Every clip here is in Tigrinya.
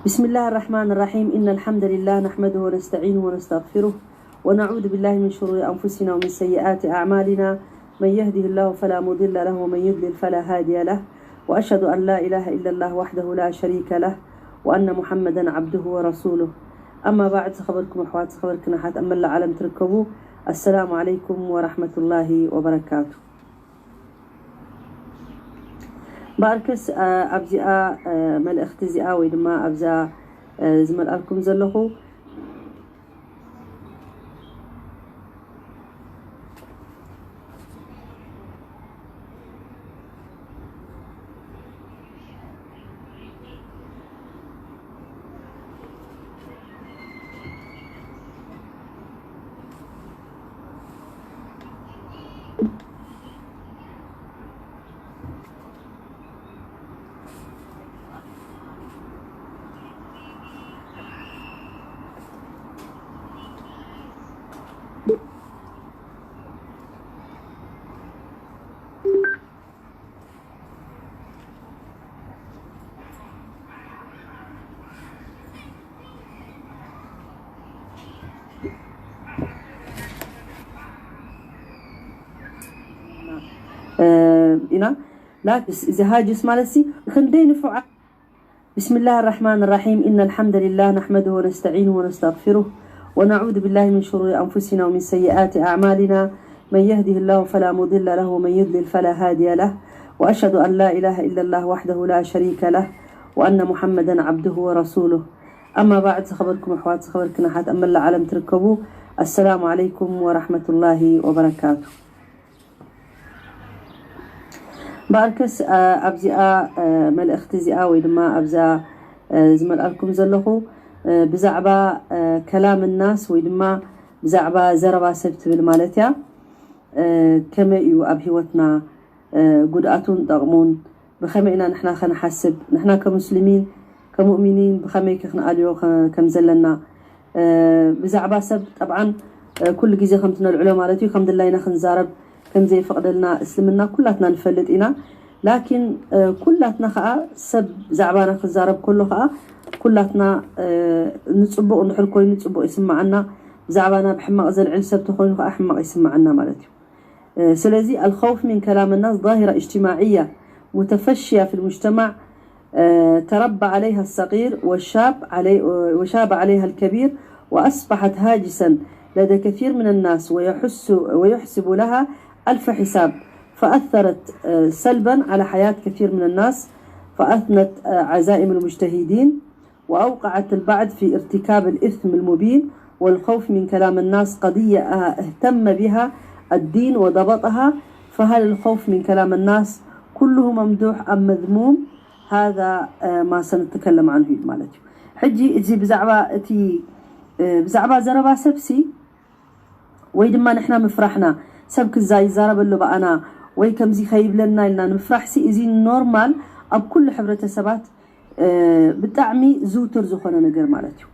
بسم الله الرحمن الرحيم. إن الحمد لله نحمده ونستعينه ونستغفره، ونعوذ بالله من شرور أنفسنا ومن سيئات أعمالنا. من يهده الله فلا مضل له ومن يضلل فلا هادي له. وأشهد أن لا إله إلا الله وحده لا شريك له، وأن محمدا عبده ورسوله. أما بعد، ዝኸበርኩም ኣሕዋት፣ ዝኸበርክን ኣሓት ኣብ መላእ ዓለም ትርከቡ፣ ኣሰላሙ ዓለይኩም ወራሕመቱላሂ ወበረካቱ። በኣርከስ ኣብዚኣ መልእኽቲ እዚኣ ወይ ድማ ኣብዛ ዝመልኣልኩም ዘለኹ ኢና ላክስ እዚ ሃጅስ ማለት ሲ ክንደይ ንፉዓት بسم الله الرحمن الرحيم. إن الحمد لله نحمده ونستعينه ونستغفره، ونعوذ بالله من شرور أنفسنا ومن سيئات أعمالنا. من يهده الله فلا مضل له، ومن يضلل فلا هادي له. وأشهد أن لا إله إلا الله وحده لا شريك له، وأن محمدا عبده ورسوله. أما بعد، ዝኸበርኩም ኣሕዋት፣ ዝኸበርክን ኣሓት ኣብ መላእ ዓለም ትርከቡ፣ ኣሰላሙ ዓለይኩም ወራሕመቱላሂ ወበረካቱ። በኣርከስ ኣብዚኣ መልእኽቲ እዚኣ ወይ ድማ ኣብዛ ዝመልኣልኩም ዘለኹ ብዛዕባ ከላም ናስ ወይ ድማ ብዛዕባ ዘረባ ሰብ ትብል ማለት እያ። ከመይ እዩ ኣብ ህይወትና ጉድኣቱን ጠቕሙን፣ ብኸመይ ኢና ንሕና ከንሓስብ፣ ንሕና ከሙስሊሚን ከሙእሚኒን ብኸመይ ከ ክንኣልዮ ከም ዘለና ብዛዕባ ሰብ ጠብዓን ኩሉ ግዜ ከምቲ ነልዕሎ ማለት እዩ ከም ድላይና ክንዛረብ ከም ዘይፈቕደልና እስልምና ኩላትና ንፈልጥ ኢና። ላኪን ኩላትና ከዓ ሰብ ብዛዕባና ክዛረብ ከሎ ከዓ ኩላትና ንፅቡቕ እንድሕር ኮይኑ ፅቡቕ ይስማዓና፣ ብዛዕባና ብሕማቕ ዘልዕል ሰብ ተኮይኑ ከዓ ሕማቕ ይስማዓና ማለት እዩ። ስለዚ الخوف من كلام الناس ظاهرة اجتماعية متفشية في المجتمع، تربى عليها الصغير وشاب علي وشاب عليها الكبير، وأصبحت هاجسا لدى كثير من الناس، ويحس ويحسب لها ألف حساب، فأثرت سلبا على حياة كثير من الناس، فأثنت عزائم المجتهدين، وأوقعت البعض في ارتكاب الإثم المبين. والخوف من كلام الناس قضية اهتم بها الدين وضبطها، فهل الخوف من كلام الناس كله ممدوح أم مذموم؟ هذا ما سنتكلم عنه ማለት እዩ። ሕጂ እዚ ብዛዕባ እቲ ብዛዕባ ዘረባ ሰብሲ ወይ ድማ ንሕና ምፍራሕና ሰብ ክዛ ይዛረበሎ ብኣና ወይ ከምዚ ከይብለና ኢልና ንምፍራሕሲ እዚ ኖርማል ኣብ ኩሉ ሕብረተሰባት ብጣዕሚ ዝውትር ዝኾነ ነገር ማለት እዩ።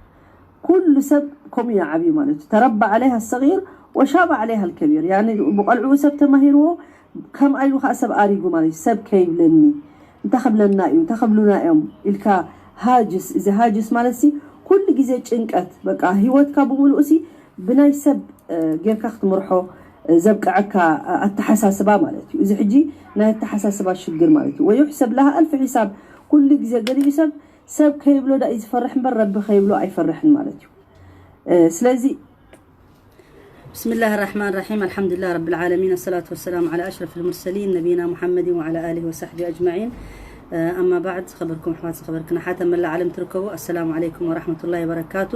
ኩሉ ሰብ ከምኡ እዩ ዓብዩ ማለት እዩ። ተረባ عليها الصغير وشاب عليها الكبير። ያኒ ብቆልዕኡ ሰብ ተማሂርዎ ከምኣ ኢሉ ከዓ ሰብ ኣሪጉ ማለት እዩ። ሰብ ከይብለኒ እንታይ ክብለና እዩ እንታይ ክብሉና እዮም ኢልካ ሃጅስ። እዚ ሃጅስ ማለት ሲ ኩሉ ግዜ ጭንቀት በቃ ህይወትካ ብምሉእ ሲ ብናይ ሰብ ጌርካ ክትምርሖ ዘብቅዐካ ኣተሓሳስባ ማለት እዩ። እዚ ሕጂ ናይ ኣተሓሳስባ ሽግር ማለት እዩ። ويحسب لها ألف حساب ኩሉ ግዜ ገሊኡ ሰብ ሰብ ከይብሎ ዳ እዩ ዝፈርሕ እምበር ረቢ ከይብሎ ኣይፈርሕን ማለት እዩ። ስለዚ بسم الله الرحمن الرحيم. الحمد لله رب العالمين، الصلاة والسلام على أشرف المرسلين نبينا محمد وعلى آله وصحبه أجمعين. أما بعد، ዝኸበርኩም ኣሕዋት ዝኸበርክን ኣሓት ኣብ መላእ ዓለም ትርከቡ፣ ኣሰላሙ ዓለይኩም ወራሕመቱላሂ ወበረካቱ።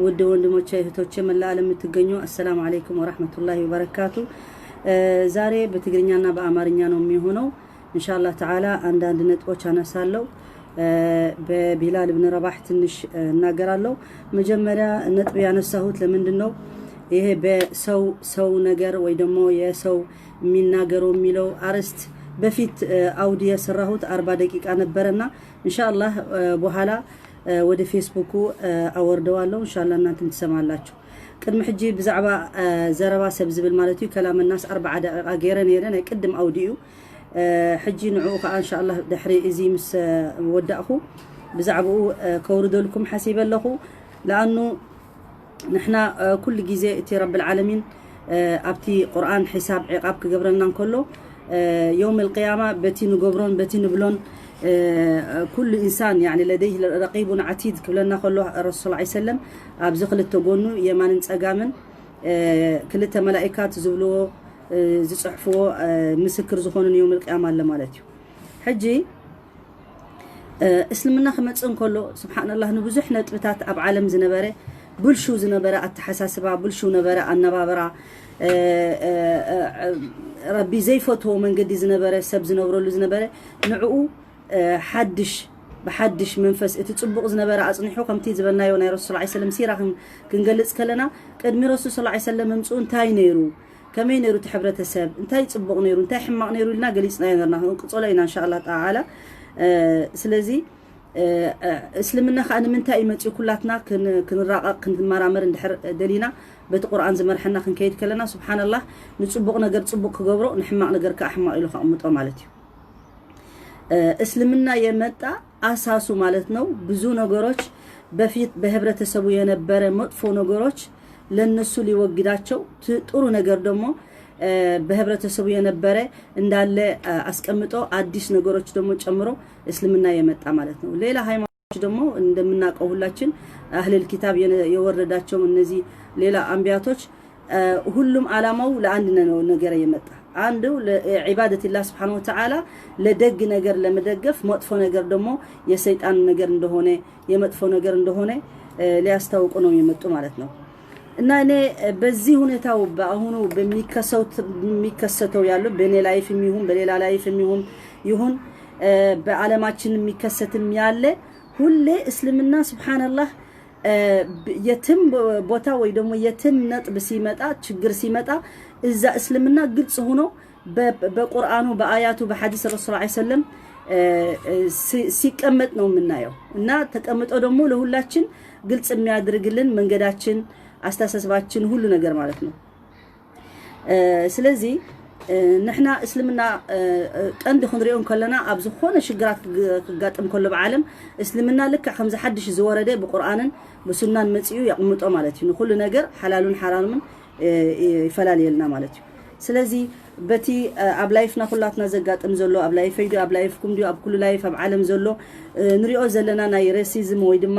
ውድ ወንድሞቼ እህቶቼ መላእ ዓለም የምትገኙ፣ አሰላሙ አለይኩም ወራህመቱላሂ ወበረካቱ። ዛሬ በትግርኛና በአማርኛ ነው የሚሆነው። እንሻአላህ ተዓላ አንዳንድ ነጥቦች አነሳለሁ። በቢላል ብን ረባህ ትንሽ እናገራለሁ። መጀመሪያ ነጥብ ያነሳሁት ለምንድን ነው ይሄ በሰው ሰው ነገር ወይ ደግሞ የሰው የሚናገረው የሚለው አርዕስት በፊት አውዲ የሰራሁት አርባ ደቂቃ ነበረና እንሻአላህ በኋላ ወደ ፌስቡኩ አወርደዋለሁ። እንሻአላህ እናንተም ትሰማላችሁ። ቅድሚ ሕጂ ብዛዕባ ዘረባ ሰብ ዝብል ማለት እዩ ከላም ናስ ኣርባዓ ደቂቃ ገይረ ነይረ ናይ ቅድም ኣውዲኡ። ሕጂ ንዕኡ ከዓ እንሻአላህ ድሕሪ እዚ ምስ ወዳእኹ ብዛዕባኡ ከውርደልኩም ሓሲበ ኣለኹ። ለኣኑ ንሕና ኩሉ ግዜ እቲ ረብል ዓለሚን ኣብቲ ቁርኣን ሒሳብ ዒቓብ ክገብረና እንከሎ፣ የውም ልቅያማ በቲ ንገብሮን በቲ ንብሎን ኩሉ ኢንሳን ያኒ ለደይህ ረቂቡን ዓቲድ ክብለና ከሎ ረሱል ሰለም ኣብዚ ክልተ ጎኑ የማንን ጸጋምን ክልተ መላኢካት ዝብልዎ ዝጽሕፍዎ ምስክር ዝኾኑን የውም ልቅያማ ኣሎ ማለት እዩ። ሕጂ እስልምና ክመጽእ እንከሎ ስብሓንላህ ንብዙሕ ነጥብታት ኣብ ዓለም ዝነበረ ብልሹ ዝነበረ ኣተሓሳስባ፣ ብልሹ ነበረ ኣነባበራ፣ ረቢ ዘይፈትዎ መንገዲ ዝነበረ ሰብ ዝነብረሉ ዝነበረ ንዕኡ ሓድሽ ብሓድሽ መንፈስ እቲ ጽቡቕ ዝነበረ ኣጽኒሑ ከምቲ ዝበልናዮ ናይ ረሱል ሰለም ሲራ ክንገልጽ ከለና ቅድሚ ረሱል ሰለም ምምጽኡ እንታይ ነይሩ ከመይ ነይሩ እቲ ሕብረተሰብ እንታይ ጽቡቕ ነይሩ እንታይ ሕማቕ ነይሩ ኢልና ገሊጽናዮ ነርና ክንቅጸሎ ኢና እንሻላ ተዓላ። ስለዚ እስልምና ከዓ ንምንታይ እዩ መፅኡ ኩላትና ክንራቐቕ ክንመራመር እንድሕር ደሊና በቲ ቁርኣን ዝመርሐና ክንከይድ ከለና ስብሓንላህ ንፅቡቕ ነገር ፅቡቕ ክገብሮ ንሕማቕ ነገር ከዓ ሕማቕ ኢሉ ከቕምጦ ማለት እዩ። እስልምና የመጣ አሳሱ ማለት ነው። ብዙ ነገሮች በፊት በህብረተሰቡ የነበረ መጥፎ ነገሮች ለነሱ ሊወግዳቸው ጥሩ ነገር ደግሞ በህብረተሰቡ የነበረ እንዳለ አስቀምጦ አዲስ ነገሮች ደግሞ ጨምሮ እስልምና የመጣ ማለት ነው። ሌላ ሃይማኖቶች ደግሞ እንደምናውቀው ሁላችን አህለል ኪታብ የወረዳቸው እነዚህ ሌላ አንቢያቶች ሁሉም አላማው ለአንድ ነገር የመጣ አንዱ ዒባደትላህ ስብሓን ወተዓላ ለደግ ነገር ለመደገፍ መጥፎ ነገር ደግሞ የሰይጣን ነገር እንደሆነ የመጥፎ ነገር እንደሆነ ሊያስታውቁ ነው የመጡ ማለት ነው። እና እኔ በዚህ ሁኔታው በአሁኑ በሚከሰተው ያሉ በእኔ ላይፍ የሚሆን በሌላ ላይፍ የሚሆን ይሁን በዓለማችን የሚከሰትም ያለ ሁሌ እስልምና ስብሓንላህ የትም ቦታ ወይ ደግሞ የትም ነጥብ ሲመጣ ችግር ሲመጣ እዛ እስልምና ግልጽ ሆኖ በቁርአኑ በአያቱ በሐዲስ ረሱል ሰለም ሲቀመጥ ነው የምናየው። እና ተቀምጦ ደግሞ ለሁላችን ግልጽ የሚያደርግልን መንገዳችን፣ አስተሳሰባችን፣ ሁሉ ነገር ማለት ነው። ስለዚህ ንሕና እስልምና ቀንዲ ክንሪኦ ከለና ኣብ ዝኾነ ሽግራት ክጋጥም ከሎ ብዓለም እስልምና ልክዕ ከምዚ ሓድሽ ዝወረደ ብቁርኣንን ብሱናን መፂኡ የቕምጦ ማለት እዩ። ንኩሉ ነገር ሓላሉን ሓራምን ይፈላልየልና ማለት እዩ። ስለዚ በቲ ኣብ ላይፍና ኩላትና ዘጋጥም ዘሎ ኣብ ላይፈይ ድዩ ኣብ ላይፍኩም ድዩ ኣብ ኩሉ ላይፍ ኣብ ዓለም ዘሎ ንሪኦ ዘለና ናይ ሬሲዝም ወይ ድማ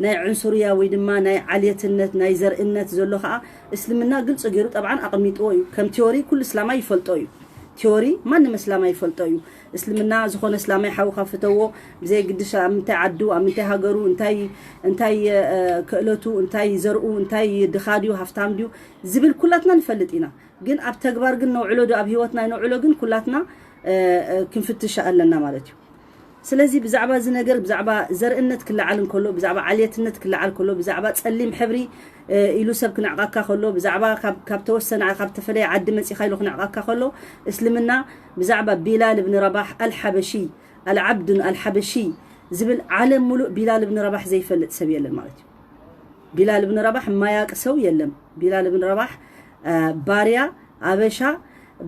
ናይ ዕንሱርያ ወይ ድማ ናይ ዓልየትነት ናይ ዘርእነት ዘሎ ከዓ እስልምና ግልፂ ገይሩ ጠብዓን ኣቐሚጥዎ እዩ። ከም ቲዮሪ ኩሉ እስላማይ ይፈልጦ እዩ። ቲዮሪ ማንም እስላማይ ይፈልጦ እዩ። እስልምና ዝኾነ እስላማይ ሓውኻ ፍተዎ ብዘይ ግድሽ ኣብ ምንታይ ዓዱ ኣብ ምንታይ ሃገሩ እንታይ እንታይ ክእለቱ እንታይ ዘርኡ እንታይ ድኻ ድዩ ሃፍታም ድዩ ዝብል ኩላትና ንፈልጥ ኢና። ግን ኣብ ተግባር ግን ነውዕሎ ዶ ኣብ ህይወትና ነውዕሎ ግን ኩላትና ክንፍትሽ ኣለና ማለት እዩ። ስለዚ ብዛዕባ እዚ ነገር ብዛዕባ ዘርእነት ክለዓል እንከሎ ብዛዕባ ዓልየትነት ክለዓል ከሎ ብዛዕባ ፀሊም ሕብሪ ኢሉ ሰብ ክነዕቃካ ከሎ ብዛዕባ ካብ ተወሰነ ካብ ተፈለየ ዓዲ መፂኻ ኢሉ ክነዕቃካ ከሎ እስልምና ብዛዕባ ቢላል እብኒ ረባሕ ኣልሓበሺ ኣልዓብዱን ኣልሓበሺ ዝብል ዓለም ሙሉእ ቢላል እብኒ ረባሕ ዘይፈልጥ ሰብ የለን ማለት እዩ። ቢላል እብኒ ረባሕ የማያውቅ ሰው የለም። ቢላል እብኒ ረባሕ ባሪያ አበሻ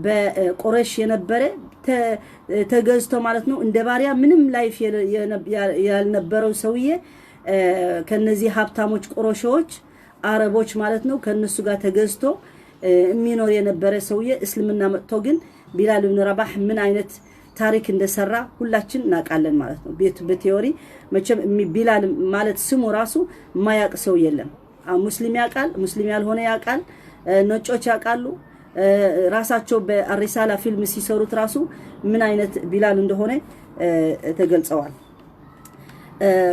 በቁረሽ የነበረ ተገዝቶ ማለት ነው። እንደ ባሪያ ምንም ላይፍ ያልነበረው ሰውዬ ከነዚህ ሀብታሞች ቁረሾች አረቦች ማለት ነው ከነሱ ጋር ተገዝቶ የሚኖር የነበረ ሰውዬ እስልምና መጥቶ ግን ቢላል እብኒ ረባሕ ምን አይነት ታሪክ እንደሰራ ሁላችን እናውቃለን ማለት ነው። ቤት በቴዎሪ መቼም ቢላል ማለት ስሙ ራሱ የማያውቅ ሰው የለም። ሙስሊም ያውቃል፣ ሙስሊም ያልሆነ ያውቃል፣ ነጮች ያውቃሉ። ራሳቸው በአሪሳላ ፊልም ሲሰሩት ራሱ ምን አይነት ቢላል እንደሆነ ተገልጸዋል።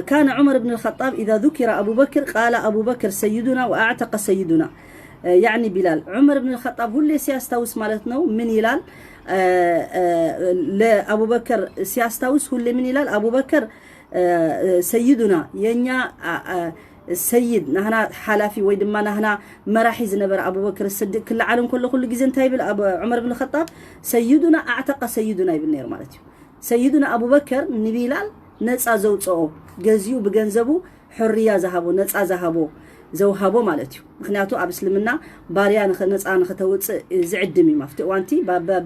كان عمر بن الخطاب إذا ذكر أبو بكر قال أبو بكر سيدنا وأعتق سيدنا يعني بلال عمر بن الخطاب ሁሌ ሲያስታውስ ማለት ነው ምን ይላል ለአቡበከር ሲያስታውስ ሁሌ ምን ይላል አቡበከር ሰይዱና የኛ ሰይድ ናህና ሓላፊ ወይ ድማ ናህና መራሒ ዝነበረ ኣቡበክር ስድቅ ክለዓል እንከሎ ኩሉ ግዜ እንታይ ይብል ዑመር ብን ኸጣብ ሰይዱና ኣዕተቀ ሰይዱና ይብል ነይሩ ማለት እዩ። ሰይዱና ኣቡበከር ንቢላል ነፃ ዘውፅኦ ገዚኡ ብገንዘቡ ሕርያ ዝሃቦ ነፃ ዝሃቦ ዘውሃቦ ማለት እዩ። ምክንያቱ ኣብ እስልምና ባርያ ነፃ ንክተውፅእ ዝዕድም እዩ። ኣብቲ እዋንቲ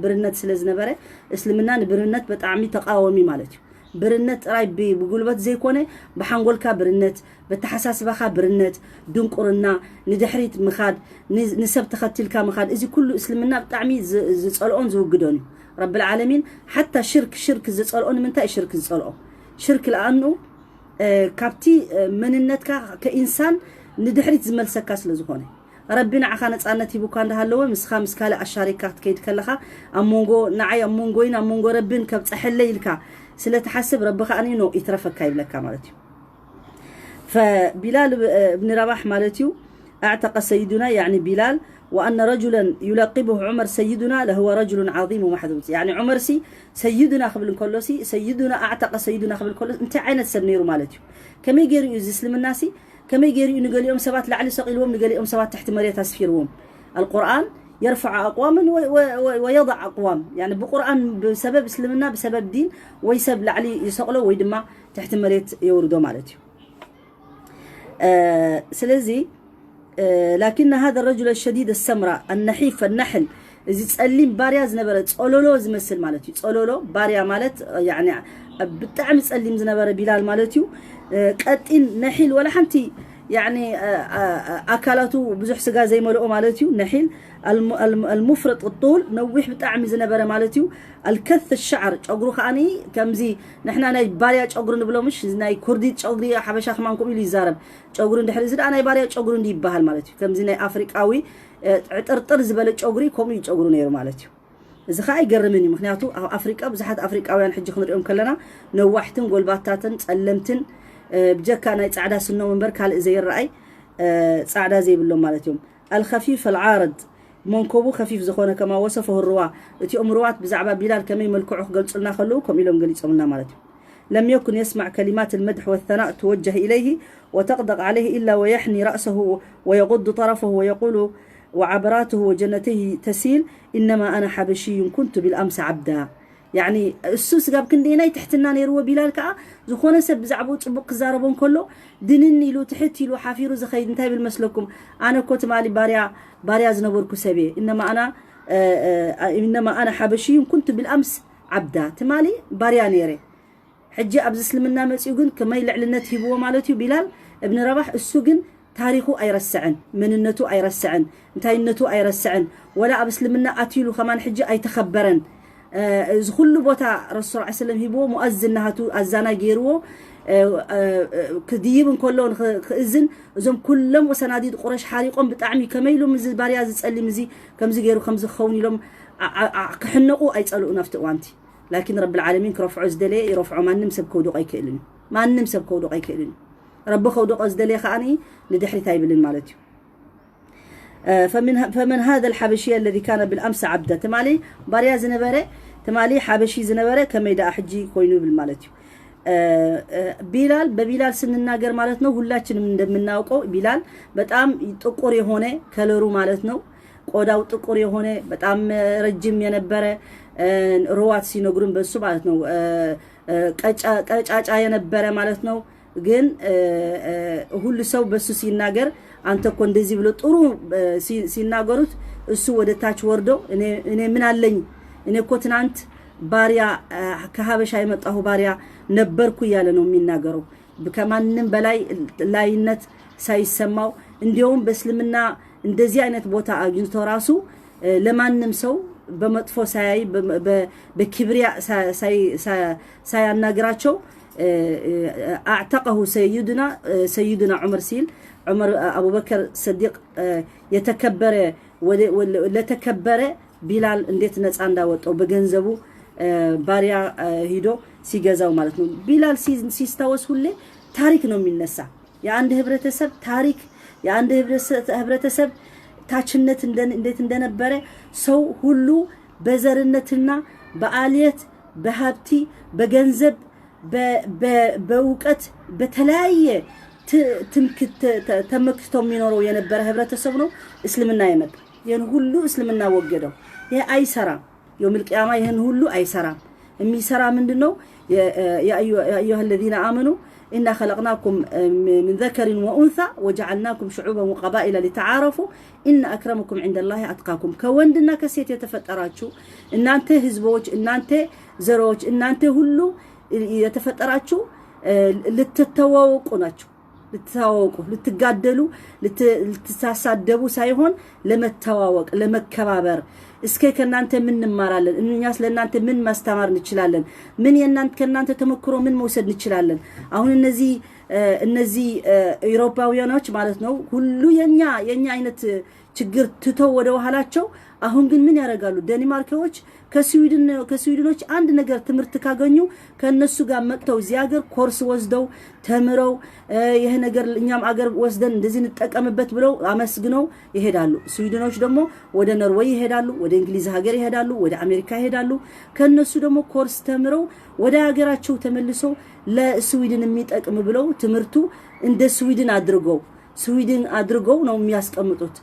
ብርነት ስለ ዝነበረ እስልምና ንብርነት በጣዕሚ ተቃወሚ ማለት እዩ። ብርነት ጥራይ ብ- ብጉልበት ዘይኮነ፣ ብሓንጎልካ ብርነት፣ በተሓሳስባኻ ብርነት፣ ድንቁርና፣ ንድሕሪት ምኻድ፣ ን- ንሰብ ተኸቲልካ ምኻድ፣ እዚ ኩሉ እስልምና ብጣዕሚ ዝ- ዝጸልኦን ዝውግዶን እዩ። ረብል ዓለሚን ሓታ ሽርክ ሽርክ ዝጸልኦ ንምንታይ እዩ ሽርክ ዝጸልኦ? ሽርክ ለኣኑ ካብቲ መንነትካ ከኢንሳን ንድሕሪት ዝመልሰካ ስለ ዝኾነ፣ ረቢ ንዓኻ ነፃነት ሂቡካ እንዳሃለወ፣ ምስኻ ምስ ካልእ ኣሻሪካ ክትከይድ ከለኻ፣ ኣብ መንጎ ንዓይ ኣብ መንጎይን ኣብ መንጎ ረብን ከብፀሐለይ ኢልካ ስለ ትሓስብ፣ ረቢ ከዓኒ ኖ ይትረፈካ ይብለካ ማለት እዩ። فبلال ابن رباح ማለት እዩ، أعتق سيدنا، يعني بلال، وأن رجلا يلقبه عمر سيدنا لهو رجل عظيم ومحظوظ. يعني ዑመር ሲ ሰይዱና ክብል እንከሎ ሲ፣ ሰይዱና ኣዕተቀ ሰይዱና ክብል እንከሎ እንታይ ዓይነት ሰብ ነይሩ ማለት እዩ? ከመይ ገይሩ እዩ እዚ እስልምና ሲ? ከመይ ገይሩ እዩ ንገሊኦም ሰባት ላዕሊ ሰቂልዎም፣ ንገሊኦም ሰባት ትሕቲ መሬት ኣስፊርዎም? القرآن يرفع أقواما و- و- و- ويضع أقوام. يعني ብቁርኣን ብሰበብ እስልምና ብሰበብ ዲን ወይ ሰብ ላዕሊ ይሰቅሎ ወይ ድማ ትሕቲ መሬት የውርዶ ማለት እዩ። ስለዚ لكن هذا الرجل الشديد السمراء النحيف النحل እዚ ጸሊም ባርያ ዝነበረ ጸሎሎ ዝመስል ማለት እዩ። ጸሎሎ ባርያ ማለት يعني ብጣዕሚ ጸሊም ዝነበረ ቢላል ማለት እዩ። ቀጢን ነሒል ወላ ሓንቲ يعني ኣካላቱ ብዙሕ ስጋ ዘይመልኦ ማለት እዩ። ነሒል المفرط الطول ነዊሕ ብጣዕሚ ዝነበረ ማለት እዩ። الكث الشعر ጨጉሩ ከዓኒ ከምዚ ንሕና ናይ ባርያ ጨጉሪ ንብሎ ምሽ ናይ ኩርዲት ጨጉሪ ሓበሻ ከማን ከምኡ ኢሉ ይዛረብ። ጨጉሪ እንድሕር እዚ ደኣ ናይ ባርያ ጨጉሪ እንዲ ይበሃል ማለት እዩ። ከምዚ ናይ ኣፍሪቃዊ ዕጥርጥር ዝበለ ጨጉሪ ከምኡ እዩ ጨጉሩ ነይሩ ማለት እዩ። እዚ ከዓ ኣይገርምን እዩ። ምክንያቱ ኣብ ኣፍሪቃ ብዙሓት ኣፍሪቃውያን ሕጂ ክንሪኦም ከለና ነዋሕትን ጎልባታትን ጸለምትን ብጀካ ናይ ጻዕዳ ስኖም እምበር ካልእ ዘይረኣይ ጻዕዳ ዘይብሎም ማለት እዮም። الخفيف العارض መንኮቡ ከፊፍ ዝኾነ كما وصفه الرواة እቲኦም ሩዋት ብዛዕባ ቢላል ከመይ መልክዑ ክገልጹልና ከለዉ ከምኡ ኢሎም ገሊጾምልና ማለት እዩ። لم يكن يسمع كلمات المدح والثناء توجه إليه وتقدق عليه إلا ويحني رأسه ويغض طرفه ويقول وعبراته وجنتيه تسيل إنما أنا حبشي كنت بالأمس عبدا. يعني እሱ ስጋብ ክንደየናይ ትሕትና ነይርዎ ቢላል ከዓ ዝኾነ ሰብ ብዛዕባኡ ጽቡቅ ክዛረቦ እንከሎ ድንን ኢሉ ትሕት ኢሉ ሓፊሩ ዝኸይድ እንታይ ብል መስለኩም? ኣነ እኮ ትማሊ ባርያ ባርያ ዝነበርኩ ሰብ እየ። إنما أنا إنما أنا حبشي كنت بالأمس عبدا ትማሊ ባርያ ነይረ። ሕጂ ኣብዚ እስልምና መጺኡ ግን ከመይ ልዕልነት ሂብዎ ማለት እዩ ቢላል እብኒ ረባሕ። እሱ ግን ታሪኹ ኣይረስዕን፣ መንነቱ ኣይረስዕን፣ እንታይነቱ ኣይረስዕን። ወላ ኣብ እስልምና ኣትዩ ኢሉ ከማን ሕጂ ኣይተኸበረን። እዚ ኩሉ ቦታ ረሱል ሰለላሁ ዐለይሂ ወሰለም ሂብዎ፣ ሙኣዝን ናሃቱ ኣዛናይ ገይርዎ ክድይብ እንከሎ ክእዝን እዞም ኩሎም ወሰናዲድ ቁረሽ ሓሪቆም ብጣዕሚ ከመይ ኢሎም እዚ ባርያ ዝጸሊም እዚ ከምዚ ገይሩ ከምዚ ክኸውን ኢሎም ክሕነቁ ኣይጸልኡን ኣብቲ እዋንቲ። ላኪን ረብል ዓለሚን ክረፍዖ ዝደለየ ይረፍዖ። ማንም ሰብ ከውድቆ ኣይክእልን እዩ። ማንም ሰብ ከውድቆ ኣይክእልን እዩ። ረቢ ከውድቆ ዝደለየ ከዓኒ ንድሕሪት ኣይብልን ማለት እዩ። فمن فمن هذا الحبشي الذي كان بالأمس عبدا ትማሊ ባርያ ዝነበረ ትማሊ ሓበሺ ዝነበረ ከመይ ደኣ ሕጂ ኮይኑ ይብል ማለት እዩ። ቢላል በቢላል ስንናገር ማለት ነው ሁላችንም እንደምናውቀው ቢላል በጣም ጥቁር የሆነ ከለሩ ማለት ነው። ቆዳው ጥቁር የሆነ በጣም ረጅም የነበረ ሩዋት ሲነግሩን በሱ ማለት ነው። ቀጫጫ የነበረ ማለት ነው። ግን ሁሉ ሰው በሱ ሲናገር አንተ እኮ እንደዚህ ብሎ ጥሩ ሲናገሩት እሱ ወደ ታች ወርዶ እኔ ምን አለኝ እኔ እኮ ትናንት ባሪያ ከሀበሻ የመጣሁ ባሪያ ነበርኩ እያለ ነው የሚናገረው። ከማንም በላይ ላይነት ሳይሰማው እንዲያውም በእስልምና እንደዚህ አይነት ቦታ አግኝቶ ራሱ ለማንም ሰው በመጥፎ ሳያይ በኪብሪያ ሳያናግራቸው አዕተቀሁ ሰይዱና ሰይዱና ዑመር ሲል ዑመር አቡበከር ሰዲቅ የተከበረ ለተከበረ ቢላል እንዴት ነፃ እንዳወጣው በገንዘቡ ባሪያ ሂዶ ሲገዛው ማለት ነው። ቢላል ሲስታወስ ሁሌ ታሪክ ነው የሚነሳ። የአንድ ህብረተሰብ ታሪክ፣ የአንድ ህብረተሰብ ታችነት እንዴት እንደነበረ ሰው ሁሉ በዘርነትና በአልየት በሀብቲ በገንዘብ በእውቀት በተለያየ ትምክት ተመክቶ የሚኖረው የነበረ ህብረተሰብ ነው እስልምና የመጣ። ይህን ሁሉ እስልምና ወገደው። ይህ አይሰራም። የውመል ቅያማ ይህን ሁሉ አይሰራም። የሚሰራ ምንድን ነው? يا أيها الذين آمنوا إنا خلقناكم من ذكر وأنثى وجعلناكم شعوبا وقبائل لتعارفوا إن أكرمكم عند الله أتقاكم ከወንድና ከሴት የተፈጠራችሁ እናንተ ህዝቦች እናንተ ዘሮች እናንተ ሁሉ የተፈጠራችሁ ልትተዋወቁ ናችሁ። ልትተዋወቁ፣ ልትጋደሉ፣ ልትሳሳደቡ ሳይሆን ለመተዋወቅ፣ ለመከባበር። እስከ ከእናንተ ምን እንማራለን? እኛስ ለእናንተ ምን ማስተማር እንችላለን? ምን የእናንተ ከእናንተ ተሞክሮ ምን መውሰድ እንችላለን? አሁን እነዚህ እነዚህ ኢሮፓውያኖች ማለት ነው ሁሉ የኛ የኛ አይነት ችግር ትተው ወደ ኋላቸው። አሁን ግን ምን ያደርጋሉ? ደኒማርካዎች ከስዊድን ከስዊድኖች አንድ ነገር ትምህርት ካገኙ ከነሱ ጋር መጥተው እዚህ ሀገር ኮርስ ወስደው ተምረው ይሄ ነገር እኛም አገር ወስደን እንደዚህ እንጠቀምበት ብለው አመስግነው ይሄዳሉ። ስዊድኖች ደግሞ ወደ ኖርዌይ ይሄዳሉ፣ ወደ እንግሊዝ ሀገር ይሄዳሉ፣ ወደ አሜሪካ ይሄዳሉ። ከነሱ ደግሞ ኮርስ ተምረው ወደ ሀገራቸው ተመልሰው ለስዊድን የሚጠቅም ብለው ትምህርቱ እንደ ስዊድን አድርገው ስዊድን አድርገው ነው የሚያስቀምጡት።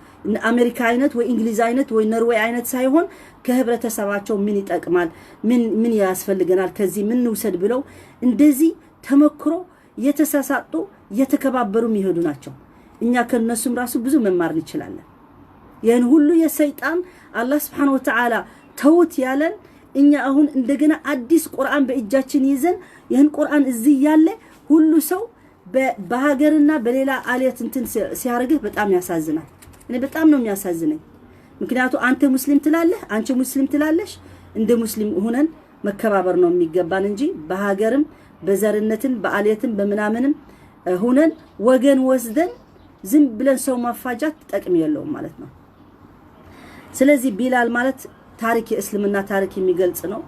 አሜሪካ አይነት ወይ እንግሊዝ አይነት ወይ ኖርዌይ አይነት ሳይሆን ከህብረተሰባቸው ምን ይጠቅማል፣ ምን ምን ያስፈልገናል፣ ከዚህ ምን እንውሰድ ብለው እንደዚህ ተመክሮ የተሳሳጡ የተከባበሩ የሚሄዱ ናቸው። እኛ ከነሱም ራሱ ብዙ መማር እንችላለን። ይህን ሁሉ የሰይጣን አላህ ስብሓን ወተዓላ ተውት ያለን እኛ አሁን እንደገና አዲስ ቁርአን በእጃችን ይዘን ይህን ቁርአን እዚህ ያለ ሁሉ ሰው በሀገርና በሌላ አልየት እንትን ሲያደርግህ በጣም ያሳዝናል። እኔ በጣም ነው የሚያሳዝነኝ። ምክንያቱ አንተ ሙስሊም ትላለህ፣ አንቺ ሙስሊም ትላለሽ። እንደ ሙስሊም ሁነን መከባበር ነው የሚገባን እንጂ በሀገርም በዘርነትን በአልየትን በምናምንም ሁነን ወገን ወስደን ዝም ብለን ሰው ማፋጃት ጠቅም የለውም ማለት ነው። ስለዚህ ቢላል ማለት ታሪክ የእስልምና ታሪክ የሚገልጽ ነው።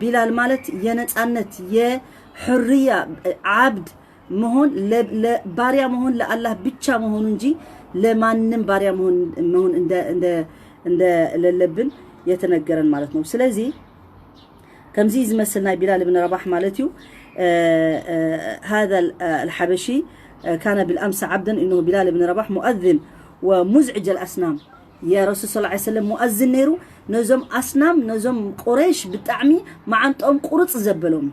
ቢላል ማለት የነጻነት የሕርያ አብድ መሆን ለባሪያ መሆን ለአላህ ብቻ መሆኑ እንጂ ለማንም ባሪያ መሆን መሆን እንደ እንደ እንደሌለብን የተነገረን ማለት ነው። ስለዚህ ከምዚ ዝመስል ናይ ቢላል ብን ረባሕ ማለት እዩ። هذا الحبشي كان بالأمس عبدا إنه بلال بن رباح مؤذن ومزعج الأصنام የረሱል ስ ሰለም ሙኣዝን ነይሩ። ነዞም ኣስናም ነዞም ቁረይሽ ብጣዕሚ መዓንጦም ቁርፅ ዘበሎም።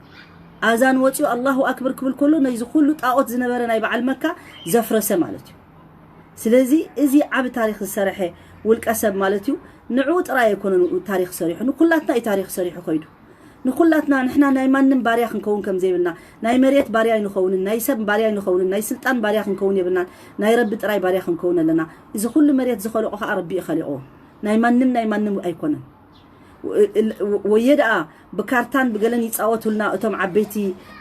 ኣዛን ወፂኡ ኣላሁ ኣክበር ክብል ከሎ ነዚ ኩሉ ጣዖት ዝነበረ ናይ በዓል መካ ዘፍረሰ ማለት እዩ። ስለዚ እዚ ዓብ ታሪክ ዝሰረሐ ውልቀ ሰብ ማለት እዩ። ንዑ ጥራይ ኣይኮነን ታሪክ ሰሪሑ፣ ንኩላትና እዩ ታሪክ ሰሪሑ ከይዱ። ንኩላትና ንሕና ናይ ማንም ባርያ ክንከውን ከም ዘይብልና፣ ናይ መሬት ባርያ ኣይንኸውንን፣ ናይ ሰብ ባርያ ኣይንኸውንን፣ ናይ ስልጣን ባርያ ክንከውን የብልናን። ናይ ረቢ ጥራይ ባርያ ክንከውን ኣለና። እዚ ኩሉ መሬት ዝኸለቆ ከዓ ረቢ እዩ ከሊቆዎ። ናይ ማንም ናይ ማንም ኣይኮነን። ወየ ደኣ ብካርታን ብገለን ይፃወቱልና እቶም ዓበይቲ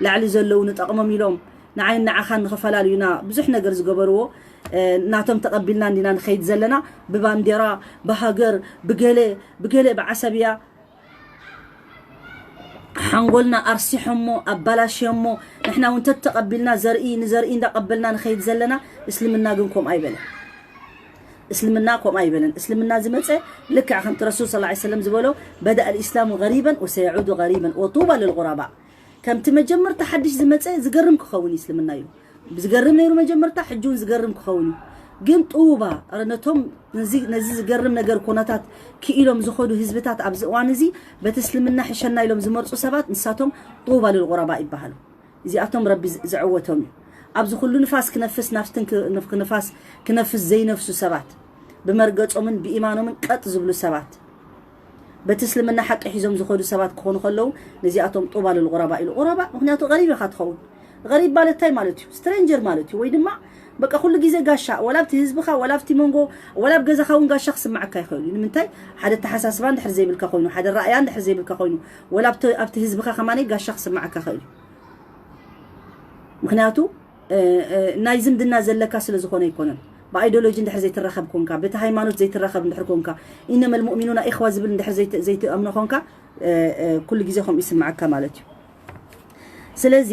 ላዕሊ ዘለዉ ንጠቕሞም ኢሎም ንዓይን ንዓኻን ንኸፈላልዩና ብዙሕ ነገር ዝገበርዎ ናቶም ተቐቢልና እንዲና ንኸይድ ዘለና ብባንዴራ ብሃገር ብገለ ብገለ ብዓሰብያ ሓንጎልና ኣርሲሖሞ ኣባላሽዮሞ ንሕና እውን ተተቐቢልና ዘርኢ ንዘርኢ እንዳቐበልና ንኸይድ ዘለና። እስልምና ግን ከምኡ ኣይበለን። እስልምና ከምኡ ኣይበለን። እስልምና ዝመፀ ልክዕ ከምቲ ረሱል ስ ሰለም ዝበሎ በዳ ኣልእስላሙ ገሪበን ወሰየዑዱ ገሪበን ወጡባ ልልቁረባ። ከምቲ መጀመርታ ሓድሽ ዝመፀ ዝገርም ክኸውን እዩ እስልምና እዩ። ዝገርም ነይሩ መጀመርታ፣ ሕጂ እውን ዝገርም ክኸውን እዩ። ግን ጡባ ነቶም ነዚ ዝገርም ነገር ኮነታት ክኢሎም ዝኸዱ ህዝብታት ኣብዚ እዋን እዚ በቲ እስልምና ሕሸና ኢሎም ዝመርፁ ሰባት ንሳቶም ጡባ ልልቁረባ ይበሃሉ። እዚኣቶም ረቢ ዝዕወቶም እዩ። ኣብዚ ኩሉ ንፋስ ክነፍስ ናፍትን ንፋስ ክነፍስ ዘይነፍሱ ሰባት፣ ብመርገፆምን ብኢማኖምን ቀጥ ዝብሉ ሰባት፣ በቲ እስልምና ሓቂ ሒዞም ዝኸዱ ሰባት ክኾኑ ከለዉ ነዚኣቶም ጡባ ልልቁረባ ኢሉ። ቁረባ ምክንያቱ ቀሪብ ኢኻ ትኸውን። غريب ማለት እንታይ ማለት እዩ? ስትሬንጀር ማለት እዩ። ወይ ድማ በቃ ኩሉ ግዜ ጋሻ፣ ወላ ኣብቲ ህዝብኻ፣ ወላ ኣብቲ መንጎ፣ ወላ ኣብ ገዛኻ እውን ጋሻ ክስማዓካ ይኽእል እዩ። ንምንታይ? ሓደ ኣተሓሳስባ እንድሕር ዘይብልካ ኮይኑ፣ ሓደ ራእያ እንድሕር ዘይብልካ ኮይኑ፣ ወላ ኣብቲ ኣብቲ ህዝብኻ ከማነይ ጋሻ ክስማዓካ ይኽእል እዩ። ምክንያቱ ናይ ዝምድና ዘለካ ስለ ዝኾነ ኣይኮነን። ብኣይዶሎጂ እንድሕር ዘይትራኸብ ኮንካ፣ በቲ ሃይማኖት ዘይትራኸብ እንድሕር ኮንካ፣ ኢነመ ልሙእሚኑና ኢኽዋ ዝብል እንድሕር ዘይትኣምኖ ኮንካ፣ ኩሉ ግዜ ከምኡ ይስምዓካ ማለት እዩ። ስለዚ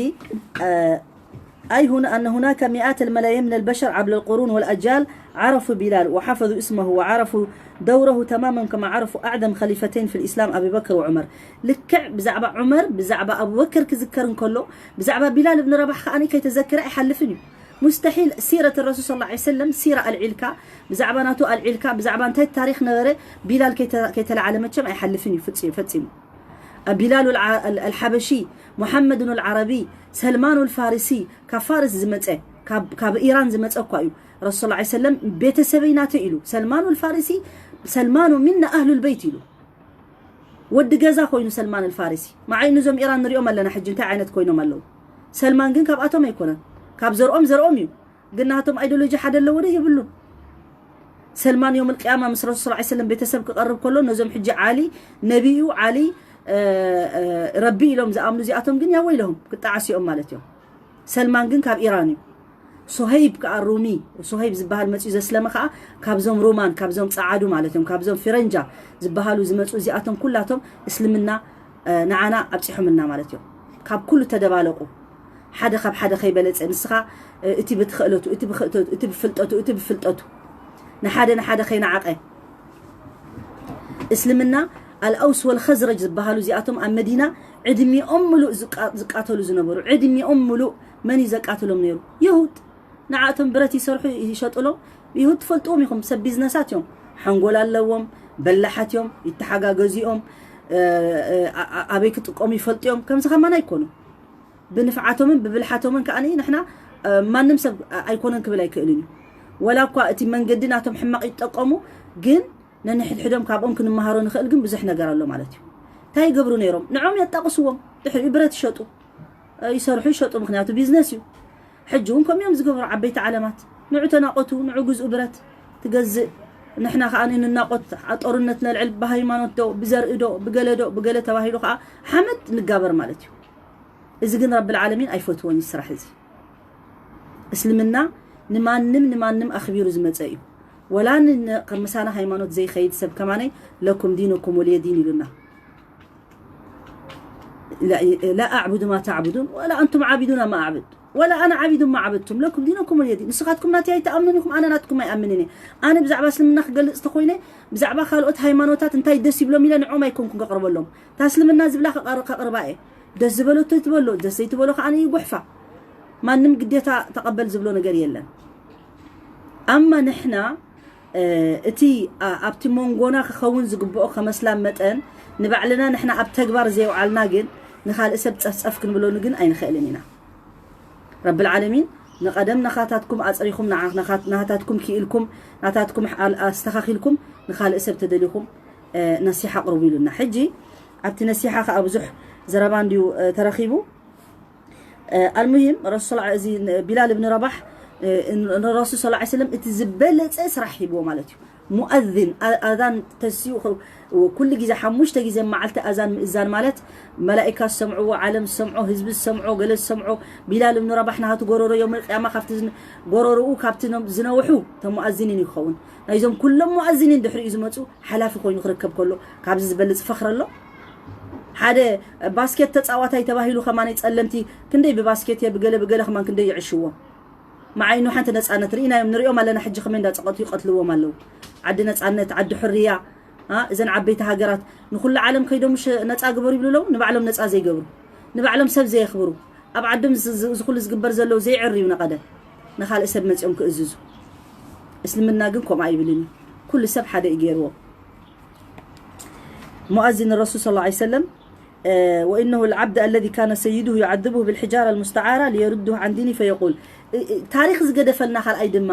أي هنا أن هناك مئات الملايين من البشر عبر القرون والأجيال عرفوا بلال وحفظوا اسمه وعرفوا دوره تماما كما عرفوا أعظم خليفتين في الإسلام أبي بكر وعمر. ልክዕ ብዛዕባ ዑመር ብዛዕባ ኣቡበከር ክዝከር እንከሎ ብዛዕባ ቢላል እብን ረባሕ ከኣ ከይተዘከረ ኣይሓልፍን እዩ። ሙስተሒል ሲረት ረሱል ስ ሰለም ሲራ ኣልዒልካ ብዛዕባ ናቱ ኣልዒልካ ብዛዕባ እንታይ ታሪክ ነበረ ቢላል ከይተለዓለ መቸም ኣይሓልፍን እዩ ፈፂሙ። ቢላሉ ኣልሓበሺ፣ ሙሓመድኑ ኣልዓረቢ፣ ሰልማኑ ኣልፋሪሲ ካብ ፋርስ ዝመፀ ካብ ኢራን ዝመፀ እኳ እዩ። ረሱል ስ ሰለም ቤተሰበይ ናተይ ኢሉ ሰልማኑ ኣልፋሪሲ ሰልማኑ ሚና ኣህሉ ልበይት ኢሉ። ወዲ ገዛ ኮይኑ ሰልማን ኣልፋሪሲ። መዓይ ንዞም ኢራን ንሪኦም ኣለና ሕጂ እንታይ ዓይነት ኮይኖም ኣለዉ። ሰልማን ግን ካብኣቶም ኣይኮነን። ካብ ዘርኦም ዘርኦም እዩ። ግን ናቶም ኣይዲዮሎጂ ሓደ ኣለዎ ዶ? የብሉን። ሰልማን ዮም ኣልቅያማ ምስ ረሱል ሰለላሁ ዐለይሂ ወሰለም ቤተሰብ ክቐርብ ከሎ ነዞም ሕጂ ዓሊ ነቢዩ ዓሊ ረቢ ኢሎም ዝኣምኑ እዚኣቶም ግን ያወይለሁም ክጣዓስኦም ማለት እዮም። ሰልማን ግን ካብ ኢራን እዩ። ሶሀይብ ከዓ ሩሚ ሶሀይብ ዝበሃል መፅኡ ዘስለመ ከዓ ካብዞም ሩማን ካብዞም ፀዓዱ ማለት እዮም ካብዞም ፊረንጃ ዝበሃሉ ዝመፁ እዚኣቶም ኩላቶም እስልምና ንዓና ኣብፂሖምልና ማለት እዮም። ካብ ኩሉ ተደባለቁ ሓደ ካብ ሓደ ከይበለፀ ንስኻ እቲ ብትኽእለቱ እቲ ብክእተቱ እቲ ብፍልጠቱ እቲ ብፍልጠቱ ንሓደ ንሓደ ከይነዓቀ እስልምና ኣልኣውስ ወልኸዝረጅ ዝበሃሉ እዚኣቶም ኣብ መዲና ዕድሚኦም ምሉእ ዝቃተሉ ዝነበሩ ዕድሚኦም ምሉእ መን እዩ ዘቃትሎም ነይሩ? ይሁድ። ንዓቶም ብረት ይሰርሑ ይሸጡሎም። ይሁድ ትፈልጥዎም ኢኹም ሰብ ቢዝነሳት እዮም። ሓንጎል ኣለዎም። በላሓት እዮም። ይተሓጋገዙ እዮም። ኣበይ ክጥቀሙ ይፈልጡ እዮም። ከምዚ ከማን ኣይኮኑ። ብንፍዓቶምን ብብልሓቶምን ከዓ ንሕና ማንም ሰብ ኣይኮነን ክብል ኣይክእልን እዩ። ወላ እኳ እቲ መንገዲ ናቶም ሕማቕ ይጠቀሙ ግን ነንሕድሕዶም ካብኦም ክንመሃሮ ንኽእል ግን ብዙሕ ነገር ኣሎ ማለት እዩ። እንታይ ይገብሩ ነይሮም? ንዖም የጣቕስዎም። ድሕሪኡ ብረት ይሸጡ ይሰርሑ ይሸጡ ምክንያቱ ቢዝነስ እዩ። ሕጂ እውን ከምኡ እዮም ዝገብሩ ዓበይቲ ዓለማት። ንዑ ተናቆቱ፣ ንዑ ግዝኡ ብረት ትገዝእ። ንሕና ከዓ ንናቆት ጦርነት ነልዕል ብሃይማኖት ዶ ብዘርኢ ዶ ብገለ ዶ ብገለ ተባሂሉ ከዓ ሓመድ ንጋበር ማለት እዩ። እዚ ግን ረብል ዓለሚን ኣይፈትዎን ስራሕ እዚ። እስልምና ንማንም ንማንም ኣኽቢሩ ዝመፀ እዩ። ወላ ከምሳና ሃይማኖት ዘይኸይድ ሰብ ከማነይ ለኩም ዲንኩም ወልየ ዲን ኢሉና። لا أعبد ما تعبدون ولا أنتم عابدون ما أعبد ولا أنا عابد ما عبدتم لكم دينكم ولي دين ንስኻትኩም ናተይ ኣይትኣምኑን ኢኹም ኣነ ናትኩም ኣይኣምንን እየ ኣነ ብዛዕባ እስልምና ክገልፅ ተኮይነ ብዛዕባ ካልኦት ሃይማኖታት እንታይ ደስ ይብሎም ኢለ ንዖም ኣይኮንኩን ከቕርበሎም እታ እስልምና ዝብላ ከቕርባ እየ ደስ ዝበለቶ ትበሎ ደስ ዘይትበሎ ከዓ ይጉሕፋ ማንም ግዴታ ተቐበል ዝብሎ ነገር የለን ኣማ ንሕና እቲ ኣብቲ መንጎና ክኸውን ዝግብኦ ከመስላ መጠን ንባዕልና ንሕና ኣብ ተግባር ዘየውዓልና ግን ንኻልእ ሰብ ጸፍጸፍ ክንብለሉ ግን ኣይንኽእልን ኢና። ረብል ዓለሚን ንቐደም ናኻታትኩም ኣጽሪኹም ናኻታትኩም ክኢልኩም ናታትኩም ኣስተኻኺልኩም ንኻልእ ሰብ ተደሊኹም ነሲሓ ኣቕርቡ ኢሉና። ሕጂ ኣብቲ ነሲሓ ከኣ ብዙሕ ዘረባ እንድዩ ተረኺቡ። ኣልሙሂም ረሱል እዚ ቢላል እብን ረባሕ ንረሱል ስ ሰለም እቲ ዝበለፀ ስራሕ ሂብዎ ማለት እዩ። ሙኣዝን ኣዛን ተሲኡ ኩሉ ግዜ ሓሙሽተ ግዜ መዓልቲ ኣዛን ምእዛን ማለት መላኢካ ዝሰምዕዎ ዓለም ዝሰምዖ ህዝቢ ዝሰምዖ ገለ ዝሰምዖ ቢላል እብን ረባሕ ናሃቱ ጎረሮ ዮም ቅያማ ካብቲ ጎረሮኡ ካብቲ ዝነውሑ ተሙኣዝኒን ይኸውን ናይዞም ኩሎም ሙኣዝኒን ድሕሪኡ ዝመፁ ሓላፊ ኮይኑ ክርከብ ከሎ ካብዚ ዝበልፅ ፈኽሪ ኣሎ ሓደ ባስኬት ተፃዋታይ ተባሂሉ ከማን ፀለምቲ ክንደይ ብባስኬት እየ ብገለ ብገለ ከማን ክንደይ ይዕሽዎም መዓይኑ ሓንቲ ነፃነት ርኢናዮም ንሪኦም ኣለና ሕጂ ከመይ እንዳፀቀቱ ይቀትልዎም ኣለዉ ዓዲ ነፃነት ዓዲ ሕርያ እዘን ዓበይቲ ሃገራት ንኩሉ ዓለም ከይዶም ነፃ ግበሩ ይብሉ ኣለዉ ንባዕሎም ነፃ ዘይገብሩ ንባዕሎም ሰብ ዘየኽብሩ ኣብ ዓዶም ዝኩሉ ዝግበር ዘለዉ ዘይዕርዩ ንቐደም ንኻልእ ሰብ መፂኦም ክእዝዙ እስልምና ግን ከምኡ ኣይብልን እዩ ኩሉ ሰብ ሓደ እዩ ገይርዎ ሙኣዚን ረሱል صلى الله عليه وسلم وإنه العبد الذي كان سيده يعذبه بالحجارة المستعارة ليرده عن دينه فيقول ታሪክ ዝገደፈልና ካልኣይ ድማ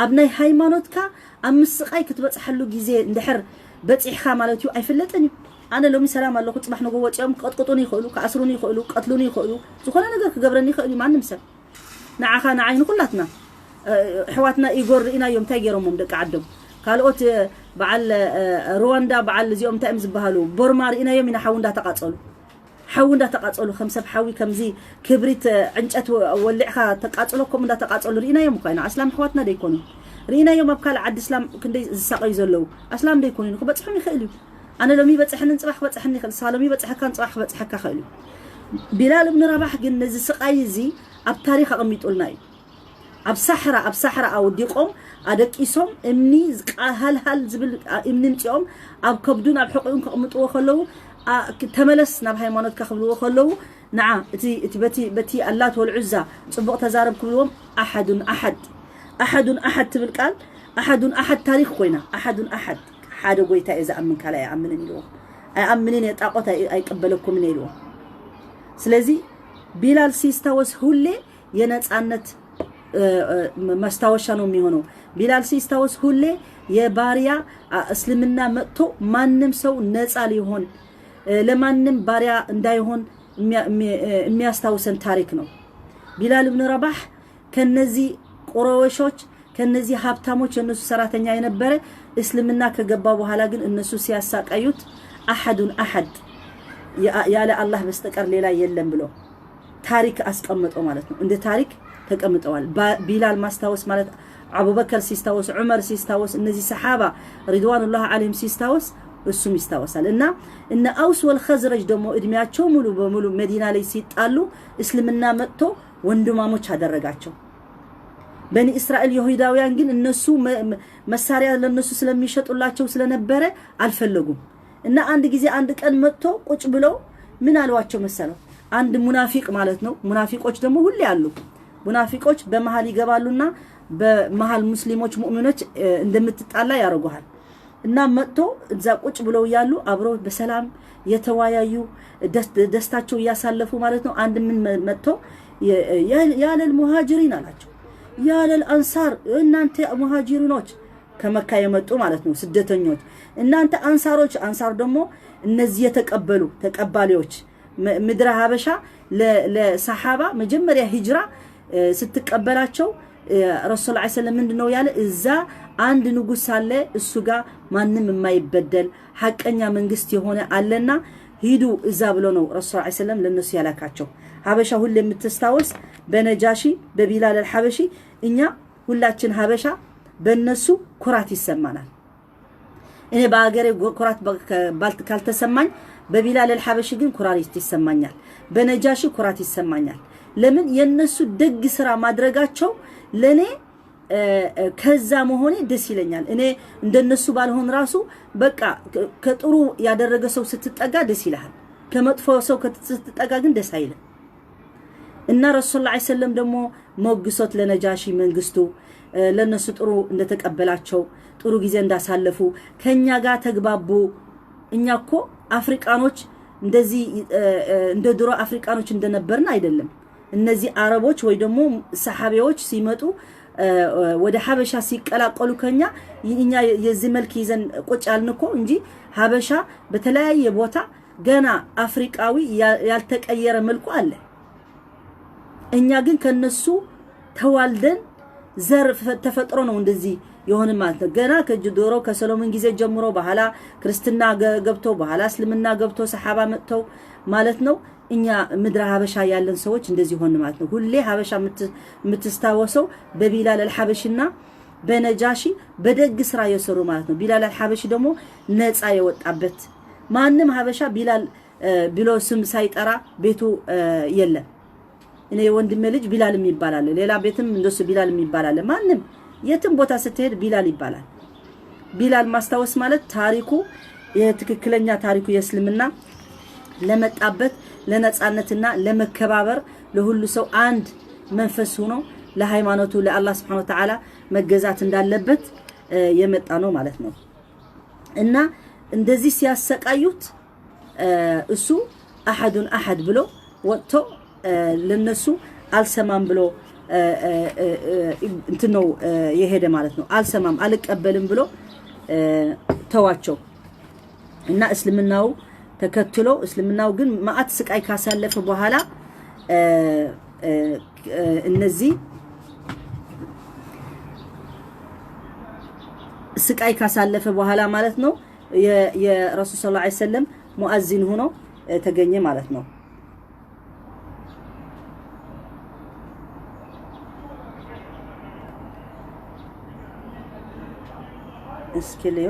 ኣብ ናይ ሃይማኖትካ ኣብ ምስቃይ ክትበፅሐሉ ግዜ እንድሕር በፂሕካ ማለት እዩ ኣይፍለጥን እዩ ኣነ ሎሚ ሰላም ኣለኹ ፅባሕ ንጎ ወፂኦም ክቀጥቅጡን ይኽእሉ ክኣስሩን ይኽእሉ ቀትሉን ይኽእሉ ዝኾነ ነገር ክገብረኒ ይኽእል እዩ ማንም ሰብ ንዓኻ ንዓይ ንኹላትና ኣሕዋትና ኢጎር ርኢናዮም እንታይ ገይሮሞም ደቂ ዓዶም ካልኦት በዓል ሩዋንዳ በዓል እዚኦም እንታይ እዮም ዝበሃሉ ቦርማ ርኢናዮም ኢና ሓዊ እንዳተቃፀሉ ሓዊ እንዳተቃፀሉ ከም ሰብ ሓዊ ከምዚ ክብሪት ዕንጨት ወሊዕካ ተቃፅሎ ከምኡ እንዳተቃፀሉ ርኢናዮም እኳ ኢና ኣስላም ኣሕዋትና ደይኮኑ ርኢናዮም ኣብ ካልእ ዓዲ እስላም ክንደይ ዝሳቀዩ ዘለዉ ኣስላም ደይኮኑ ክበፅሖም ይኽእል እዩ ኣነ ሎሚ ይበፅሐንን ፅባሕ ክበፅሐኒ ይኽእል ንስኻ ሎሚ ይበፅሐካን ፅባሕ ክበፅሐካ ይኽእል እዩ ቢላል እብን ረባሕ ግን ነዚ ስቃይ እዚ ኣብ ታሪክ ኣቐሚጡልና እዩ ኣብ ሳሕራ ኣብ ሳሕራ ኣውዲቖም ኣደቂሶም እምኒ ሃልሃል ዝብል እምኒ ምፂኦም ኣብ ከብዱን ኣብ ሕቑኡን ከቕምጥዎ ከለዉ ተመለስ ናብ ሃይማኖትካ ክብልዎ ከለዉ ንዓ እቲ በቲ ኣላት ወልዑዛ ፅቡቕ ተዛረብ ክብልዎም ኣሓዱን ኣሓድ ኣሓዱን ኣሓድ ትብል ቃል ኣሓዱን ኣሓድ ታሪክ ኮይና ኣሓዱን ኣሓድ ሓደ ጎይታ እየ ዝኣምን ካልእ ኣይኣምንን ኢልዎም ኣይኣምንን እየ ጣቆት ኣይቅበለኩምን እየ ኢልዎም ስለዚ ቢላል ሲስታወስ ሁሌ የነጻነት መስታወሻ ነው የሚሆነው። ቢላል ሲስታወስ ሁሌ የባሪያ እስልምና መጥቶ ማንም ሰው ነጻ ሊሆን ለማንም ባሪያ እንዳይሆን የሚያስታውሰን ታሪክ ነው። ቢላል ብን ረባህ ከነዚህ ቁረይሾች፣ ከነዚህ ሀብታሞች፣ የነሱ ሰራተኛ የነበረ፣ እስልምና ከገባ በኋላ ግን እነሱ ሲያሳቀዩት አሐዱን አሐድ፣ ያለ አላህ በስተቀር ሌላ የለም ብሎ ታሪክ አስቀምጠው ማለት ነው። እንደ ታሪክ ተቀምጠዋል። ቢላል ማስታወስ ማለት አቡበከር ሲስታወስ፣ ዑመር ሲስታወስ፣ እነዚህ ሰሓባ ሪድዋኑላህ አለይሂም ሲስታወስ እሱም ይስታወሳል። እና እነ አውስ ወል ኸዝረጅ ደግሞ እድሜያቸው ሙሉ በሙሉ መዲና ላይ ሲጣሉ እስልምና መጥቶ ወንድማሞች አደረጋቸው። በኒ እስራኤል ይሁዳውያን ግን እነሱ መሳሪያ ለነሱ ስለሚሸጡላቸው ስለነበረ አልፈለጉም። እና አንድ ጊዜ አንድ ቀን መጥቶ ቁጭ ብለው ምን አሏቸው መሰለው? አንድ ሙናፊቅ ማለት ነው። ሙናፊቆች ደግሞ ሁሌ አሉ። ሙናፊቆች በመሃል ይገባሉና በመሃል ሙስሊሞች ሙእሚኖች እንደምትጣላ ያደርጉሃል። እና መጥቶ እዛ ቁጭ ብለው እያሉ አብረው በሰላም የተወያዩ ደስታቸው እያሳለፉ ማለት ነው። አንድ ምን መጥቶ ያለል ሙሃጅሪን አላቸው፣ ያለል አንሳር፣ እናንተ ሙሃጅሪኖች ከመካ የመጡ ማለት ነው ስደተኞች፣ እናንተ አንሳሮች፣ አንሳር ደግሞ እነዚህ የተቀበሉ ተቀባሊዎች ምድረ ሀበሻ ለሰሓባ መጀመሪያ ሂጅራ ስትቀበላቸው ረሱል ላ ሰለም ምንድን ነው ያለ? እዛ አንድ ንጉስ አለ፣ እሱ ጋር ማንም የማይበደል ሐቀኛ መንግስት የሆነ አለና ሂዱ እዛ ብሎ ነው ረሱል ላ ሰለም ለነሱ ያላካቸው። ሀበሻ ሁሌ የምትስታወስ በነጃሺ በቢላል አልሐበሺ። እኛ ሁላችን ሀበሻ በእነሱ ኩራት ይሰማናል። እኔ በአገሬ ኩራት ካልተሰማኝ በቢላል አልሐበሺ ግን ኩራት ይሰማኛል። በነጃሺ ኩራት ይሰማኛል። ለምን? የነሱ ደግ ስራ ማድረጋቸው ለኔ ከዛ መሆኔ ደስ ይለኛል። እኔ እንደነሱ ባልሆን ራሱ በቃ ከጥሩ ያደረገ ሰው ስትጠጋ ደስ ይልሃል። ከመጥፎ ሰው ስትጠጋ ግን ደስ አይልም። እና ረሱል ላ ሰለም ደግሞ ሞግሶት ለነጃሺ መንግስቱ ለነሱ ጥሩ እንደተቀበላቸው፣ ጥሩ ጊዜ እንዳሳለፉ፣ ከኛ ጋር ተግባቡ። እኛ እኮ አፍሪቃኖች እንደዚህ እንደ ድሮ አፍሪቃኖች እንደነበርን አይደለም። እነዚህ አረቦች ወይ ደግሞ ሰሓቢዎች ሲመጡ ወደ ሀበሻ ሲቀላቀሉ ከኛ እኛ የዚህ መልክ ይዘን ቁጭ ያልን እኮ እንጂ ሀበሻ በተለያየ ቦታ ገና አፍሪቃዊ ያልተቀየረ መልኩ አለ። እኛ ግን ከነሱ ተዋልደን ዘር ተፈጥሮ ነው እንደዚህ የሆነ ማለት ነው። ገና ከድሮ ከሰሎሞን ጊዜ ጀምሮ በኋላ ክርስትና ገብቶ በኋላ እስልምና ገብቶ ሰሓባ መጥተው ማለት ነው። እኛ ምድረ ሀበሻ ያለን ሰዎች እንደዚህ ሆን ማለት ነው። ሁሌ ሀበሻ የምትስታወሰው በቢላል አልሐበሽና በነጃሺ በደግ ስራ የሰሩ ማለት ነው። ቢላል አልሐበሺ ደግሞ ነፃ የወጣበት፣ ማንም ሀበሻ ቢላል ብሎ ስም ሳይጠራ ቤቱ የለም። እኔ የወንድሜ ልጅ ቢላል የሚባል አለ፣ ሌላ ቤትም እንደሱ ቢላል የሚባል አለ። ማንም የትም ቦታ ስትሄድ ቢላል ይባላል። ቢላል ማስታወስ ማለት ታሪኩ፣ የትክክለኛ ታሪኩ የእስልምና ለመጣበት ለነፃነትና ለመከባበር፣ ለሁሉ ሰው አንድ መንፈስ ሆኖ ለሃይማኖቱ ለአላህ ስብሐነ ወተዓላ መገዛት እንዳለበት የመጣ ነው ማለት ነው። እና እንደዚህ ሲያሰቃዩት እሱ አሐዱን አሐድ ብሎ ወጥቶ ለነሱ አልሰማም ብሎ እንትን ነው የሄደ ማለት ነው። አልሰማም አልቀበልም ብሎ ተዋቸው። እና እስልምናው ተከትሎ እስልምናው ግን መዓት ስቃይ ካሳለፈ በኋላ እነዚህ ስቃይ ካሳለፈ በኋላ ማለት ነው የረሱል ሰለላሁ ዐለይሂ ወሰለም ሙአዚን ሆኖ ተገኘ ማለት ነው። እስኪ ልዮ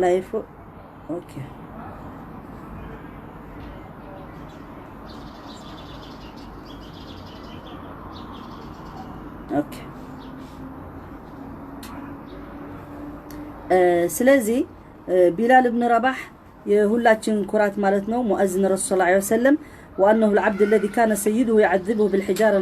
ላይፉ ኦኬ። ኦኬ። ስለዚህ ቢላል እብን ረባህ የሁላችን ኩራት ማለት ነው። ሙአዚን ረሱል ሰለላሁ ዐለይሂ ወሰለም وأنه العبد الذي كان سيده يعذبه بالحجارة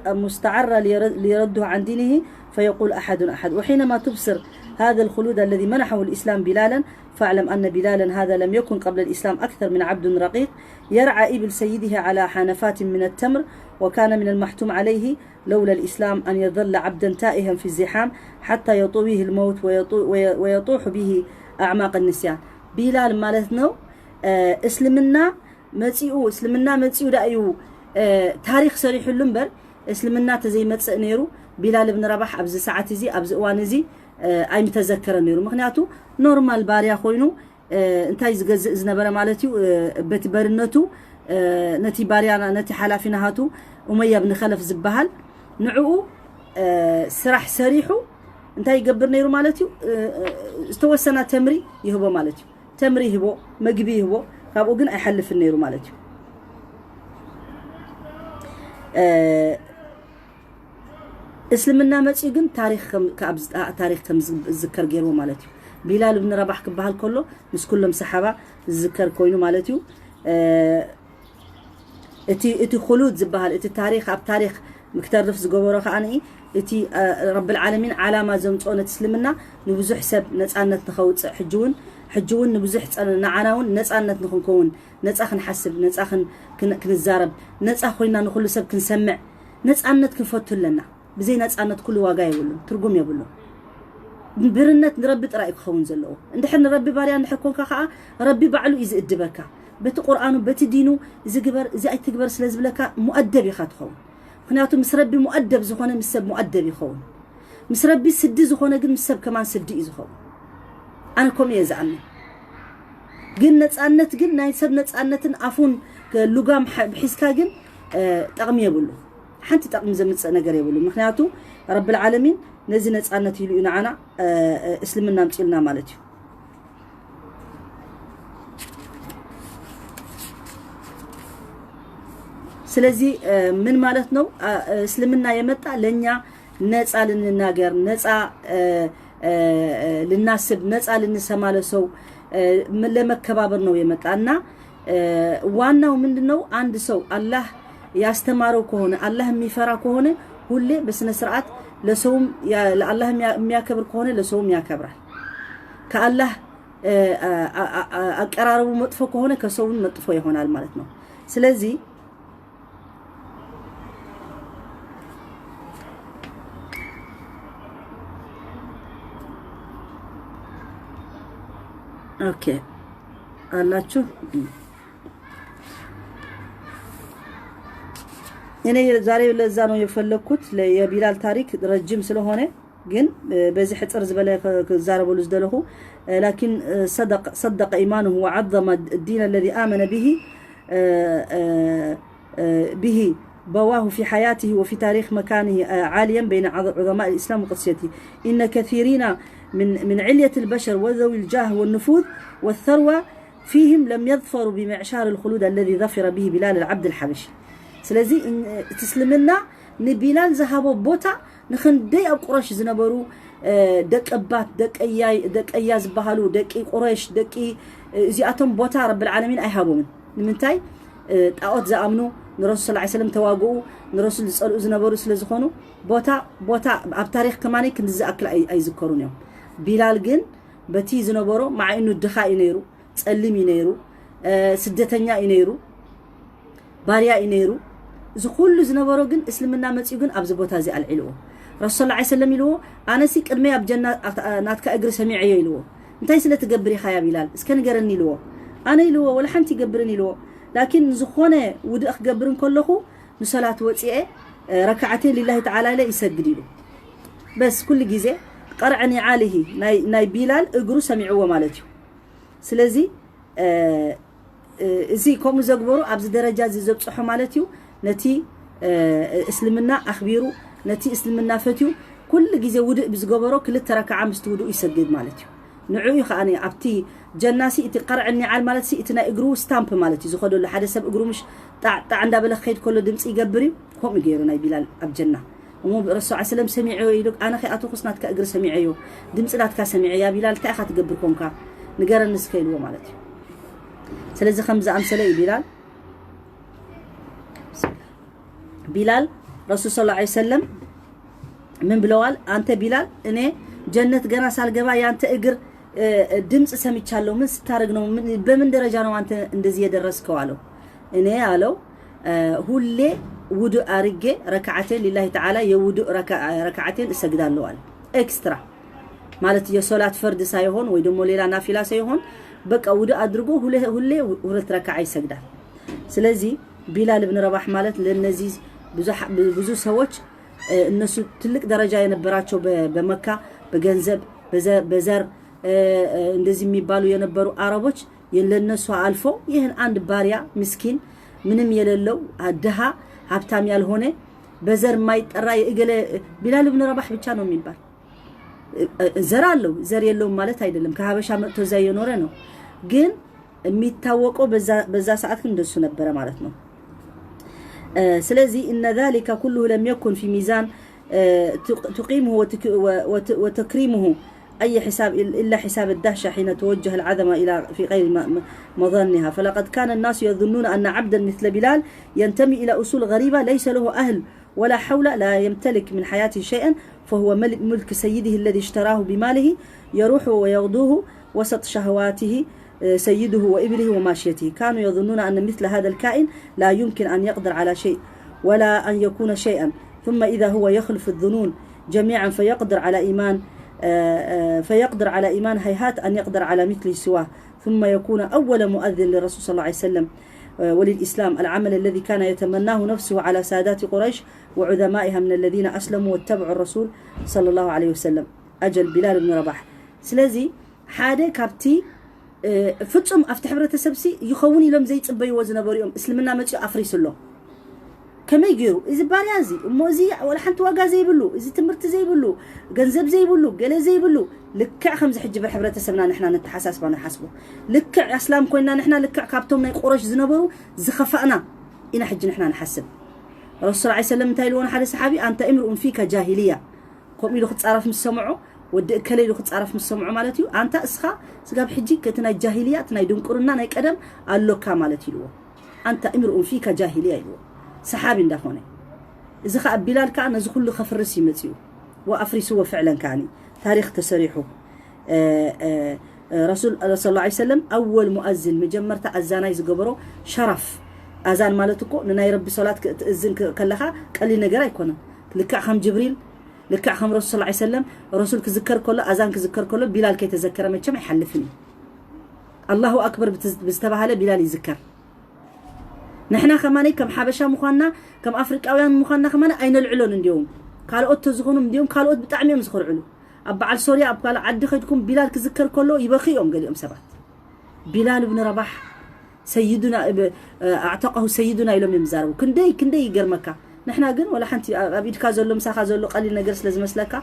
المستعرة ليرده عن دينه فيقول أحد أحد. وحينما تبصر هذا الخلود الذي منحه الإسلام بلالا فاعلم أن بلالا هذا لم يكن قبل الإسلام أكثر من عبد رقيق يرعى إبل سيده على حنفات من التمر وكان من المحتوم عليه لولا الإسلام أن يظل عبدا تائها في الزحام حتى يطويه الموت ويطوح به أعماق النسيان. ቢላል ማለት ነው። እስልምና መጺኡ እስልምና መጺኡ ዳ እዩ ታሪኽ ሰሪሕሉ እምበር፣ እስልምና ተዘይመጽእ ነይሩ ቢላል እብን ረባሕ ኣብዚ ሰዓት እዚ ኣብዚ እዋን እዚ ኣይምተዘከረ ነይሩ። ምክንያቱ ኖርማል ባርያ ኮይኑ እንታይ ዝገዝእ ዝነበረ ማለት እዩ። በቲ በርነቱ ነቲ ባርያ ነቲ ሓላፊ ናሃቱ ኡመያ ብን ኸለፍ ዝበሃል ንዕኡ ስራሕ ሰሪሑ እንታይ ይገብር ነይሩ ማለት እዩ። ዝተወሰና ተምሪ ይህቦ ማለት እዩ። ተምሪ ይህቦ፣ መግቢ ይህቦ፣ ካብኡ ግን ኣይሓልፍን ነይሩ ማለት እዩ። እስልምና መጺኡ ግን ታሪኽ ከም ካብ ታሪኽ ከም ዝዝከር ገይርዎ ማለት እዩ። ቢላል እብን ረባሕ ክበሃል ከሎ ምስ ኩሎም ሰሓባ ዝዝከር ኮይኑ ማለት እዩ። እቲ እቲ ኹሉድ ዝበሃል እቲ ታሪኽ ኣብ ታሪኽ ምክተርፍ ዝገበሮ ከኣ እቲ ረብል ዓለሚን ዓላማ ዘምጽኦ ነቲ እስልምና ንብዙሕ ሰብ ነጻነት ንኸውጽእ ሕጂ እውን ሕጂ እውን ንብዙሕ ንዓና እውን ነጻነት ንኽንከውን ነጻ ክንሓስብ ነጻ ክንዛረብ ነጻ ኮይና ንኹሉ ሰብ ክንሰምዕ ነጻነት ክንፈቱ ኣለና። ብዘይ ነጻነት ኩሉ ዋጋ የብሉን፣ ትርጉም የብሉን። ብርነት ንረቢ ጥራይ ክኸውን ዘለዎ። እንድሕር ንረቢ ባርያ እንድሕር ኮንካ ከዓ ረቢ ባዕሉ እዩ ዝእድበካ። በቲ ቁርኣኑ በቲ ዲኑ እዚ ግበር እዚ ኣይትግበር ስለ ዝብለካ ሙኣደብ ኢኻ ትኸውን። ምክንያቱ ምስ ረቢ ሙኣደብ ዝኾነ ምስ ሰብ ሙኣደብ ይኸውን። ምስ ረቢ ስዲ ዝኾነ ግን ምስ ሰብ ከማን ስዲ እዩ ዝኸውን። ኣነ ከምኡ እየ ዝኣምን። ግን ነጻነት ግን ናይ ሰብ ነጻነትን ኣፉን ሉጋም ብሒዝካ ግን ጠቕሚ የብሉ። ሓንቲ ጠቕሚ ዘምጽእ ነገር የብሉ። ምክንያቱ ረብል ዓለሚን ነዚ ነጻነት ኢሉ እዩ ንዓና እስልምና ኣምጺኡልና ማለት እዩ። ስለዚህ ምን ማለት ነው? እስልምና የመጣ ለኛ ነጻ ልንናገር፣ ነጻ ልናስብ፣ ነጻ ልንሰማ ለሰው ለመከባበር ነው የመጣ እና ዋናው ምንድን ነው? አንድ ሰው አላህ ያስተማረው ከሆነ አላህ የሚፈራ ከሆነ ሁሌ በስነ ስርዓት ለሰውም ለአላህ የሚያከብር ከሆነ ለሰውም ያከብራል። ከአላህ አቀራረቡ መጥፎ ከሆነ ከሰውም መጥፎ ይሆናል ማለት ነው። ስለዚህ ኦኬ አላችሁ። እኔ ዛሬ ለዛ ነው የፈለግኩት የቢላል ታሪክ ረጅም ስለሆነ ግን በዚ ሕጽር ዝበለ ክዛረበሉ ዝደለኹ ላኪን ሰደቀ ኢማኑሁ ወዓዘመ ዲን ለዚ ኣመነ ብሂ به بواه في حياته وفي تاريخ مكانه عاليا بين عظماء الإسلام وقدسيته. إن كثيرين من من علية البشر وذوي الجاه والنفوذ والثروة فيهم لم يظفروا بمعشار الخلود الذي ظفر به بلال العبد الحبشي. ስለዚ እቲ እስልምና ንቢላል ዝሃቦ ቦታ ንክንደይ ኣብ ቁረሽ ዝነበሩ ደቂ ባት ደቀያ ዝበሃሉ ደቂ ቁረሽ ደቂ እዚኣቶም ቦታ ረብል ዓለሚን ኣይሃቦምን። ንምንታይ? ጣዖት ዝኣምኑ ንረሱል ስ ሰለም ተዋግኡ ንረሱል ዝፀልኡ ዝነበሩ ስለ ዝኾኑ ቦታ ቦታ ኣብ ታሪክ ከማኒ ክንዲ ዝኣክል ኣይዝከሩን እዮም። ቢላል ግን በቲ ዝነበሮ ማዓይኑ ድኻ እዩ ነይሩ፣ ፀሊም እዩ ነይሩ፣ ስደተኛ እዩ ነይሩ፣ ባርያ እዩ ነይሩ። እዚ ኩሉ ዝነበሮ ግን እስልምና መፂኡ ግን ኣብዚ ቦታ እዚ ኣልዒልዎ። ረሱል ላ ሰለም ኢልዎ ኣነሲ ቅድመይ ኣብ ጀና ናትካ እግሪ ሰሚዐዮ ኢልዎ። እንታይ ስለ ትገብር ኢኻ ያ ቢላል እስከ ንገረኒ ኢልዎ። ኣነ ኢልዎ ወላ ሓንቲ ይገብርን ኢልዎ። ላኪን ዝኾነ ውድእ ክገብር እንከለኹ ንሰላት ወፂኤ ረክዓተይን ሊላሂ ተዓላ ኢለ ይሰግድ ኢሉ። በስ ኩሉ ግዜ ቀርዐ ኒዓሊሂ ናይ ቢላል እግሩ ሰሚዕዎ ማለት እዩ። ስለዚ እዚ ከምኡ ዘግበሩ ኣብዚ ደረጃ እዚ ዘብፅሖ ማለት እዩ። ነቲ እስልምና ኣኽቢሩ ነቲ እስልምና ፈትዩ ኩሉ ግዜ ውድእ ብዝገበሮ ክልተ ረክዓ ምስቲ ውድኡ ይሰግድ ማለት እዩ። ንዕኡ እዩ ከዓ ኣብቲ ጀናሲ እቲ ቀርዕ ኒዓል ማለት እቲ ናይ እግሩ ስታምፕ ማለት እዩ ዝኸደሉ ሓደ ሰብ እግሩ ምሽ ጣዕጣዕ እንዳበለ ክኸይድ ከሎ ድምፂ ይገብር እዩ። ከምኡ ገይሩ ናይ ቢላል ኣብ ጀና እሞ ረሱል ዓ ሰለም ሰሚዐዮ ኢሉ ኣነ ከይኣተኹስ ናትካ እግሪ ሰሚዐዮ ድምፂ ናትካ ሰሚዐ ያ ቢላል እንታይ ኢኻ ትገብር ኮንካ ንገረኒ እስከ ኢልዎ ማለት እዩ። ስለዚ ከም ዝኣምሰለ እዩ ቢላል ቢላል ረሱል ስለ ላ ሰለም ምን ብለዋል? አንተ ቢላል እኔ ጀነት ገና ሳልገባ ያንተ እግር ድምፅ ሰምቻለሁ። ምን ስታደርግ ነው? በምን ደረጃ ነው አንተ እንደዚህ የደረስከው አለው። እኔ አለው ሁሌ ውዱእ አርጌ ረክዓቴን ሊላሂ ተዓላ የውዱእ ረክዓቴን እሰግዳለሁ አለ። ኤክስትራ ማለት የሶላት ፈርድ ሳይሆን ወይ ደግሞ ሌላ ናፊላ ሳይሆን በቃ ውዱ አድርጎ ሁሌ ሁሌ ሁለት ረካዓ ይሰግዳል። ስለዚህ ቢላል እብን ረባሕ ማለት ለነዚህ ብዙ ብዙ ሰዎች እነሱ ትልቅ ደረጃ የነበራቸው በመካ በገንዘብ በዘር እንደዚህ የሚባሉ የነበሩ አረቦች ለነሱ አልፎ ይህን አንድ ባሪያ ምስኪን ምንም የሌለው ድሃ ሀብታም ያልሆነ በዘር የማይጠራ የእገለ ቢላል እብን ረባሕ ብቻ ነው የሚባል። ዘር አለው ዘር የለውም ማለት አይደለም። ከሀበሻ መጥቶ እዛ እየኖረ ነው። ግን የሚታወቀው በዛ ሰዓት ግን እንደሱ ነበረ ማለት ነው። ስለዚህ إن ذلك كله لم يكن في ميزان تقيمه وتكريمه أي حساب إلا حساب الدهشة حين توجه العظمة إلى في غير مظنها. فلقد كان الناس يظنون أن عبدا مثل بلال ينتمي إلى أصول غريبة ليس له أهل ولا حول لا يمتلك من حياته شيئا فهو ملك سيده الذي اشتراه بماله يروح ويغدوه وسط شهواته سيده وإبله وماشيته. كانوا يظنون أن مثل هذا الكائن لا يمكن أن يقدر على شيء ولا أن يكون شيئا، ثم إذا هو يخلف الظنون جميعا فيقدر على إيمان فيقدر على إيمان هيهات أن يقدر على مثل سواه، ثم يكون أول مؤذن للرسول صلى الله عليه وسلم وللإسلام، العمل الذي كان يتمناه نفسه على سادات قريش وعظمائها من الذين أسلموا واتبعوا الرسول صلى الله عليه وسلم. أجل بلال بن رباح. ስለዚ ሓደ ካብቲ ፍጹም ኣብቲ ሕብረተሰብ ሲ ይኸውን ኢሎም ዘይጽበይዎ ዝነበሩ እዮም። እስልምና መጺኡ ኣፍሪሱ ኣሎ። ከመይ ገይሩ እዚ ባርያ እዚ እሞ እዚ ወላ ሓንቲ ዋጋ ዘይብሉ እዚ ትምህርቲ ዘይብሉ ገንዘብ ዘይብሉ ገለ ዘይብሉ ልክዕ ከምዚ ሕጂ ብሕብረተሰብና ንሕና ነተሓሳስባ ንሓስቦ ልክዕ ኣስላም ኮይና ንሕና ልክዕ ካብቶም ናይ ቁረሽ ዝነበሩ ዝኸፋእና ኢና ሕጂ ንሕና ንሓስብ። ረሱል ስ ሰለም እንታይ ኢልዎ ንሓደ ሰሓቢ ኣንተ እምርኡን ፊከ ጃሂልያ ከምኡ ኢሉ ክጻረፍ ምስ ሰምዖ ወዲ እከለ ኢሉ ክጻረፍ ምስ ሰምዖ ማለት እዩ ኣንታ እስኻ ስጋብ ሕጂ ከቲ ናይ ጃሂልያ እቲ ናይ ድንቁርና ናይ ቀደም ኣሎካ ማለት ኢልዎ። ኣንታ እምርኡን ፊካ ጃሂልያ ኢልዎ ሰሓቢ እንዳኾነ እዚ ኸዓ ቢላል ከዓ ነዚ ኩሉ ከፍርስ ይመፅኡ ወኣፍሪስዎ ፍዕለን ከዓኒ ታሪክ ተሰሪሑ ረሱል ስ ላ ሰለም ኣወል ሙኣዝን መጀመርታ ኣዛናይ ዝገበሮ ሸራፍ ኣዛን ማለት እኮ ንናይ ረቢ ሶላት ክትእዝን ከለኻ ቀሊል ነገር ኣይኮነን ልክዕ ከም ጅብሪል ልክዕ ከም ረሱል ስ ሰለም ረሱል ክዝከር ከሎ ኣዛን ክዝከር ከሎ ቢላል ከይተዘከረ መቸም ኣይሓልፍን እዩ ኣላሁ ኣክበር ብዝተባሃለ ቢላል ይዝከር ንሕና ከማነይ ከም ሓበሻ ምዃንና ከም ኣፍሪቃውያን ምዃንና ከማነ ኣይነልዕሎን እንዲዮም ካልኦት ተዝኾኑ እንዲዮም ካልኦት ብጣዕሚ እዮም ዝኽርዕሉ ኣብ በዓል ሶርያ ኣብ ካልእ ዓዲ ከድኩም ቢላል ክዝከር ከሎ ይበኺ እዮም ገሊኦም ሰባት ቢላል እብን ረባሕ ሰይዱና ኣዕተቀሁ ሰይዱና ኢሎም እዮም ዝዛረቡ ክንደይ ክንደይ ይገርመካ ንሕና ግን ወላ ሓንቲ ኣብ ኢድካ ዘሎ ምሳኻ ዘሎ ቀሊል ነገር ስለ ዝመስለካ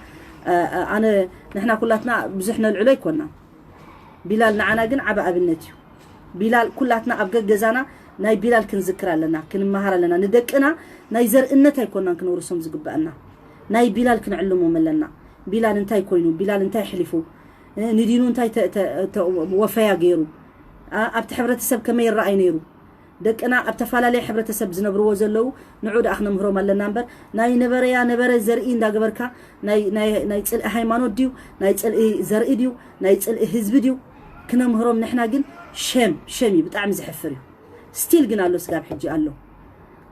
ኣነ ንሕና ኩላትና ብዙሕ ነልዕሎ ኣይኮና ቢላል ንዓና ግን ዓቢ ኣብነት እዩ ቢላል ኩላትና ኣብ ገገዛና ናይ ቢላል ክንዝክር ኣለና ክንመሃር ኣለና ንደቅና ናይ ዘርእነት ኣይኮናን ክንወርሶም ዝግበኣና ናይ ቢላል ክንዕልሞም ኣለና ቢላል እንታይ ኮይኑ ቢላል እንታይ ሕሊፉ ንዲኑ እንታይ ወፈያ ገይሩ ኣብቲ ሕብረተሰብ ከመይ ይረኣይ ነይሩ ደቅና ኣብ ተፈላለየ ሕብረተሰብ ዝነብርዎ ዘለዉ ንዑ ደኣ ክነምህሮም ኣለና እምበር ናይ ነበረያ ነበረ ዘርኢ እንዳገበርካ ናይ ፅልኢ ሃይማኖት ድዩ ናይ ፅልኢ ዘርኢ ድዩ ናይ ፅልኢ ህዝቢ ድዩ ክነምህሮም ንሕና ግን ሸም ሸም እዩ ብጣዕሚ ዘሕፍር እዩ ስቲል ግን ኣሎ ስጋብ ሕጂ ኣሎ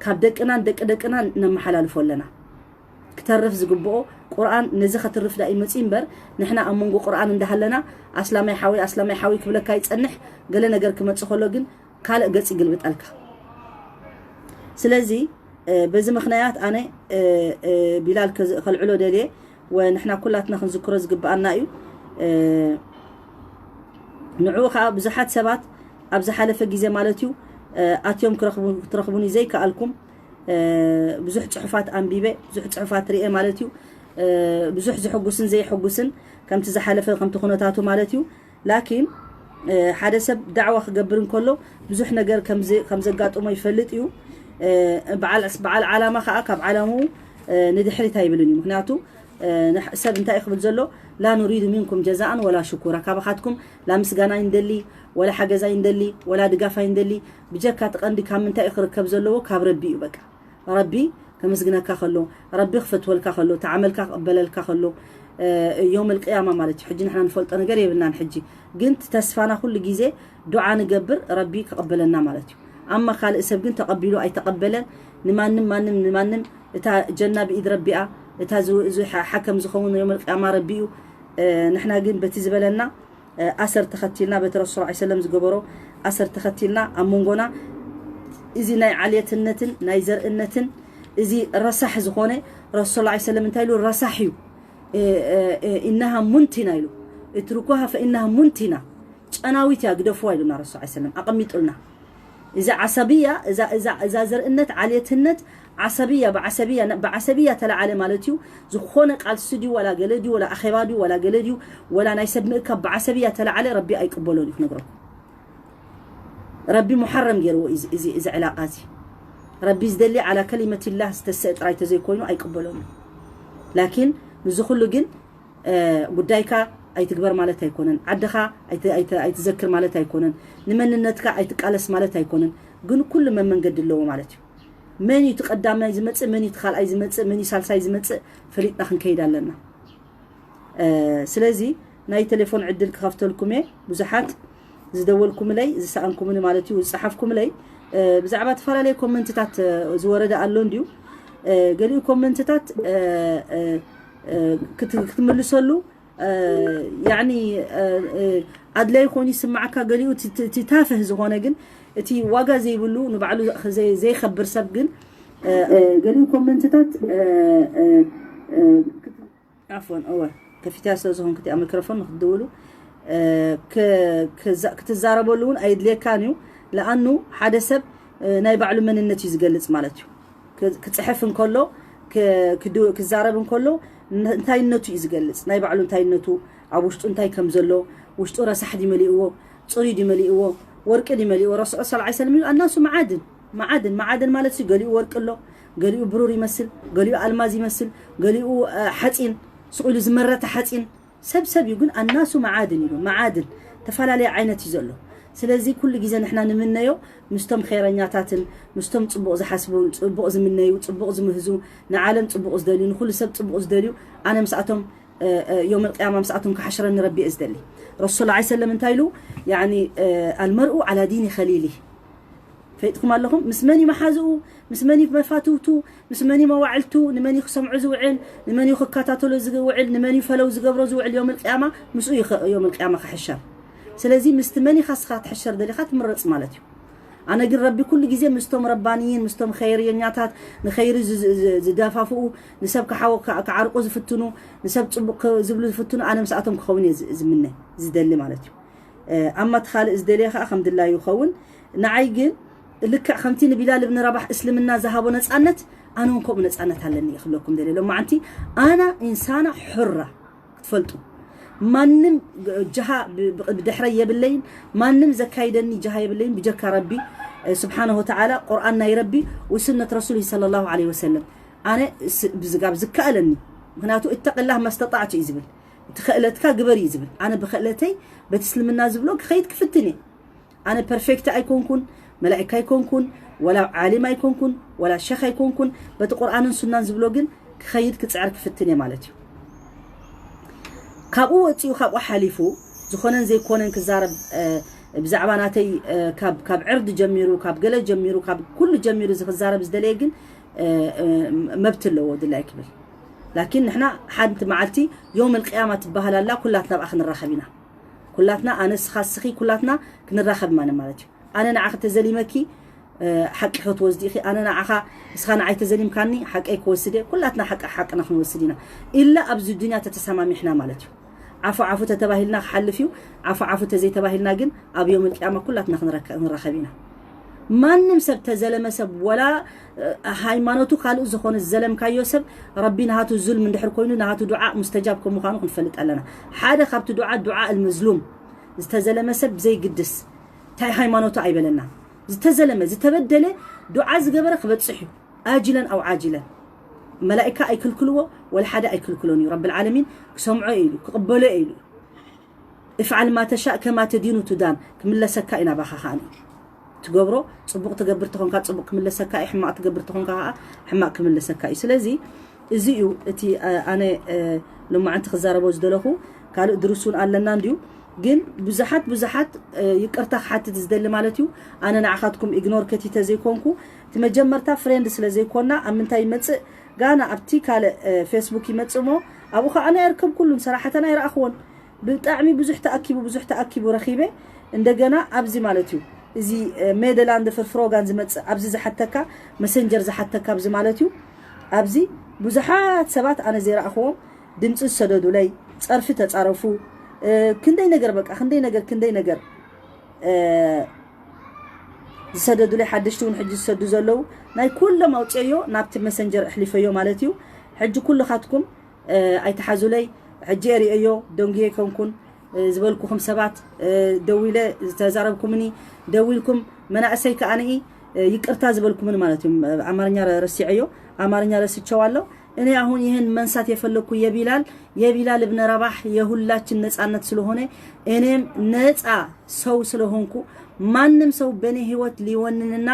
ካብ ደቅናን ደቂ ደቅናን ነመሓላልፎ ኣለና ክተርፍ ዝግብኦ ቁርኣን ነዚ ከትርፍ ዳ ይመጽእ እምበር ንሕና ኣብ መንጎ ቁርኣን እንዳሃለና ኣስላማይ ሓወይ ኣስላማይ ሓወይ ክብለካ ይጸንሕ ገለ ነገር ክመጽእ ከሎ ግን ካልእ ገጽ ይግልብጠልካ ስለዚ በዚ ምኽንያት ኣነ ቢላል ከልዕሎ ደልየ ወንሕና ኩላትና ክንዝክሮ ዝግብኣና እዩ ንዕኡ ከዓ ብዙሓት ሰባት ኣብ ዝሓለፈ ግዜ ማለት እዩ ኣትዮም ክትረኽቡኒ ዘይከኣልኩም ብዙሕ ፅሑፋት ኣንቢበ ብዙሕ ፅሑፋት ርኤ ማለት እዩ ብዙሕ ዝሕጉስን ዘይሕጉስን ከምቲ ዝሓለፈ ከምቲ ኩነታቱ ማለት እዩ ላኪን ሓደ ሰብ ዳዕዋ ክገብር እንከሎ ብዙሕ ነገር ከም ዘጋጥሞ ይፈልጥ እዩ በዓል ዓላማ ከዓ ካብ ዓላምኡ ንድሕሪት ኣይብልን እዩ ምክንያቱ ሰብ እንታይ ክብል ዘሎ ላ ኑሪዱ ሚንኩም ጀዛኣን ወላ ሽኩራ ካባኻትኩም ላ ምስጋና ይንደሊ ወላ ሓገዛ ይንደሊ ወላ ድጋፍ ኣይንደሊ ብጀካ እቲ ቀንዲ ካብ ምንታይ ክርከብ ዘለዎ ካብ ረቢ እዩ በቃ ረቢ ከመስግነካ ከሎ ረቢ ክፈትወልካ ከሎ ተዓመልካ ክቕበለልካ ከሎ ዮም ልቅያማ ማለት እዩ ሕጂ ንሕና ንፈልጦ ነገር የብልናን ሕጂ ግን ተስፋና ኩሉ ግዜ ዱዓ ንገብር ረቢ ክቕበለና ማለት እዩ ኣማ ካልእ ሰብ ግን ተቐቢሉ ኣይተቐበለን ንማንም ማንም ንማንም እታ ጀና ብኢድ ረቢኣ እታ ሓከም ዝኸውን ዮም ልቅያማ ረቢ እዩ ንሕና ግን በቲ ዝበለና ኣሰር ተኸቲልና፣ በቲ ረሱል ሰለላሁ ዐለይሂ ወሰለም ዝገበሮ ኣሰር ተኸቲልና፣ ኣብ መንጎና እዚ ናይ ዓልየትነትን ናይ ዘርእነትን እዚ ረሳሕ ዝኾነ፣ ረሱል ሰለላሁ ዐለይሂ ወሰለም እንታይ ኢሉ? ረሳሕ እዩ። ኢነሃ ሙንቲና ኢሉ። اتركوها فإنها منتنة። ጨናዊት እያ፣ ግደፍዋ ኢሉና ረሱል ሰለላሁ ዐለይሂ ወሰለም፣ ኣቐሚጡልና። እዚ ዓሰብያ፣ እዛ፣ እዛ፣ እዛ ዘርእነት፣ ዓልየትነት፣ ዓሰብያ፣ ብዓሰብያ፣ ብዓሰብያ ተለዓለ ማለት እዩ። ዝኾነ ቃልሲ ድዩ፣ ወላ ገለ ድዩ፣ ወላ ኣኼባ ድዩ፣ ወላ ገለ ድዩ፣ ወላ ናይ ሰብ ምእካብ ብዓሰብያ ተለዓለ፣ ረቢ ኣይቅበሎን እዩ ክነግረኩም። ረቢ ሙሓረም ገይርዎ እዩ እዚ፣ እዚ፣ እዚ ዕላቃ እዚ። ረቢ ዝደሊ ዓላ ከሊመቲላህ ዝተሰእ ጥራይ ተዘይኮይኑ ኣይቅበሎን እዩ። ላኪን፣ ምስዚ ኩሉ ግን፣ እ፣ ጉዳይካ ኣይትግበር ማለት ኣይኮነን። ዓድኻ ኣይት-፣ ኣይት-፣ ኣይትዘክር ማለት ኣይኮነን። ንመንነትካ ኣይትቃለስ ማለት ኣይኮነን። ግን ኩሉ መመንገዲ ኣለዎ ማለት እዩ። መን እዩ እቲ ቀዳማይ ዝመጽእ፣ መን እዩ እቲ ካልኣይ ዝመጽእ፣ መን እዩ ሳልሳይ ዝመጽእ ፈሊጥና ክንከይድ ኣለና። እ፣ ስለዚ ናይ ቴሌፎን ዕድል ክኸፍተልኩም እየ። ብዙሓት ዝደወልኩምለይ፣ ዝሰኣንኩምኒ ማለት እዩ፣ ዝጸሓፍኩምለይ፣ እ፣ ብዛዕባ ዝተፈላለየ ኮመንትታት፣ እ፣ ዝወረደ ኣሎ እንድዩ። እ፣ ገሊኡ ኮመንትታት፣ እ፣ እ፣ እ፣ ክት-፣ ክትምልሰሉ፣ እ፣ ያዕኒ፣ እ፣ እ፣ ኣድላይ ኮይኑ ይስማዓካ። ገሊኡ እቲ፣ እቲ፣ እቲ ታፍህ ዝኾነ ግን እቲ ዋጋ ዘይብሉ ንባዕሉ ዘይ-፣ ዘይኸብር ሰብ ግን፣ እ፣ እ፣ ገሊኡ ኮመንትታት፣ እ፣ እ፣ እ፣ ክት-፣ ዓፍወን፣ እወ፣ ከፊትያ ስለ ዝኾንኩ እቲኣ ሚክሮፎን ንክትድውሉ፣ እ፣ ክ-፣ ክዛ-፣ ክትዛረበሉ እውን ኣይድልየካን እዩ። ለኣኑ ሓደ ሰብ፣ እ፣ ናይ ባዕሉ መንነት እዩ ዝገልጽ ማለት እዩ። ክ-፣ ክጽሕፍ እንከሎ፣ ክ-፣ ክድ-፣ ክዛረብ እንከሎ፣ ን-፣ እንታይነቱ እዩ ዝገልጽ። ናይ ባዕሉ እንታይነቱ፣ ኣብ ውሽጡ እንታይ ከም ዘሎ፣ ውሽጡ ረሳሕ ድዩ መሊእዎ፣ ጽሩይ ድዩ መሊእዎ፣ ወርቂ ድዩ መሊእዎ። ረሱል ሰለላሁ ዐለይሂ ወሰለም ይብሉ፣ ኣናሱ መዓድን፣ መዓድን፣ መዓድን ማለት እዩ፣ ገሊኡ ወርቂ ኣሎ፣ ገሊኡ ብሩር ይመስል፣ ገሊኡ ኣልማዝ ይመስል፣ ገሊኡ፣ እ፣ ሓጺን፣ ስቕ ኢሉ ዝመረተ ሓጺን። ሰብ ሰብ እዩ፣ ግን ኣናሱ መዓድን ይብሉ፣ መዓድን። ተፈላለየ ዓይነት እዩ ዘሎ። ስለዚ ኩሉ ግዜ ንሕና ንምነዮ ምስቶም ኸይረኛታትን፣ ምስቶም ጽቡቕ ዝሓስቡ፣ ጽቡቕ ዝምነዩ፣ ጽቡቕ ዝምህዙ፣ ንዓለም ጽቡቕ ዝደልዩ፣ ንኹሉ ሰብ ጽቡቕ ዝደልዩ፣ ኣነ ምስኣቶም፣ እ፣ እ፣ ዮም ኣልቅያማ ምስኣቶም ክሓሽረኒ ረቢ እየ ዝደሊ። ረሱል ሰለላሁ ዐለይሂ ወሰለም እንታይ ኢሉ? ያዕኒ፣ እ፣ ኣልመርኡ ዓላ ዲኒ ኸሊሊ። ፈይጥኩም ኣለኹም? ምስ መን እዩ መሓዝኡ? ምስ መን እዩ መፋትውቱ? ምስ መን እዩ መዋዕልቱ? ንመን እዩ ክሰምዑ ዝውዕል? ንመን እዩ ክከታተሎ ዝውዕል? ንመን እዩ ፈለው ዝገብሮ ዝውዕል? ዮም ኣልቅያማ ምስኡ እዩ ኸ-፣ ዮም ኣልቅያማ ክሕሸር። ስለዚ ምስቲ መን ኢኻ እስኻ ክትሕሸር ደሊኻ ትምረጽ ማለት እዩ። ኣነ ግን ረቢ ኩሉ ግዜ ምስቶም ረባንይን፣ ምስቶም ኸይርየኛታት፣ ንኸይሪ ዝ-፣ ዝ-፣ ዝ-፣ ዝደፋፍኡ፣ ንሰብ ክሓው-፣ ክዓ-፣ ክዓርቁ ዝፍትኑ፣ ንሰብ ጽቡቕ ክ-፣ ዝብሉ ዝፍትኑ፣ ኣነ ምስኣቶም ክኸውን እየ ዝ-፣ ዝምነ፣ ዝደሊ ማለት እዩ። እ፣ ኣማ እቲ ካልእ ዝደልየ ከዓ ከም ድላዩ ይኸውን። ንዓይ ግን ልክዕ ከምቲ ንቢላል እብኒ ረባሕ እስልምና ዝሃቦ ነጻነት፣ ኣነ እውን ከምኡ ነጻነት ኣለኒ እየ ክብለኩም ደልየ። ሎማዓንቲ ኣና ኢንሳና ሑራ ክትፈልጡ። ማንም ጀሃ ብ-፣ ብ-፣ ብድሕረይ የብለይን፣ ማንም ዘካይደኒ ጀሃ የብለይን ብጀካ ረቢ፣ እ፣ ስብሓነሁ ወተዓላ፣ ቁርኣን ናይ ረቢ ወሱነት ረሱል ሰለላሁ ዐለይሂ ወሰለም። ኣነ ስ-፣ ብዝጋብ ዝከኣለኒ፣ ምኽንያቱ እተቂላህ መስተጣዕቱ እዩ ዝብል፣ እቲ ክእለትካ ግበር እዩ ዝብል። ኣነ ብክእለተይ በቲ እስልምና ዝብሎ ክኸይድ ክፍትን እየ። ኣነ ፐርፌክት ኣይኮንኩን፣ መላእካ ኣይኮንኩን፣ ወላ ዓሊም ኣይኮንኩን፣ ወላ ሸኽ ኣይኮንኩን። በቲ ቁርኣንን ሱናን ዝብሎ ግን ክኸይድ ክጽዕር ክፍትን እየ ማለት እዩ። ካብኡ ወጺኡ፣ ካብኡ ሓሊፉ፣ ዝኾነን ዘይኮነን ክዛረብ፣ እ፣ ብዛዕባ ናተይ፣ እ፣ ካብ፣ ካብ ዕርዲ ጀሚሩ፣ ካብ ገለ ጀሚሩ፣ ካብ ኩሉ ጀሚሩ እዚ ክዛረብ ዝደለየ ግን፣ እ፣ እ፣ መብት ኣለዎ ድላይ ክብል። ላኪን ንሕና ሓንቲ መዓልቲ ዮም ኣልቅያማ ትበሃል ኣላ፣ ኩላትና ኣብኣ ክንራኸብ ኢና። ኩላትና፣ ኣነ፣ እስኻ፣ እስኺ፣ ኩላትና ክንራኸብ ማነ ማለት እዩ። ኣነ ንዓኺ ተዘሊመኪ፣ እ፣ ሓቂ ክትወስዲ ኢኺ። ኣነ ንዓኻ፣ እስኻ ንዓይ ተዘሊምካኒ፣ ሓቀይ ክወስድ እየ። ኩላትና ሓቂ፣ ሓቅና ክንወስድ ኢና። ኢላ ኣብዚ ዱንያ ተተሰማሚሕና ማለት እዩ። ዓፉ ዓፉ ተተባሂልና ክሓልፍ እዩ። ዓፉ ዓፉ ተዘይተባሂልና ግን ኣብ ዮም ኣልቅያማ ኩላትና ክንረከ-፣ ክንራኸብ ኢና። ማንም ሰብ ተዘለመ ሰብ፣ ወላ፣ እ፣ ሃይማኖቱ ካልእ ዝኾነ ዝዘለምካዮ ሰብ፣ ረቢ ናሃቱ ዙልም እንድሕር ኮይኑ፣ ናሃቱ ዱዓ ሙስተጃብ ከም ምዃኑ ክንፈልጥ ኣለና። ሓደ ካብቲ ዱዓ፣ ዱዓ ኣልመዝሉም፣ ዝተዘለመ ሰብ ብዘይግድስ፣ እንታይ ሃይማኖቱ ኣይበለና። ዝተዘለመ፣ ዝተበደለ ዱዓ ዝገበረ ክበጽሕ እዩ። ኣጅለን ኣው ዓጅለን። መላኢካ ኣይክልክልዎ፣ ወላ ሓደ ኣይክልክሎን እዩ። ረብል ዓለሚን ክሰምዖ እዩ ኢሉ፣ ክቕበሎ እዩ ኢሉ። افعل ما تشاء كما تدين تدان، ክምለሰካ እዩ ናባኻ። ከኣ ትገብሮ፣ ጽቡቕ ትገብር ተኾንካ ጽቡቕ ክምለሰካ እዩ፣ ሕማቕ ትገብር ተኾንካ ከኣ ሕማቕ ክምለሰካ እዩ። ስለዚ እዚ እዩ እቲ፣ እ፣ ኣነ፣ እ፣ ሎማዓንቲ ክዛረቦ ዝደለኹ። ካልእ ድሩስ እውን ኣለና እንድዩ፣ ግን ብዙሓት፣ ብዙሓት፣ እ፣ ይቅርታ ክሓትት ዝደሊ ማለት እዩ። ኣነ ንዓኻትኩም ኢግኖር ከቲተ ዘይኮንኩ፣ እቲ መጀመርታ ፍሬንድ ስለ ዘይኮና፣ ኣብ ምንታይ ይመጽእ? ጋና ኣብቲ ካልእ፣ እ፣ ፌስቡክ ይመጽእ እሞ፣ ኣብኡ ከኣ ኣነ ኣይርከብኩሉን፣ ሰራሕተን ኣይረኣኽዎን። ብጣዕሚ ብዙሕ ተኣኪቡ ብዙሕ ተኣኪቡ ረኺበ። እንደገና ኣብዚ ማለት እዩ፣ እዚ ሜደላንድ ፍርፍሮጋን ዝመፅእ ኣብዚ ዝሓተካ፣ መሰንጀር ዝሓተካ ኣብዚ ማለት እዩ። ኣብዚ ብዙሓት ሰባት ኣነ ዘይረኣኽዎም ድምፂ ዝሰደዱለይ፣ ፀርፊ ተፃረፉ፣ ክንደይ ነገር፣ በቃ ክንደይ ነገር ክንደይ ነገር ዝሰደዱለይ፣ ሓደሽቲ እውን ሕጂ ዝሰዱ ዘለዉ፣ ናይ ኩሎም ኣውፅኤዮ ናብቲ መሰንጀር ኣሕሊፈዮ ማለት እዩ። ሕጂ ኩልኻትኩም ኣይትሓዙለይ። ሕጂ ርእየዮ፣ ደንጉየ ይከንኩን ዝበልኩኹም ሰባት፣ ደዊለ ዝተዛረብኩምኒ፣ ደዊልኩም መናእሰይ ከኣ ንኢ ይቅርታ ዝበልኩምን ማለት እዩ። ኣማርኛ ረሲዐዮ፣ ኣማርኛ ረስቸው ኣሎ። እኔ አሁን ይህን መንሳት የፈለግኩ የቢላል የቢላል እብነ ረባሕ የሁላችን ነጻነት ስለሆነ፣ እኔም ነጻ ሰው ስለሆንኩ፣ ማንም ሰው በእኔ ህይወት ሊወንንና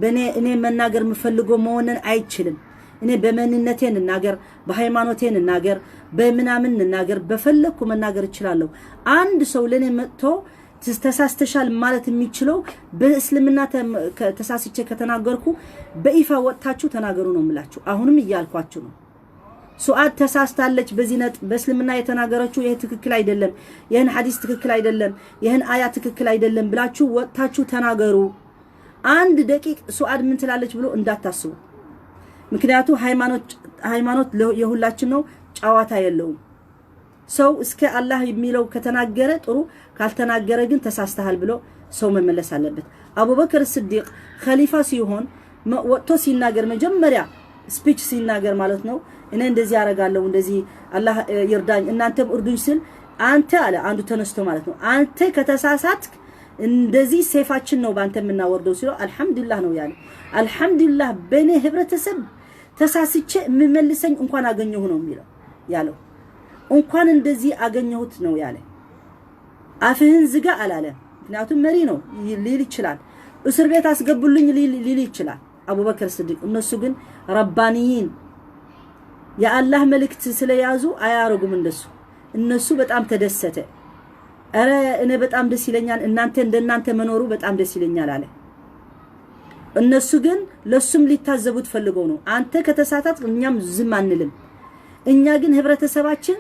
በእኔ እኔ መናገር የምፈልገው መወነን አይችልም። እኔ በመንነቴ እንናገር፣ በሃይማኖቴ እንናገር፣ በምናምን እንናገር፣ በፈለግኩ መናገር እችላለሁ። አንድ ሰው ለእኔ መጥቶ ተሳስተሻል ማለት የሚችለው በእስልምና ተሳስቼ ከተናገርኩ በይፋ ወጥታችሁ ተናገሩ ነው የምላችሁ። አሁንም እያልኳችሁ ነው። ሱዓድ ተሳስታለች በዚህ ነጥብ፣ በእስልምና የተናገረችው ይህ ትክክል አይደለም፣ ይህን ሐዲስ ትክክል አይደለም፣ ይህን አያ ትክክል አይደለም ብላችሁ ወጥታችሁ ተናገሩ። አንድ ደቂቅ ሱዓድ ምን ትላለች ብሎ እንዳታስቡ። ምክንያቱ ሃይማኖት የሁላችን ነው፣ ጨዋታ የለውም። ሰው እስከ አላህ የሚለው ከተናገረ ጥሩ፣ ካልተናገረ ግን ተሳስተሃል ብሎ ሰው መመለስ አለበት። አቡበክር ስዲቅ ኸሊፋ ሲሆን ወጥቶ ሲናገር፣ መጀመሪያ ስፒች ሲናገር ማለት ነው፣ እኔ እንደዚህ አረጋለሁ፣ እንደዚህ አላህ ይርዳኝ፣ እናንተም እርዱኝ ስል፣ አንተ አለ አንዱ ተነስቶ ማለት ነው፣ አንተ ከተሳሳትክ እንደዚህ ሴፋችን ነው በአንተ የምናወርደው ሲለው፣ አልሐምዱሊላህ ነው ያለ። አልሐምዱሊላህ በእኔ ህብረተሰብ ተሳስቼ የሚመልሰኝ እንኳን አገኘሁ ነው የሚለው ያለው። እንኳን እንደዚህ አገኘሁት ነው ያለ። አፍህን ዝጋ አላለ። ምክንያቱም መሪ ነው፣ ሊል ይችላል። እስር ቤት አስገቡልኝ ሊል ይችላል አቡበክር ስዲቅ። እነሱ ግን ረባንይን፣ የአላህ መልእክት ስለያዙ አያረጉም እንደሱ። እነሱ በጣም ተደሰተ። እረ እኔ በጣም ደስ ይለኛል፣ እናንተ እንደናንተ መኖሩ በጣም ደስ ይለኛል አለ። እነሱ ግን ለሱም ሊታዘቡት ፈልገው ነው። አንተ ከተሳሳትክ እኛም ዝም አንልም። እኛ ግን ህብረተሰባችን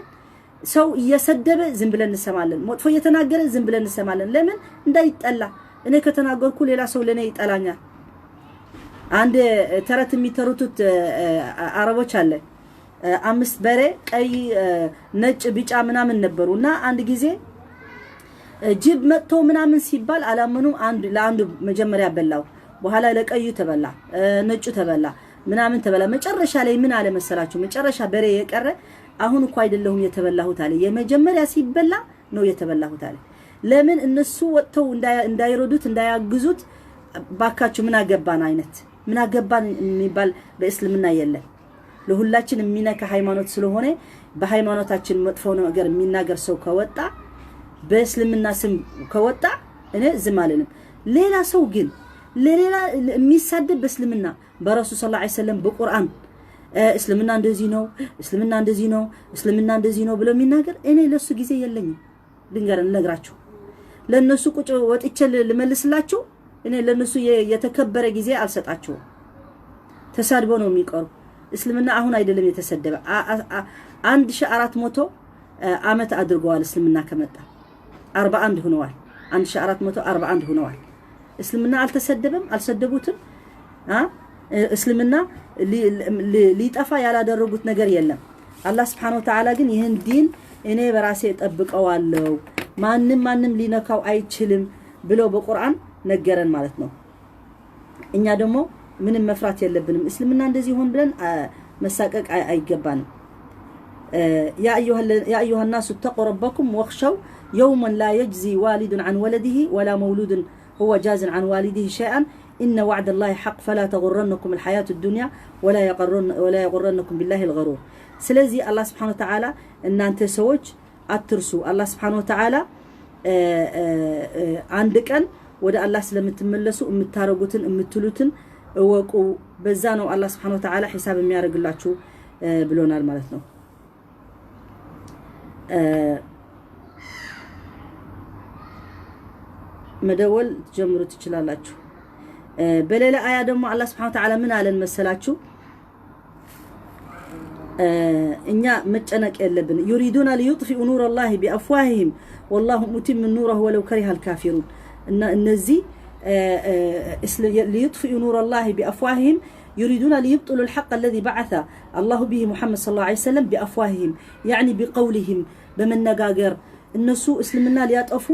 ሰው እየሰደበ ዝም ብለን እንሰማለን፣ መጥፎ እየተናገረ ዝም ብለን እንሰማለን። ለምን? እንዳይጠላ። እኔ ከተናገርኩ ሌላ ሰው ለእኔ ይጠላኛል። አንድ ተረት የሚተሩቱት አረቦች አለ። አምስት በሬ፣ ቀይ፣ ነጭ፣ ቢጫ ምናምን ነበሩ እና አንድ ጊዜ ጅብ መጥቶ ምናምን ሲባል አላመኑም። አንድ ለአንዱ መጀመሪያ በላው፣ በኋላ ለቀዩ ተበላ፣ ነጩ ተበላ፣ ምናምን ተበላ። መጨረሻ ላይ ምን አለ መሰላችሁ? መጨረሻ በሬ የቀረ፣ አሁን እኮ አይደለሁም የተበላሁት አለ። የመጀመሪያ ሲበላ ነው የተበላሁት አለ። ለምን? እነሱ ወጥተው እንዳይረዱት እንዳያግዙት፣ ባካችሁ ምን አገባን አይነት፣ ምን አገባን የሚባል በእስልምና የለም። ለሁላችን የሚነካ ሃይማኖት ስለሆነ በሃይማኖታችን መጥፎ ነገር የሚናገር ሰው ከወጣ፣ በእስልምና ስም ከወጣ እኔ ዝም አልልም። ሌላ ሰው ግን ለሌላ የሚሳደብ በእስልምና፣ በረሱል ሰለላሁ ዐለይሂ ወሰለም፣ በቁርአን እስልምና እንደዚህ ነው፣ እስልምና እንደዚህ ነው፣ እስልምና እንደዚህ ነው ብሎ የሚናገር እኔ ለሱ ጊዜ የለኝም። ልንገር ልነግራችሁ፣ ለነሱ ቁጭ ወጥቼ ልመልስላችሁ። እኔ ለነሱ የተከበረ ጊዜ አልሰጣችሁም። ተሳድቦ ነው የሚቀሩ። እስልምና አሁን አይደለም የተሰደበ፣ አንድ ሺ አራት መቶ አመት አድርገዋል። እስልምና ከመጣ አርባ አንድ ሆነዋል። አንድ ሺ አራት መቶ አርባ አንድ ሆነዋል። እስልምና አልተሰደበም፣ አልሰደቡትም። እስልምና ሊጠፋ ያላደረጉት ነገር የለም። አላህ ስብሓን ወተዓላ ግን ይህን ዲን እኔ በራሴ እጠብቀዋለሁ፣ ማንም ማንም ሊነካው አይችልም ብሎ በቁርአን ነገረን ማለት ነው። እኛ ደግሞ ምንም መፍራት የለብንም። እስልምና እንደዚህ ይሆን ብለን መሳቀቅ አይገባንም። يا أيها الناس اتقوا ربكم واخشوا يوما لا يجزي والد عن ولده ولا مولود هو جاز عن والده شيئا إن وعد الله حق فلا تغرنكم الحياة الدنيا ولا يغرنكم بالله الغرور. ስለዚህ አላህ ስብሓን ወተዓላ እናንተ ሰዎች አትርሱ። አላህ ስብሓን ወተዓላ አንድ ቀን ወደ አላህ ስለምትመለሱ የምታረጉትን የምትሉትን እወቁ። በዛ ነው አላህ ስብሓን ወተዓላ ሒሳብ የሚያደርግላችሁ ብሎናል ማለት ነው። መደወል ትጀምሩ ትችላላችሁ። በሌላ አያ ደግሞ አላህ ስብሓን ወተዓላ ምን አለን መሰላችሁ? እኛ መጨነቅ የለብን። يريدون ليطفئوا نور الله بأفواههم والله متم نوره ولو كره الكافرون። እነዚህ ليطفئوا نور الله بأفواههم يريدون ليبطلوا الحق الذي بعث الله به محمد صلى الله عليه وسلم بأفواههم، يعني بقولهم، በመነጋገር እነሱ እስልምና ሊያጠፉ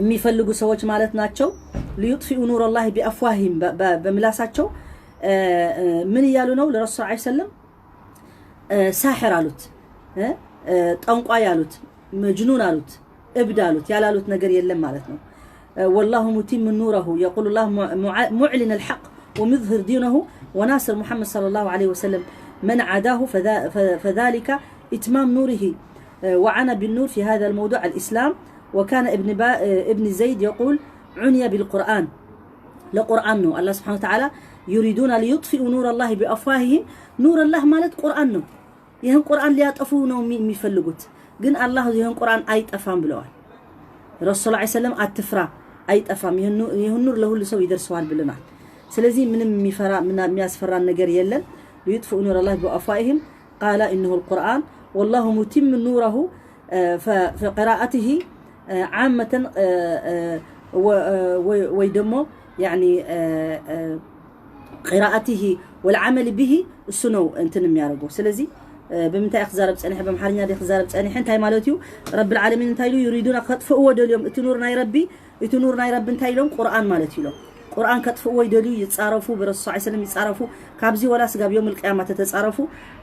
የሚፈልጉ ሰዎች ማለት ናቸው። ليطفئوا نور الله بأفواههم በምላሳቸው ምን እያሉ ነው? ለረሱል ዐለይሂ ሰለም ሳሕር አሉት፣ ጠንቋይ አሉት፣ መጅኑን አሉት፣ እብድ አሉት። ያላሉት ነገር የለም ማለት ነው። والله متم نوره، يقول الله معلن الحق ومظهر دينه وناصر محمد صلى الله عليه وسلم، من عاداه فذلك إتمام نوره. وعنى بالنور في هذا الموضوع الإسلام. وكان ابن، ابن زيد يقول: عني بالقرآن. ለቁርኣን ነው። አላህ ስብሓነ ወተዓላ يريدون ليطفئوا نور الله بأفواههم، ኑር አላህ ማለት ቁርኣን ነው። ይህን ቁርኣን ሊያጠፉ ነው የሚፈልጉት። ግን አላህ ይህን ቁርኣን አይጠፋም ብለዋል። ረሱል ዐለይሂ ሰለም አትፍራ፣ አይጠፋም፣ ይህን ኑር ለሁሉ ሰው ይደርሰዋል ብለናል። ስለዚህ ምንም የሚያስፈራን ነገር የለን። ليطفئوا نور الله بأفواههم قال إنه القرآن والله متم نوره في قراءته عامة ወይ ደግሞ يعني قراءته والعمل به እሱ ነው እንትን የሚያደርገው። ስለዚህ ብምንታይ ክዛረብ ጸኒሐ፣ በአምሓርኛ ደ ክዛረብ ጸኒሐ እንታይ ማለት እዩ? ረብል ዓለሚን እንታይ ኢሉ? يريدون ከጥፍእዎ ደልዮም እቲ ኑር ናይ ረቢ። እቲ ኑር ናይ ረቢ እንታይ ኢሎም? ቁርኣን ማለት ኢሎም። ቁርኣን ከጥፍእዎ ይደልዩ፣ ይጻረፉ፣ ብረሱል ሰለላሁ ዐለይሂ ወሰለም ይጻረፉ። ካብዚ ወላ ስጋብ የውም ልቅያማ ተተጻረፉ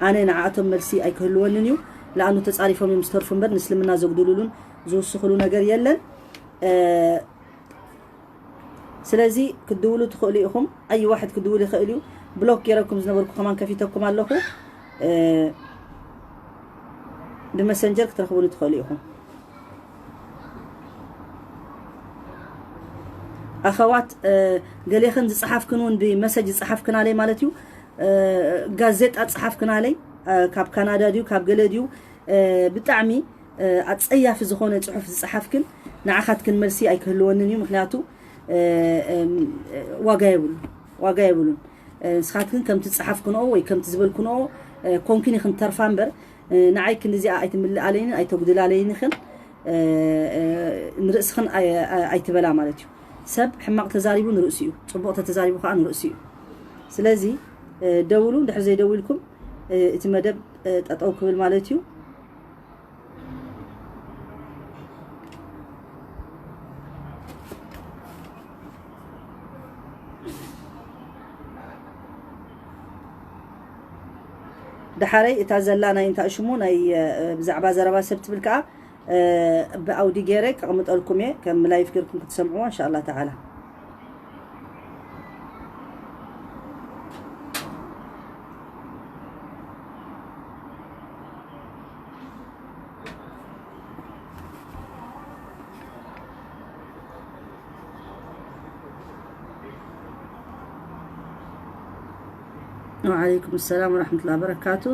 ኣነ ንዓኣቶም መልሲ ኣይክህልወንን እዩ። ለኣኑ ተጻሪፎም እዮም ዝተርፉ እምበር ንእስልምና ዘጉድሉሉን ዝውስኽሉ ነገር የለን። ስለዚ ክትድውሉ ትኽእሉ ኢኹም። ኣይ ዋሕድ ክትድውሉ ይኽእል እዩ። ብሎክ ገይረኩም ዝነበርኩ ከማን ከፊተኩም ኣለኹ። ብመሰንጀር ክትረኽቡኒ ትኽእሉ ኢኹም። ኣኸዋት ገሌኽን ዝጸሓፍክን እውን ብመሰጅ ዝጸሓፍክናለይ ማለት እዩ። ጋዜጣ ዝጸሓፍክናለይ ካብ ካናዳ ድዩ ካብ ገለ ድዩ ብጣዕሚ ኣጸያፊ ዝኾነ ጽሑፍ ዝጸሓፍክን ንዓኻትክን መልሲ ኣይክህልወንን እዩ። ምክንያቱ ዋጋ የብሉን፣ ዋጋ የብሉን። ንስኻትክን ከምቲ ዝጸሓፍክንኦ ወይ ከምቲ ዝበልክንኦ ኮንክን ኢኽን ተርፋ እምበር ንዓይ ክንዲዚኣ ኣይትምልኣለይንን ኣይተጉድላለይን ኢኽን። ንርእስኽን ኣይትበላ ማለት እዩ። ሰብ ሕማቕ ተዛሪቡ ንርእሱ እዩ፣ ጽቡቕ ተተዛሪቡ ከዓ ንርእሱ እዩ። ስለዚ ደውሉ፣ እንድሕር ዘይደዊልኩም እቲ መደብ ጠጠው ክብል ማለት እዩ። ደሓረይ እታ ዘላ ናይ እንታይ ሽሙ ናይ ብዛዕባ ዘረባ ሰብ ትብል ከዓ ብኣውዲ ገይረ ከቕምጠልኩም እየ ከም ላይፍ ገይርኩም ክትሰምዕዋ እንሻ ኣላ ተዓላ። ወዓለይኩም ሰላም ወራሕመቱላሂ ወበረካቱ።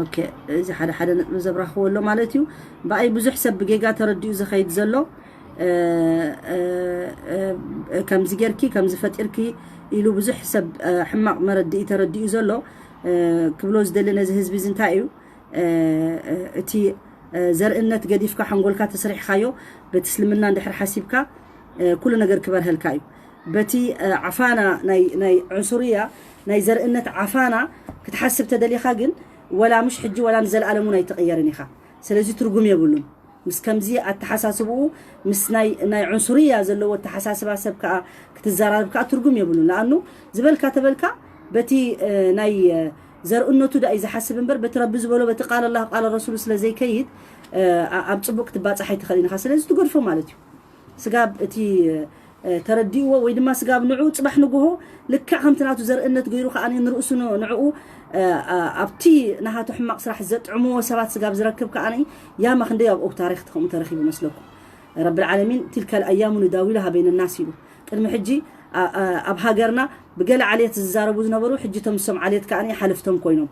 ኦኬ፣ እዚ ሓደ ሓደ ነጥቢ ዘብራኽዎ ኣሎ ማለት እዩ። ብኣይ ብዙሕ ሰብ ብጌጋ ተረዲኡ ዝኸይድ ዘሎ ከምዚ ጌርኪ ከምዚ ፈጢርኪ ኢሉ ብዙሕ ሰብ ሕማቕ መረድኢ ተረዲኡ ዘሎ ክብሎ ዝደሊ ነዚ ህዝቢ እዚ እንታይ እዩ? እቲ ዘርእነት ገዲፍካ ሓንጎልካ ተስሪሕኻዮ በቲ እስልምና እንድሕር ሓሲብካ ኩሉ ነገር ክበርሀልካ እዩ። በቲ ዓፋና ናይ ዕንሱርያ ናይ ዘርእነት ዓፋና ክትሓስብ ተደሊኻ ግን ወላ ምሽ ሕጂ ወላ ንዘለኣለም እውን ኣይትቕየርን ኢኻ። ስለዚ ትርጉም የብሉን። ምስ ከምዚ ኣተሓሳስብኡ ምስ ናይ ዕንሱርያ ዘለዎ ኣተሓሳስባ ሰብ ከዓ ክትዘራረብ ከዓ ትርጉም የብሉን። ለኣኑ ዝበልካ ተበልካ በቲ ናይ ዘርእነቱ ዳኣ እዩ ዝሓስብ እምበር በቲ ረቢ ዝበሎ በቲ ቃል ኣላህ ቃል ረሱሉ ስለ ዘይከይድ ኣብ ፅቡቅ ክትባፃሕ ኣይትኽእልን ኢኻ። ስለዚ ትገድፎ ማለት እዩ። ስጋብ እቲ ተረዲእዎ ወይ ድማ ስጋብ ንዑ ፅባሕ ንግሆ ልክዕ ከምቲ ናቱ ዘርእነት ገይሩ ከዓ ንርእሱ ንዕኡ ኣብቲ ናሃቱ ሕማቕ ስራሕ ዘጥዕምዎ ሰባት ስጋብ ዝረክብ ከዓ ያማ ክንደይ ኣብ ኦብ ታሪክ ከምኡ ተረኪቡ መስለኩም። ረብል ዓለሚን ትልከል ኣያሙ ንዳዊሉሃ በይነ ናስ ኢሉ። ቅድሚ ሕጂ ኣብ ሃገርና ብገለ ዓሌት ዝዛረቡ ዝነበሩ ሕጂ ቶም ሶም ዓሌት ከዓ ሓለፍቶም ኮይኖም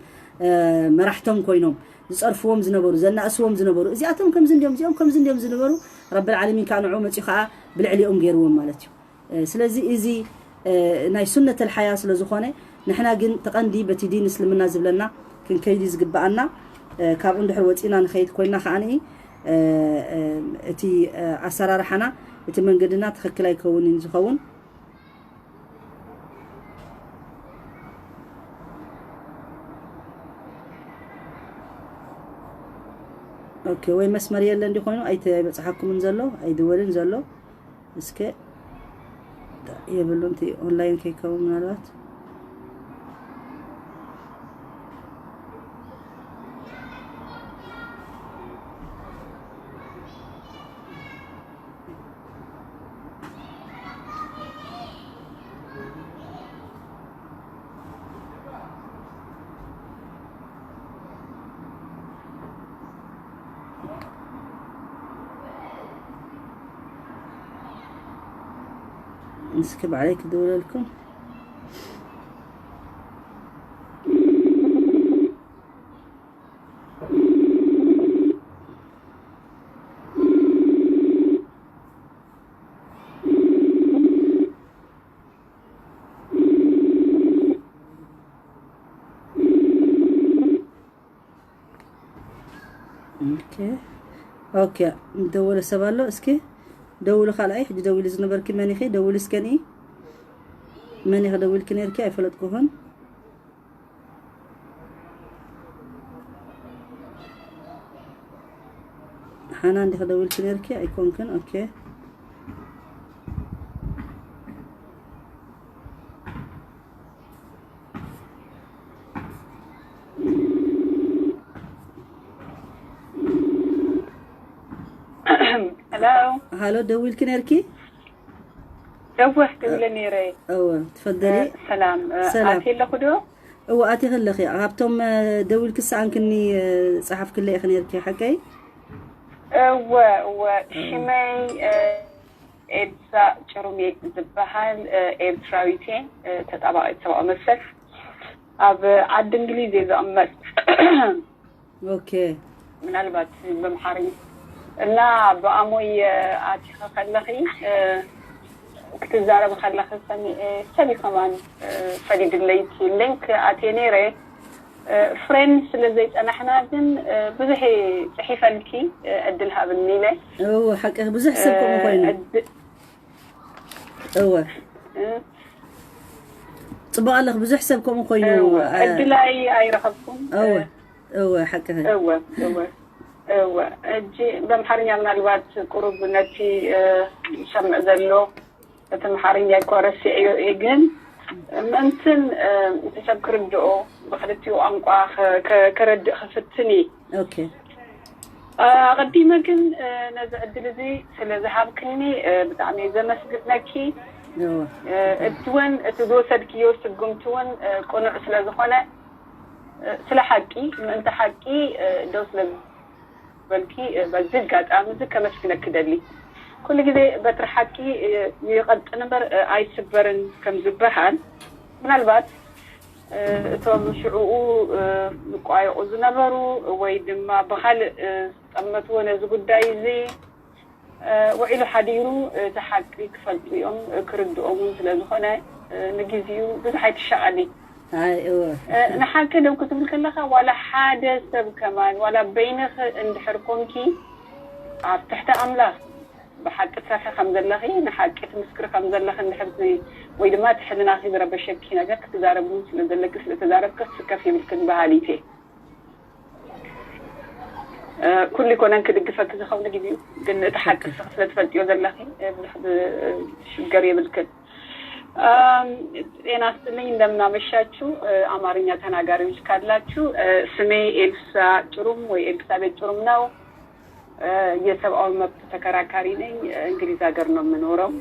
መራሕቶም ኮይኖም ዝፀርፍዎም ዝነበሩ ዘናእስዎም ዝነበሩ እዚኣቶም ከምዚ እንዲዮም እዚኦም ከምዚ እንዲዮም ዝነበሩ ረብል ዓለሚን ከዓ ንዑ መፅኡ ከዓ ብልዕሊኦም ገይርዎም ማለት እዩ። ስለዚ እዚ ናይ ሱነተል ሓያ ስለ ዝኾነ፣ ንሕና ግን ተቐንዲ በቲ ዲን እስልምና ዝብለና ክንከይድ እዩ ዝግብኣና። ካብኡ እንድሕር ወፂና ንኸይድ ኮይና ከዓኒ እቲ ኣሰራርሓና፣ እቲ መንገድና ትኽክል ኣይከውን እዩ ዝኸውን። ኦኬ፣ ወይ መስመር የለ እንዲ ኮይኑ ኣይተ- ኣይበፅሓኩምን ዘሎ ኣይድወልን ዘሎ። እስከ የብሉን፣ እቲ ኦንላይን ከይከውን ምናልባት። እስኪ ባዕለይ ክድውለልኩም። ኦኬ፣ ኦኬ፣ ደወለ ሰብ ኣሎ። እስኪ ደውሉ፣ ካልኣይ ሕጂ ደዊሉ ዝነበርኪ መን ኢኺ? ደውሉ እስከ ንኢ። መን ኢኺ ደዊልኪ ነርኪ? ኣይፈለጥኩኹን። ሓና እንዲኺ ደዊልኪ ነርኪ? ኣይኮንክን። ኦኬ። ሄሎ። ሃሎ፣ ደዊልኪ ነርኪ? ደወ፣ ደዊለ ነይረ። እወ፣ ትፈደሊ? እ፣ ሰላም፣ እ፣ ሰላም። ኣትየ ኣለኹ ዶ? እወ፣ ኣቲኺ ኣለኺ። ካብቶም፣ እ፣ ደዊልኪ ሰኣንክኒ፣ እ፣ ጸሓፍክለይ ኢኺ ነርኪ፣ ሓቀይ? እወ፣ እወ። እ። ሽመይ፣ እ፣ ኤልሳ ጭሩም እየ ዝበሃል። እ፣ ኤርትራዊት እየ። እ፣ ተጣባቒት ሰብኣዊ መሰል። ኣብ ዓዲ እንግሊዝ እየ ዝቕመጥ። ኦኬ። ምናልባት በምሓርኛ እና ብኣሞይ ኣቲኸ ከለኺ፣ እ፣ ክትዛረብ ከለኺ ሰሚዐ፣ ሰሊ ከማን፣ እ፣ ፈሊድለይ እቲ ሊንክ ኣትየ ነይረ። እ፣ ፍሬንድ ስለ ዘይጸናሕና ግን፣ እ፣ ብዙሕ ጽሒፈልኪ፣ እ፣ ዕድል ሃብኒ ኢለ። እወ፣ ሓቂ ብዙሕ ሰብ ከምኡ እ፣ ኮይኑ። ዕድ-፣ እወ። እ፣ ጽቡቕ ኣለኽ፣ ብዙሕ ሰብ ከምኡ ኮይኑ። እወ፣ እ፣ ዕድል ኣይ-፣ ኣይረኸብኩን። እወ፣ እ፣ እወ፣ ሓቅኺ። እወ፣ እወ፣ እወ። ሕጂ በምሓርኛ ምናልባት ቁሩብ ነቲ፣ እ፣ ዝሰምዕ ዘሎ እቲ ኣምሓርኛ እኳ ረሲዐዮ እየ፣ ግን ምእንትን፣ እ፣ እቲ ሰብ ክርድኦ ብክልቲኡ ቋንቋ ከ-፣ ከ-፣ ከረድእ ክፍትን እየ። ኦኬ። እ፣ ኣቐዲመ ግን፣ እ፣ ነዚ ዕድል እዚ ስለ ዝሃብክኒ፣ እ፣ ብጣዕሚ እየ ዘመስግነኪ። እወ። እ፣ እቲ እውን እቲ ዝወሰድክዮ ስጉምቲ እውን፣ እ፣ ቅኑዕ ስለ ዝኾነ፣ እ፣ ስለ ሓቂ፣ ምእንቲ ሓቂ፣ እ፣ ደው ስለ ዝበልኪ፣ እ፣ በዚ ኣጋጣሚ እዚ ከመስግነኪ ደሊ። ኩሉ ግዜ በትሪ ሓቂ፣ እ፣ ይቐጥን እምበር፣ እ፣ ኣይስበርን ከም ዝበሃል፣ ምናልባት፣ እ፣ እቶም ሽዕኡ፣ እ፣ ዝቋየቑ ዝነበሩ ወይ ድማ ብኻልእ፣ እ፣ ዝጠመትዎ ነዚ ጉዳይ እዚ፣ እ፣ ውዒሉ ሓዲሩ እቲ ሓቂ ክፈልጡ እዮም፣ እ፣ ክርድኦም እውን ስለ ዝኾነ፣ እ፣ ንግዜኡ ብዙሕ ኣይትሻቐሊ። ኣይ፣ እወ። እ፣ ንሓቂ ደው ክትብል ከለኻ፣ ዋላ ሓደ ሰብ ከማን፣ ዋላ በይንኺ እንድሕር ኮንኪ፣ ኣብ ትሕቲ ኣምላኽ ብሓቂ ትሰርሒ ከም ዘለኺ፣ ንሓቂ ትምስክሪ ከም ዘለኺ እንድሕር ት-፣ ወይ ድማ እቲ ሕልናኺ ዝረበሸኪ ነገር ክትዛረብሉ ስለ ዘለኪ፣ ስለ ተዛረብኪ ክትስከፍ የብልክን በሃሊት እየ። እ፣ ኩሉ ይኮነን ክድግፈኪ ዝኸውን ግዜኡ፣ ግን እቲ ሓቂ ትክክል። ንስኺ ስለ ትፈልጥዮ ዘለኺ፣ እ፣ ብዙሕ ብ-፣ ሽገር የብልክን። ኣም፣ ጤና ይስጥልኝ፣ እንደምን አመሻችሁ። እ፣ አማርኛ ተናጋሪዎች ካላችሁ፣ እ፣ ስሜ ኤልሳ ጭሩም ወይ ኤልሳቤጥ ጭሩም ነው። እ፣ የሰብአዊ መብት ተከራካሪ ነኝ። እ፣ እንግሊዝ ሀገር ነው የምኖረው።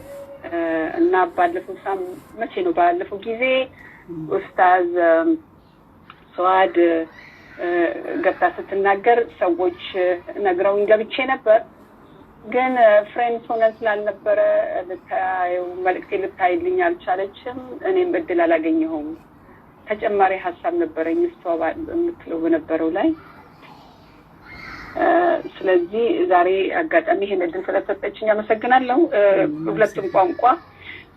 እ፣ እና ባለፈው ሳም-፣ መቼ ነው ባለፈው ጊዜ ኡስታዝ፣ እ፣ ሰዋድ፣ እ፣ ገብታ ስትናገር ሰዎች ነግረውኝ ገብቼ ነበር። ግን፣ እ፣ ፍሬንድስ ሆነን ስላልነበረ ልታየው፣ መልእክቴ ልታይልኝ አልቻለችም። እኔም እድል አላገኘሁም። ተጨማሪ ሀሳብ ነበረኝ እሷ ባ-፣ የምትለው በነበረው ላይ። እ፣ ስለዚህ ዛሬ አጋጣሚ ይሄን እድል ስለተሰጠችኝ አመሰግናለሁ። እ፣ እም፣ ሁለቱም አመሰግናለሁ። ቋንቋ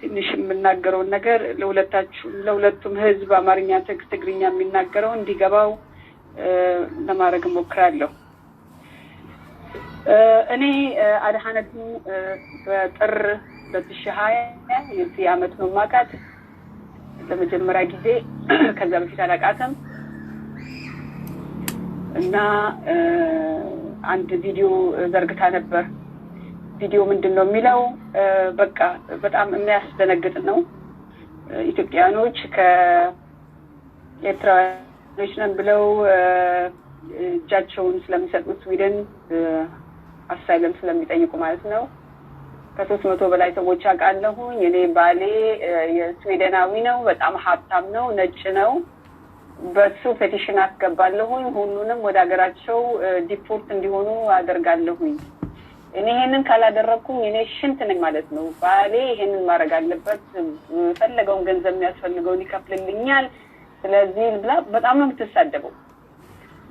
ትንሽ የምናገረውን ነገር ለሁለታችሁም፣ ለሁለቱም ህዝብ፣ አማርኛ፣ ትግ- ትግርኛ የሚናገረው እንዲገባው ለማድረግ እሞክራለሁ። እኔ አድሃነትን በጥር ሁለት ሺህ ሃያ የዚህ ዓመት ነው የማውቃት ለመጀመሪያ ጊዜ። ከዛ በፊት አላውቃትም እና አንድ ቪዲዮ ዘርግታ ነበር። ቪዲዮ ምንድን ነው የሚለው? በቃ በጣም የሚያስደነግጥ ነው። ኢትዮጵያኖች ከኤርትራውያኖች ነን ብለው እጃቸውን ስለሚሰጡ ስዊድን አሳይለም ስለሚጠይቁ ማለት ነው። ከሶስት መቶ በላይ ሰዎች አውቃለሁኝ። እኔ ባሌ የስዊድናዊ ነው፣ በጣም ሀብታም ነው፣ ነጭ ነው። በሱ ፔቲሽን አስገባለሁኝ። ሁሉንም ወደ ሀገራቸው ዲፖርት እንዲሆኑ አደርጋለሁኝ። እኔ ይሄንን ካላደረግኩኝ እኔ ሽንት ነኝ ማለት ነው። ባሌ ይሄንን ማድረግ አለበት። የፈለገውን ገንዘብ የሚያስፈልገውን ይከፍልልኛል። ስለዚህ ብላ በጣም ነው የምትሳደበው።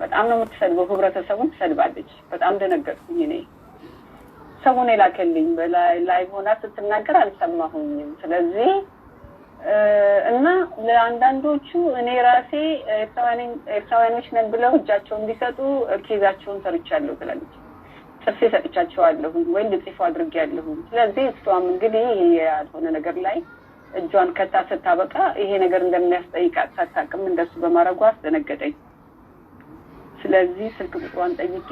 በጣም ነው የምትሰድበው። ህብረተሰቡን ትሰድባለች። በጣም ደነገጥኩኝ እኔ። ሰውን የላከልኝ በላይ ሆና ስትናገር አልሰማሁኝም። ስለዚህ እና ለአንዳንዶቹ እኔ ራሴ ኤርትራውያኖች ነን ብለው እጃቸውን እንዲሰጡ ኬዛቸውን ሰርቻለሁ ትላለች። ጽፌ ሰጥቻቸዋለሁ ወይም እንዲጽፉ አድርጌያለሁ። ስለዚህ እሷም እንግዲህ ይሄ ያልሆነ ነገር ላይ እጇን ከታ ስታበቃ ይሄ ነገር እንደሚያስጠይቃት ሳታውቅም እንደሱ በማድረጓ አስደነገጠኝ። ስለዚህ ስልክ ቁጥሯን ጠይቄ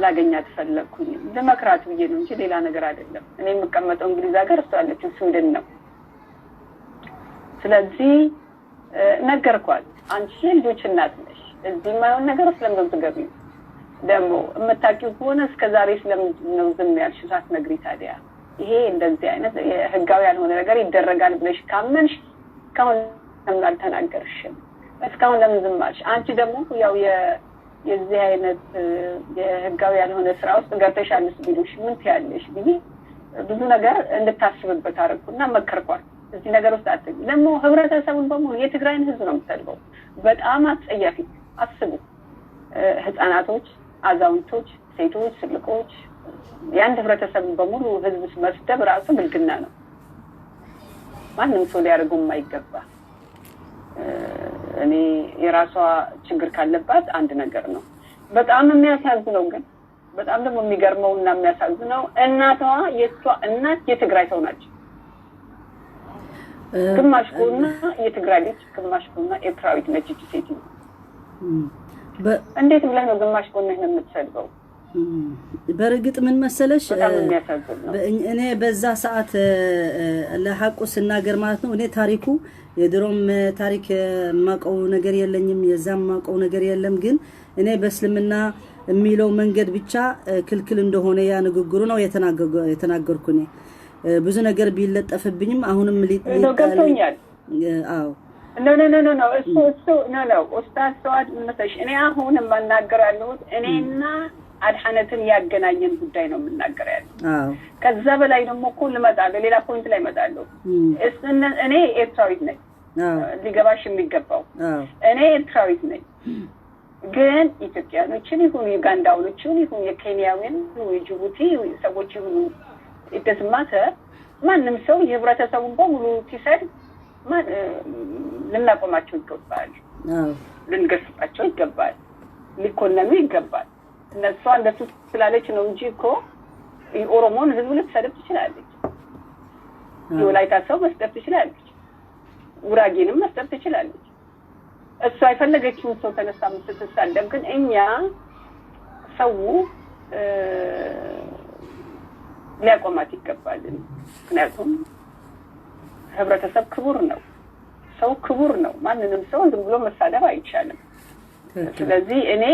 ላገኛት ፈለግኩኝ። ልመክራት ብዬ ነው እንጂ ሌላ ነገር አይደለም። እኔ የምቀመጠው እንግሊዝ ሀገር፣ እሷ ያለችው ስዊድን ነው። ስለዚህ ነገርኳት፣ አንቺ የልጆች እናት ነሽ፣ እዚህ የማይሆን ነገር ስለምንድን ነው የምትገቢው? ደግሞ የምታውቂው ከሆነ እስከ ዛሬ ስለምንድን ነው ዝም ያልሽው ሳትነግሪ ታዲያ? ይሄ እንደዚህ አይነት ህጋዊ ያልሆነ ነገር ይደረጋል ብለሽ ካመንሽ እስካሁን ለምን አልተናገርሽም? እስካሁን ለምን ዝም አልሽ? አንቺ ደግሞ ያው የዚህ አይነት የህጋዊ ያልሆነ ስራ ውስጥ ገብተሻል ቢሉሽ ምን ትያለሽ ብዬ ብዙ ነገር እንድታስብበት አደረኩና መከርኳት። እዚህ ነገር ውስጥ አትግቢ። ደግሞ ህብረተሰቡን በሙሉ የትግራይን ህዝብ ነው የምትሰድበው። በጣም አጸያፊ። አስቡ፣ ህፃናቶች፣ አዛውንቶች፣ ሴቶች፣ ትልቆች፣ የአንድ ህብረተሰብ በሙሉ ህዝብ መስደብ ራሱ ብልግና ነው። ማንም ሰው ሊያደርገው የማይገባ። እኔ የራሷ ችግር ካለባት አንድ ነገር ነው። በጣም የሚያሳዝነው ግን በጣም ደግሞ የሚገርመው እና የሚያሳዝነው እናቷ፣ የእሷ እናት የትግራይ ሰው ናቸው። ግማሽ ጎና የትግራይ ልጅ፣ ግማሽ ጎና ኤርትራዊት ነች እቺ ሴትዮ። እንዴት ብለህ ነው ግማሽ ጎንህን የምትሰድበው? በእርግጥ ምን መሰለሽ፣ በጣም የሚያሳዝን ነው። እኔ በዛ ሰዓት ለሐቁ ስናገር ማለት ነው፣ እኔ ታሪኩ የድሮም ታሪክ የማውቀው ነገር የለኝም፣ የዛም የማውቀው ነገር የለም። ግን እኔ በእስልምና የሚለው መንገድ ብቻ ክልክል እንደሆነ ያ ንግግሩ ነው የተናገርኩ። እኔ ብዙ ነገር ቢለጠፍብኝም አሁንም ገብቶኛል። አዎ ኖ ኖ ኖ ኖ እሱ እሱ ኖ ኖ ኡስታዝ ሰዋድ ምን መሰለሽ፣ እኔ አሁን የማናገር ያለሁት እኔና አድሓነትን ያገናኘን ጉዳይ ነው የምናገር ያለው። አዎ ከዛ በላይ ደግሞ እኮ ልመጣለሁ፣ ሌላ ፖይንት ላይ እመጣለሁ። እኔ ኤርትራዊት ነኝ፣ ሊገባሽ የሚገባው እኔ ኤርትራዊት ነኝ። ግን ኢትዮጵያኖችን ይሁን ዩጋንዳውኖችን ይሁን የኬንያውያን ይሁን የጅቡቲ ሰዎች ይሁኑ፣ it doesn't matter፣ ማንም ሰው የህብረተሰቡን በሙሉ ሲሰድ ልናቆማቸው ይገባል፣ ልንገስጻቸው ይገባል፣ ሊኮነኑ ይገባል። እነሷ እንደሱ ስላለች ነው እንጂ እኮ የኦሮሞን ህዝብ ልትሰድብ ትችላለች፣ የወላይታ ሰው መስደብ ትችላለች፣ ጉራጌንም መስደብ ትችላለች። እሷ የፈለገችውን ሰው ተነሳ ስትሳደብ ግን እኛ ሰው ሊያቆማት ይገባል። ምክንያቱም ህብረተሰብ ክቡር ነው፣ ሰው ክቡር ነው። ማንንም ሰው ዝም ብሎ መሳደብ አይቻልም። ስለዚህ እኔ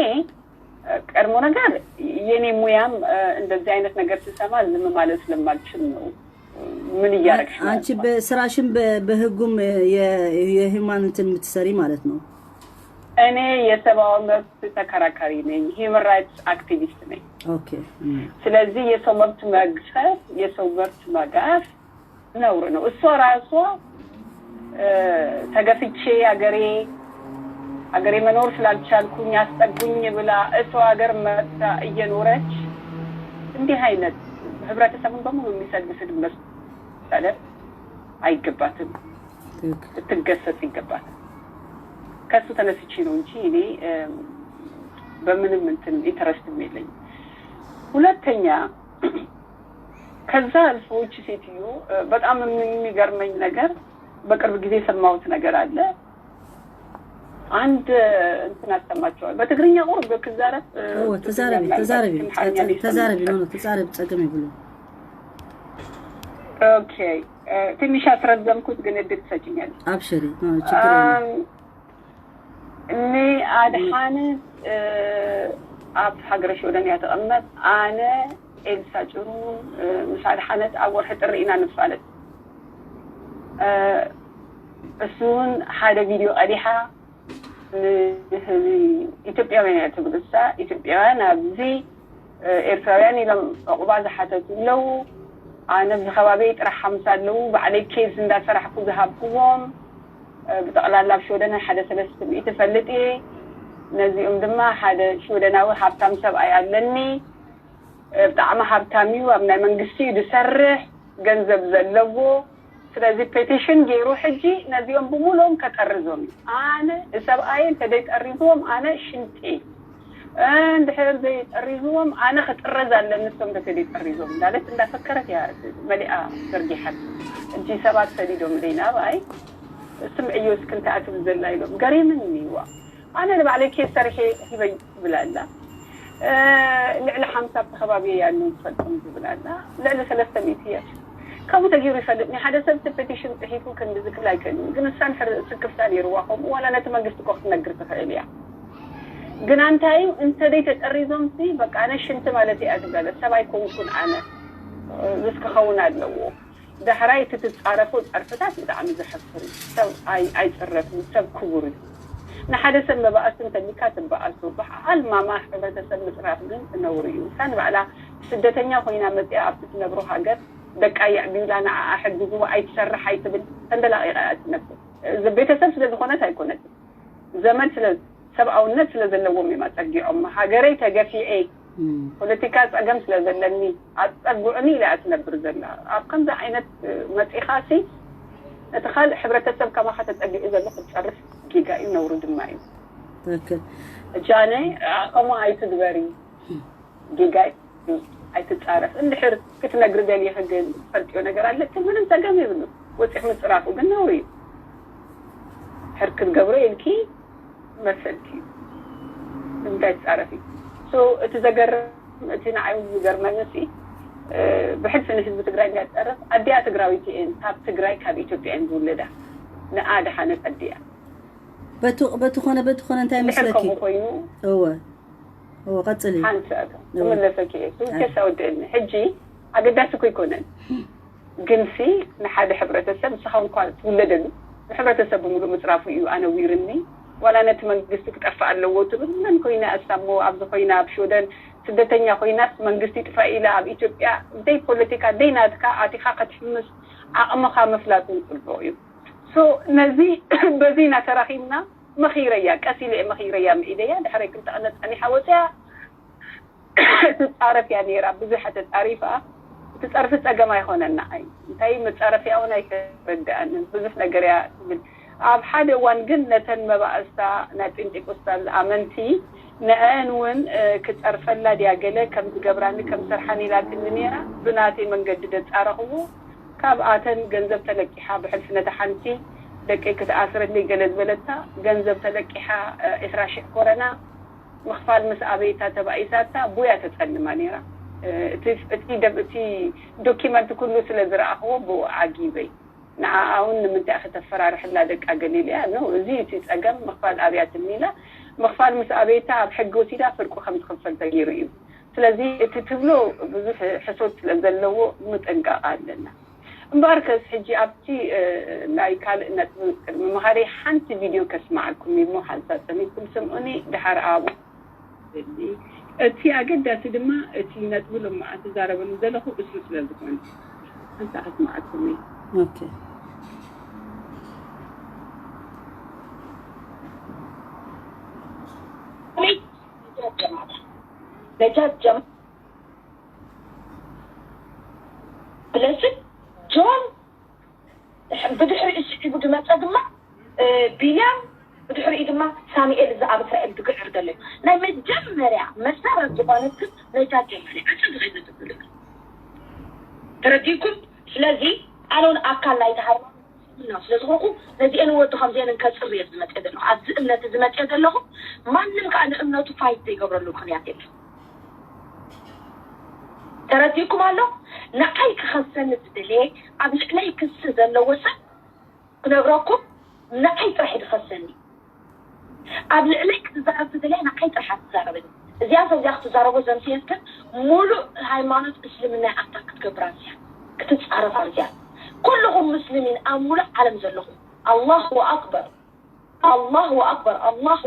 ቀድሞ ነገር የኔ ሙያም እንደዚህ አይነት ነገር ስሰማ ዝም ማለት ስለማልችል ነው። ምን እያረግሽ ነው አንቺ? በስራሽም በህጉም የሂውማን እንትን የምትሰሪ ማለት ነው? እኔ የሰብአዊ መብት ተከራካሪ ነኝ፣ ሂውማን ራይትስ አክቲቪስት ነኝ። ኦኬ። ስለዚህ የሰው መብት መግፈፍ፣ የሰው መብት መጋፍ ነውር ነው። እሷ ራሷ ተገፍቼ ሀገሬ ሀገሬ መኖር ስላልቻልኩኝ አስጠጉኝ ብላ እሷ ሀገር መጥታ እየኖረች እንዲህ አይነት ህብረተሰቡን በሙሉ የሚሰድብ ስድብ መስደብ አይገባትም፣ ልትገሰጽ ይገባታል። ከሱ ተነስቼ ነው እንጂ እኔ በምንም እንትን ኢንተረስት የለኝም። ሁለተኛ ከዛ አልፎ እቺ ሴትዮ በጣም የሚገርመኝ ነገር በቅርብ ጊዜ የሰማሁት ነገር አለ። አንድ እንትን አሰማቸዋል በትግርኛ ቁርብ ክዛረብ ተዛረቢ ተዛረቢ ተዛረቢ ነው ተዛረቢ ጸገም ይብሉ። ኦኬ ትንሽ አስረዘምኩት፣ ግን እድል ትሰጭኛል። አብሽሪ ችግር እኔ አድሓነ ኣብ ሃገረ ሽወደን እያ ተቐመጥ። ኣነ ኤልሳ ጭሩ ምስ ኣድሓነት ኣብ ወርሒ ጥሪ ኢና ንፋለጥ። እሱን ሓደ ቪድዮ ቀዲሓ ኢትዮጵያውያን እያ ትብል እሳ። ኢትዮጵያውያን ኣብዚ ኤርትራውያን ኢሎም ዕቑባ ዝሓተቱ ኣለዉ። ኣነ ኣብዚ ከባቢ ጥራሕ ሓምሳ ኣለዉ። ባዕለይ ኬዝ እንዳሰራሕኩ ዝሃብክዎም ብጠቕላላ ኣብ ሽወደን ሓደ ሰለስተ ሚእቲ ፈልጥ እየ። ነዚኦም ድማ ሓደ ሽወደናዊ ሃብታም ሰብኣይ ኣለኒ። ብጣዕሚ ሃብታም እዩ፣ ኣብ ናይ መንግስቲ እዩ ዝሰርሕ፣ ገንዘብ ዘለዎ። ስለዚ ፔቲሽን ገይሩ ሕጂ ነዚኦም ብምሉኦም ከጠርዞም እዩ። ኣነ ሰብኣየ እንተደይጠሪዝዎም ኣነ ሽንቲ እንድሕር ዘይጠሪዝዎም ኣነ ክጥረዝ ኣለኒ። እሶም እንተደይጠሪዞም እንዳለት እንዳፈከረት እያ መሊኣ ዘርጊሓት። ሕጂ ሰባት ሰዲዶም ደይና ኣብኣይ ስምዕዮ እስክንታ ትብል ዘላ ኢሎም ገሪምኒ ይዋ ኣነ ንባዕለይ ኬስ ሰሪሐ ሂበይ ትብል ኣላ። ልዕሊ ሓምሳ ኣብቲ ከባቢ ያሉ ዝፈልጦም ትብል ኣላ። ልዕሊ ሰለስተ ሚእቲ እያ። ከምኡ ተገይሩ ይፈልጥ። ናይ ሓደ ሰብ እቲ ፔቲሽን ፅሒፉ ክንድዚ ክብል ኣይክእልን። ግን እሳ ንሕር ስክፍታ ነይርዋ። ከምኡ ዋላ ነቲ መንግስቲ እኮ ክትነግር ትኽእል እያ። ግን ኣንታይ እዩ እንተደይ ተጠሪዞም ሲ በቃ ኣነ ሽንቲ ማለት እያ ትብላለ። ሰብ ኣይኮንኩን ኣነ ዝስ ክኸውን ኣለዎ። ዳሕራይ እቲ ትፃረፎ ፀርፍታት ብጣዕሚ ዘሕፍር እዩ። ሰብ ኣይፅረፍን፣ ሰብ ክቡር እዩ። ንሓደ ሰብ መባእሲ እንተሊካ ትበኣሱ። በዓል ማማ ሕብረተሰብ ምፅራፍ ግን ነውሪ እዩ። እሳ ንባዕላ ስደተኛ ኮይና መፅያ ኣብቲ ትነብሮ ሃገር ደቃ የዕብዩላ ንዓኣ ሕግዝዎ ኣይትሰርሕ ኣይትብል ተንደላቂቃ እያ ትነብር። ቤተሰብ ስለዝኾነት ኣይኮነትን። ዘመድ ስለ ሰብኣውነት ስለ ዘለዎም እዮም ኣፀጊዖም። ሃገረይ ተገፊዐ ፖለቲካ ፀገም ስለ ዘለኒ ኣፀጉዕኒ ኢላ እያ ትነብር ዘላ። ኣብ ከምዚ ዓይነት መፂኻሲ እቲ ካልእ ሕብረተሰብ ከማኻ ተፀጊዑ ዘሎ ክትፀርፍ ጌጋ እዩ፣ ነውሪ ድማ እዩ። ትክክል። ጃነ ከምኡ ኣይትግበሪ። ጌጋ ኣይትፃረፍ። እንድሕር ክትነግሪ ደሊኺ ግን ትፈልጥዮ ነገር ኣለኪ ምንም ፀገም የብሉ። ወፂኽ ምፅራፉ ግን ነውሪ እዩ። ሕር ክትገብሮ ኢልኪ መሰልኪ እንታይ ትፃረፊ? ሶ እቲ ዘገርም እቲ ንዓይ ዝገርመኒ ሲ ብሕልፊ ንህዝቢ ትግራይ እንዳትፀርፍ ኣዲኣ ትግራዊት እየን ካብ ትግራይ ካብ ኢትዮጵያ እየን ዝውለዳ። ንኣ ድሓነት ኣዲኣ በቲ በቲ ኮነ በቲ ኮነ እንታይ ድሕር መስለኪ? ከምኡ ኮይኑ እወ እወ ቀጽሊ። ሓንቲ ክምለሰኪ እየ ኬሳ ወድእኒ። ሕጂ ኣገዳሲ እኮ ኣይኮነን፣ ግንሲ ንሓደ ሕብረተሰብ ንስኻ እንኳ ትውለደሉ ንሕብረተሰብ ብምሉእ ምፅራፉ እዩ ኣነዊርኒ። ዋላ ነቲ መንግስቲ ክጠፍእ ኣለዎ ትብል መን ኮይና እሳሞ ኣብዚ ኮይና ኣብ ሽወደን ስደተኛ ኮይናስ መንግስቲ ይጥፋእ ኢላ ኣብ ኢትዮጵያ ደይ ፖለቲካ ደይ ናትካ ኣቲኻ ከትሕምስ ዓቕምኻ ምፍላጥ እውን ፅቡቕ እዩ። ሶ ነዚ በዚ ኢና ተራኺብና። መኺረያ ቀስ ኢለ እየ መኺረያ ምዒደያ ድሕረይ ክልተ ቀነ ፀኒሓ ወፅያ ትፃረፍ እያ ነይራ። ብዙሕ ተፃሪፋ እቲ ፀርፊ ፀገም ኣይኮነና ኣይ እንታይ መፃረፊያ እውን ኣይተረድኣንን ብዙሕ ነገር እያ ትብል። ኣብ ሓደ እዋን ግን ነተን መባእስታ ናይ ጴንጤቆስታል ኣመንቲ ንአን እውን ክፀርፈላ ድያ ገለ ከም ዝገብራኒ ከም ሰርሓን ኢላትኒ ነይራ። ብናተይ መንገዲ ደፃረኽዎ። ካብኣተን ገንዘብ ተለቂሓ ብሕልፊ ነታ ሓንቲ ደቀይ ክትኣስረለይ ገለ ዝበለታ ገንዘብ ተለቂሓ ዕስራ ሽሕ ኮረና ምኽፋል ምስ ኣበይታ ተባኢሳታ ቡያ ተፀልማ ነይራ። እቲ ዶኪመንት ኩሉ ስለ ዝረኣኽዎ ብኡ ዓጊበይ ንዓኣ እውን ንምንታይ ኢኺ ተፈራርሕላ ደቃ ገሊልያ ነው እዚ እቲ ፀገም ምኽፋል ኣብያትኒ ኢላ ምኽፋል ምስ ኣበይታ ኣብ ሕጊ ወሲዳ ፍርቁ ከም ዝኽፈል ተገይሩ እዩ። ስለዚ እቲ ትብሎ ብዙሕ ሕሶት ስለ ዘለዎ ምጥንቃቕ ኣለና። እምበኣርከስ ሕጂ ኣብቲ ናይ ካልእ ነጥቢ ቅድሚ ምኻደይ ሓንቲ ቪድዮ ከስምዓኩም እሞ ሓንሳብ ጸሚድኩም ስምዑኒ ድሓር ኣብኡ እቲ ኣገዳሲ ድማ እቲ ነጥቢ ሎምዓንቲ ዛረበሉ ዘለኹ እሱ ስለ ዝኾነ ሓንሳብ ከስምዓኩም እየ። ኦኬ ረጃጀም ብለስን ጆን ብድሕሪኡ ስዒቡ ዝመፀ ድማ ቢንያም፣ ብድሕሪኡ ድማ ሳሙኤል፣ እዚ ኣብ እስራኤል ዝግዕር ዘሎ እዩ። ናይ መጀመርያ መሰረት ዝኾነት ግን ነጃ ጀማል እያ። ዕፅምቲ ከይትብሉ ተረዲእኩም። ስለዚ ኣነ እውን ኣካል ናይቲ ሃይማኖት ስለ ዝኾንኩ ነዚአን ወዲ ከምዚአን ከፅሪ እየ ዝመፅእ ዘለኹ። ኣብዚ እምነት ዝመፅእ ዘለኹ ማንም ከዓ ንእምነቱ ፋይት ዘይገብረሉ ምክንያት የለን። ተረዲእኩም ኣሎ። ንዓይ ክኸሰኒ ዝደለየ ኣብ ልዕለይ ክሲ ዘለዎ ሰብ ክነግረኩም፣ ንዓይ ጥራሕ እዩ ዝኸሰኒ። ኣብ ልዕለይ ክትዛረብ ዝደለየ ንዓይ ጥራሕ ትዛረበኒ። እዚኣ ሰብ እዚኣ ክትዛረቦ ዘምስየት ግን ሙሉእ ሃይማኖት እስልምና ኣታ ክትገብር ኣምስያ ክትፃረፍ ኣምስያ። ኩልኹም ሙስሊሚን ኣብ ሙሉእ ዓለም ዘለኹም ኣላሁ ኣክበር ኣላሁ ኣክበር ኣላሁ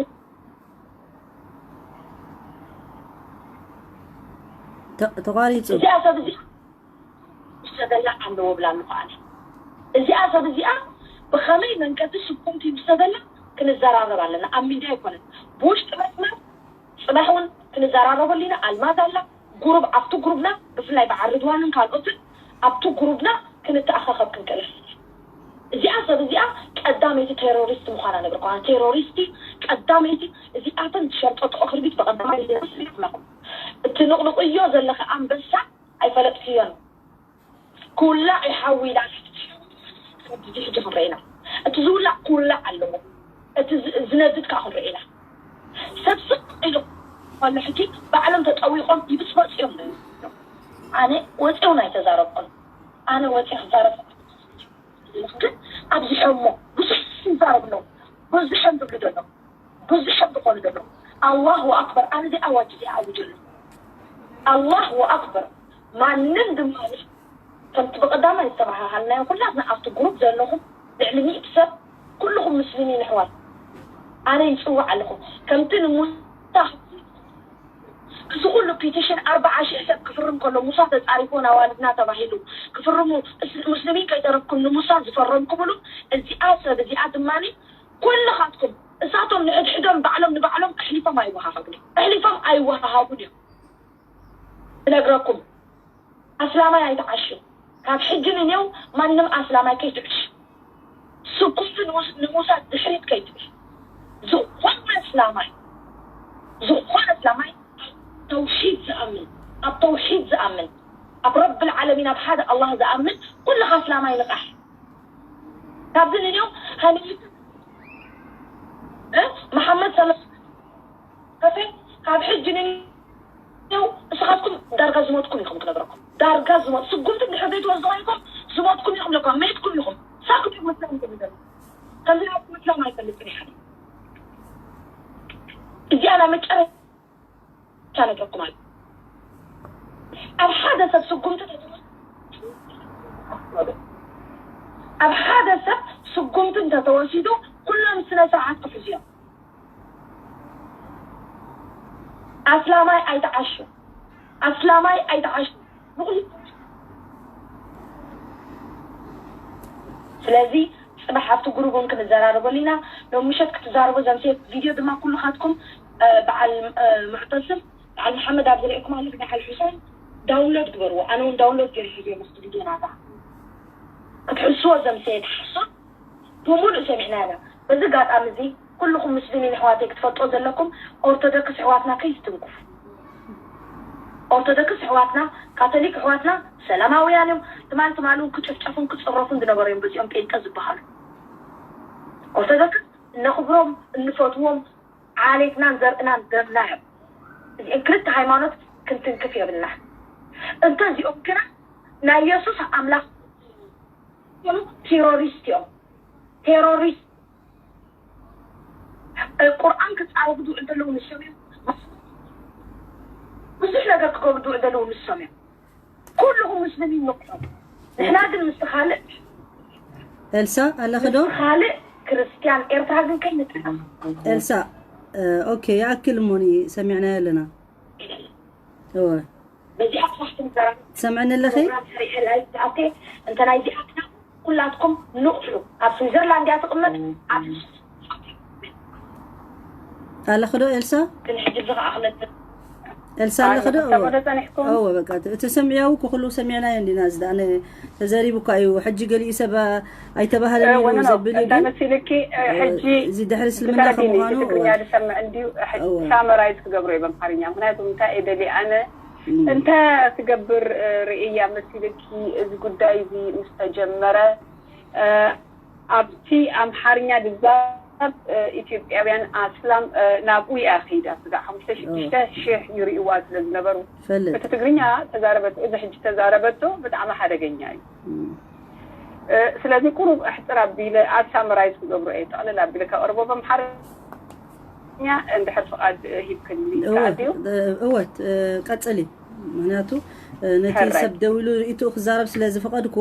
ተቋሪፁ። እዚኣ ሰብ እዚኣ ምስ ተበላ ኣለዎ ብላ ኣለኹ ኣነ። እዚኣ ሰብ እዚኣ ብኸመይ መንገዲ ስጉምቲ ምስ ተበላ ክንዘራረብ ኣለና። ኣብ ሚድያ ኣይኮነን፣ ብውሽጢ መስመር ፅባሕ እውን ክንዘራረበሉ ኢና። ኣልማዝ ኣላ ጉሩብ፣ ኣብቲ ጉሩብና ብፍላይ በዓል ርድዋንን ካልኦትን ኣብቲ ጉሩብና ክንተኣኻኸብ ክንክእል። እዚኣ ሰብ እዚኣ ቀዳመይቲ ቴሮሪስት ምዃና ነግርኳ። ቴሮሪስቲ ቀዳመይቲ እዚኣተን ዝሸርጠጥኦ ክርቢት ብቐዳማይ ስሪት መኹም እቲ ንቕንቕዮ ዘለኸ ኣንበሳ ኣይፈለጥክዮን። ኩላ ይሓዊ ኢላ ሕጂ ሕጂ ክንርኢ ኢና። እቲ ዝውላዕ ክውላዕ ኣለዎ። እቲ ዝነድድ ከዓ ክንርኢ ኢና። ሰብ ስቕ ኢሉ ከሎ ሕጂ ባዕሎም ተጠዊቖም ይብፅበፅ እዮም። ኣነ ወፂኦም ኣይተዛረብኩን። ኣነ ወፂ ክዛረብ ግን ኣብዚሖሞ ብዙሕ ይዛረብ ኣለዉ። ብዙሕም ዝብሉ ዘለዉ ብዙሕም ዝኾኑ ዘለዉ። ኣላሁ ኣክበር። ኣነ እዚ ኣዋጅ እዚ ኣውጅ ኣለኹ። ኣላሁ ኣክበር። ማንም ድማ ከምቲ ብቐዳማይ ዝተባሃሃልናዮ ኩላትና ኣብቲ ግሩፕ ዘለኹም ልዕሊ ሚእቲ ሰብ ኩልኹም ሙስሊሚን ኣሕዋት ኣነ ይፅውዕ ኣለኹ። ከምቲ ንሙሳ እዚ ኩሉ ፒቲሽን ኣርባዓ ሽሕ ሰብ ክፍርም ከሎ ሙሳ ተፃሪፎ ናዋልድና ተባሂሉ ክፍርሙ ሙስሊሚን ከይተረፍኩም ንሙሳ ዝፈረምኩምሉ እዚኣ ሰብ እዚኣ ድማ ኩልኻትኩም እሳቶም ንሕድሕዶም ባዕሎም ንባዕሎም ኣሕሊፎም ኣይወሃሃቡን እዮም። ኣሕሊፎም ኣይወሃሃቡን እዮም። እነግረኩም ኣስላማይ ኣይትዓሹ። ካብ ሕጂ ንኔው ማንም ኣስላማይ ከይትዕሽ። ስኩፍቲ ንሙሳ ድሕሪት ከይትብል። ዝኾነ ኣስላማይ ዝኾነ ኣስላማይ ኣብ ተውሒድ ዝኣምን ኣብ ተውሒድ ዝኣምን ኣብ ረብል ዓለሚን ኣብ ሓደ ኣላህ ዝኣምን ኩልኻ ኣስላማይ ንቃሕ። ካብዚ ንኔው ሃይማኖት መሓመድ ሰለ ከፈ ካብ ሕጂ ንኔው እስኻትኩም ዳርጋ ዝሞትኩም ኢኹም ክነግረኩም። ዳርጋ ዝሞት ስጉምቲ እንድሕር ዘይትወስዱ ኮይንኩም ዝሞትኩም ኢኹም ለኳ መይትኩም ኢኹም። ሳኩም ኢኹም መስላም ኢኹም ዘለ ከምዚ ኢኹም መስላም ኣይፈልጥን ይሓ እዚኣ ናይ መጨረሻ ነግረኩም ኣሎ። ኣብ ሓደ ሰብ ስጉምቲ ኣብ ሓደ ሰብ ስጉምቲ እንተተወሲዱ ኩሎም ስነ ስርዓት ክሕዙ እዮም። ኣስላማይ ኣይትዓሹ ኣስላማይ ኣይትዓሹ። ስለዚ ፅባሕ ኣብቲ ግሩብ እውን ክንዘራረበሉ ኢና። ሎም ምሸት ክትዛረቡ ዘምሴት ቪድዮ ድማ ኩልኻትኩም በዓል ሙዕተስም በዓል መሓመድ ኣብ ዝሪእኩም ኣለኹ በዓል ሑሰን ዳውንሎድ ግበርዎ። ኣነ እውን ዳውንሎድ ገይረ ሒዘ ምስቲ ቪድዮ ናታ ክትሕስዎ ዘምሴት ሓሶት ብምሉእ ሰሚዕና ኢና። በዚ ኣጋጣሚ እዚ ኩልኹም ሙስሊሚን ኣሕዋተይ ክትፈልጦ ዘለኩም ኦርቶዶክስ ኣሕዋትና ከይትትንኩፉ። ኦርቶዶክስ ኣሕዋትና ካቶሊክ ኣሕዋትና ሰላማውያን እዮም። ትማል ትማል እውን ክጭፍጨፉን ክፅረፉን ዝነበሩ እዮም። በዚኦም ጴንጠ ዝበሃሉ ኦርቶዶክስ እነኽብሮም እንፈትዎም ዓሌትናን ዘርእናን ደምና እዮም። እዚአን ክልተ ሃይማኖት ክንትንክፍ የብልና። እንተ እዚኦም ግና ናይ የሱስ ኣምላኽ ቴሮሪስት እዮም። ቴሮሪስት ቁርኣን ክፃረፉ ዝውዕል ዘለዉ ንሶም እዮም። ብዙሕ ነገር ክገብሩ ዝውዕል ዘለዉ ንሶም እዮም። ኩልኹም ሙስሊሚን ንቑሑ። ንሕና ግን ምስቲ ካልእ ኤልሳ ኣለኺ ዶ? ካልእ ክርስትያን ኤርትራ ግን ከይንጥና። ኤልሳ ኦኬ ይኣክል እሞኒ ሰሚዕናዮ ኣለና። እወ በዚኣ ስራሕ ክንዘራ ትሰምዕኒ ኣለኺ? ፕሮግራም ሰሪዐ ላይቭ ዝኣቴ እንተ ናይ ዚኣትና ኩላትኩም ንቑሑ። ኣብ ስዊዘርላንድ እያ ትቕመጥ። ኣብ ኣለኺ ዶ ኤልሳ? ግን ሕጂ እዚ ከዓ ክነጥፍ ኤልሳ ኣለኺ ዶ? ተቆደ ጸኒሕኩም እወ፣ በቃ እቲ ሰሚዕያዊ እኮ ኩሉ ሰሚዕናዮ እንዲና። እዚ ኣነ ተዘሪቡ እኳ እዩ። ሕጂ ገሊኡ ሰብ ኣይተባህለን እዩ ወነኖ ዘብል እዩ። እንታይ ግን መሲልኪ? እ፣ ሕጂ እዚ ድሕሪ እስልምና ከም ተረዲኒ ምዃኑ ትግርኛ ዝሰምዕ እንዲዩ። ሕጂ ሳመራይዝ ክገብሮ እየ በምሓርኛ። ምክንያቱ እንታይ እየ ደልየ ኣነ እንታይ ትገብር እ፣ ርእያ መሲልኪ? እዚ ጉዳይ እዚ ምስ ተጀመረ እ፣ ኣብቲ ኣምሓርኛ ዝዛረብ እ፣ ኢትዮጵያውያን ኣስላም እ፣ ናብኡ እያ ከይዳ። ስጋዕ ሓሙሽተ ሽዱሽተ ሽሕ ይርእዋ ስለ ዝነበሩ ፈልጥ እቲ ትግርኛ ተዛረበቶ፣ እዚ ሕጂ ተዛረበቶ ብጣዕሚ ሓደገኛ እዩ። እ፣ ስለዚ ቁሩብ ኣሕፅር ኣቢለ ኣብ ሳመራይዝ ክገብሮ እየ፣ ጠቕልል ኣቢለ ከቕርቦ በምሓርኛ እንድሕር ፍቓድ እ፣ ሂብክኒ ይከኣል ድዩ? እወት እ፣ ቀጽሊ። ምክንያቱ እ፣ ነቲ ሕራይ። ሰብ ደው ኢሉ ርእይትኡ ክዛረብ ስለ ዝፈቐድኩ፣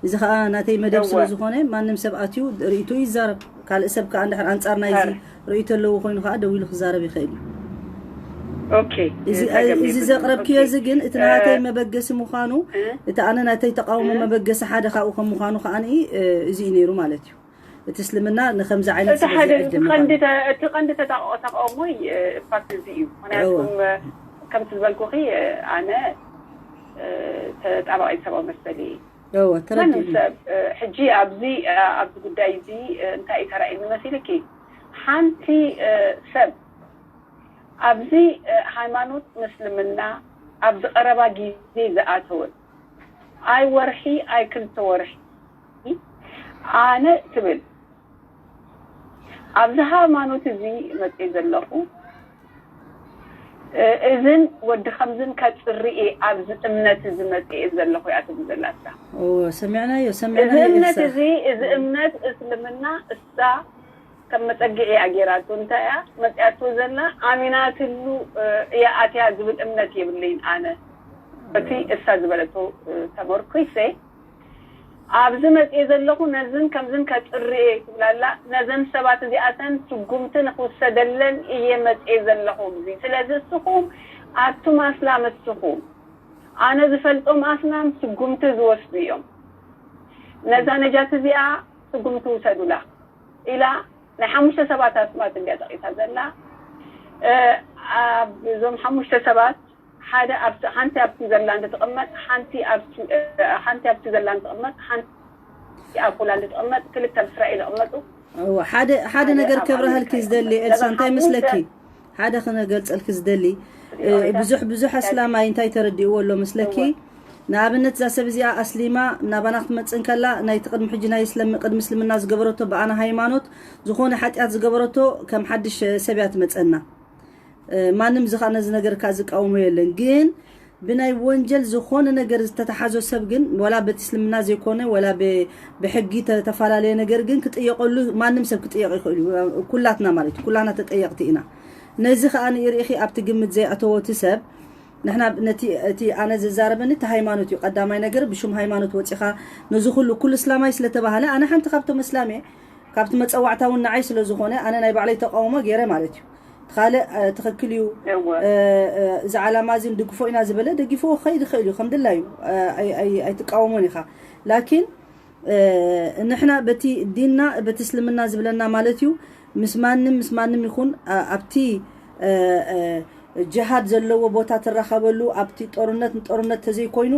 እዚ ከዓ ናተይ መደብ እወ። ስለ ዝኾነ ማንም ሰብ ኣትዩ ርእይትኡ ይዛረብ። ካልእ ሰብ ከዓ እንድሕር ኣንጻር ናይዚ ሕራይ። ርእይቶ ኣለዎ ኮይኑ ከዓ ደው ኢሉ ክዛረብ ይኽእል እዩ። ኦኬ እዚ ተገሚቱ። እዚ ዘቕረብክዮ ኦኬ። እዚ ግን እቲ ናተይ እ፣ መበገሲ ምዃኑ እ፣ እቲ ኣነ ናተይ ተቃውሞ እ። መበገሲ ሓደ ካብኡ ከም ምዃኑ ከዓ እ፣ እዚ እዩ ነይሩ ማለት እዩ። እቲ እስልምና ንከምዚ ዓይነት እቲ ስለ ሓደ ዝዕድም ቀንዲ ምዃኑ ተ- እቲ ቀንዲ ተጣ- ተቃውሞይ እ፣ ፋክት እዚ እዩ። ምክንያቱም እ፣ ከምቲ ዝበልኩኺ እ፣ ኣነ እ፣ ተጣባቒት ሰብኣዊ መሰል እየ። እወ ማንም ተረዲእኒ። ሰብ እ፣ ሕጂ ኣብዚ እ፣ ኣብዚ ጉዳይ እዚ እ፣ እንታይ እዩ ተራእየኒ መሲልኪ? ሓንቲ እ፣ ሰብ ኣብዚ እ፣ ሃይማኖት ምስልምና ኣብዚ ቀረባ ግዜ ዝኣተወት ኣይ ወርሒ ኣይ ክልተ ወርሒ ኣነ ትብል ኣብዚ ሃይማኖት እዚ መፅእ ዘለኹ እ፣ እዝን ወዲ ከምዝን ከፅርእ ኣብዚ እምነት እዚ መፅእ ዘለኹ እያ ትብል ዘላ እሳ። እወ ሰሚዕናዮ እዚ ሰሚዕናዮ እምነት ኤልሳ። እዚ እዚ እምነት እስልምና እሳ ከም መፀግዒ እያ ገይራቶ። እንታይ እያ መፅያቶ ዘላ? ኣሚናትሉ እ፣ እያ ኣትያ ዝብል እምነት የብለይን ኣነ። እቲ እሳ ዝበለቶ እ፣ ተመርኩይሰ ኣብዚ መፅየ ዘለኹ ነዝን ከምዝን ከፅርየ ትብላላ። ነዘን ሰባት እዚኣተን ስጉምቲ ንክውሰደለን እየ መፅየ ዘለኹ ኣብዚ። ስለዚ እስኹም ኣቱም ኣስላም እስኹም ኣነ ዝፈልጦም ኣስላም ስጉምቲ ዝወስዱ እዮም። ነዛ ነጃት እዚኣ ስጉምቲ ውሰዱላ ኢላ ናይ ሓሙሽተ ሰባት ኣስማት እንድያ ጠቒሳ ዘላ። እ፣ ኣብ እዞም ሓሙሽተ ሰባት ሓደ ኣብ ሓንቲ ኣብቲ ዘላ እንትትቕመጥ ሓንቲ ኣብቲ እ፣ ሓንቲ ኣብቲ ዘላ እንትቕመጥ ሓንቲ ኣብ ሆላንድ ትቕመጥ ክልተ ኣብ እስራኤል ይቕመጡ። እወ ሓደ ሓደ ሓደ ነገር ኣብ ከብረሃልኪ ኣሜሪካ ዝደሊ ይቕመጥ። ኤልሳ እንታይ ለባም መስለኪ? ሓሙሽተ ሓደ ክነገልጸልኪ ዝደሊ እ፣ ብዙሕ ብዙሕ ኣስላማይ እንታይ ተረዲእዎ ኣሎ መስለኪ? እወ። ንኣብነት እዛ ሰብ እዚኣ ኣስሊማ ናባና ክትመጽእ እንከላ ናይቲ ቅድሚ ሕጂ ናይ እስለም ቅድሚ እስልምና ዝገበረቶ ብኣና ሃይማኖት ዝኾነ ሓጢኣት ዝገበረቶ ከም ሓድሽ ሰብ እያ ትመጸና። እ፣ ማንም እዚ ኸኣ ነዚ ነገር ከኣ ዝቃወሞ የለን። ግን ብናይ ወንጀል ዝኾነ ነገር ዝተተሓዞ ሰብ ግን ወላ በቲ እስልምና ዘይኮነ ወላ ብ-፣ ብሕጊ ተፈላለየ ነገር ግን ክጥየቀሉ ማንም ሰብ ክጥየቅ ይኽእል እዩ። ኩላትና ማለት እዩ። ኩላና ተጠየቅቲ ኢና። ነዚ ኸኣ ንኢርኢኺ ኣብቲ ግምት ዘይኣተወቲ ሰብ ንሕና ነቲ እቲ ኣነ ዝዛረበኒ እቲ ሃይማኖት እዩ። ቀዳማይ ነገር ብሹም ሃይማኖት ወፂኻ ነዚ ኩሉ ኩሉ እስላማይ ስለተባሃለ ኣነ ሓንቲ ካብቶም እስላም እየ። ካብቲ መፀዋዕታ እውን ንዓይ ስለ ዝኾነ ኣነ ናይ ባዕለይ ተቃውሞ ገይረ ማለት እዩ። ካልእ እ፣ ትኽክል እዩ እወ። እ፣ እ፣ እዚ ዓላማ እዚ ንድግፎ ኢና ዝበለ ደጊፍዎ ክኸይድ ይኽእል እዩ ከም ድላዩ እ፣ ኣይ- ኣይ- ኣይትቃወሞን ኢኻ። ላኪን እ፣ ንሕና በቲ ዲንና በቲ እስልምና ዝብለና ማለት እዩ ምስ ማንም ምስ ማንም ይኹን ኣ- ኣብቲ እ፣ እ፣ ጅሃድ ዘለዎ ቦታ ትራኸበሉ ኣብቲ ጦርነት ንጦርነት ተዘይኮይኑ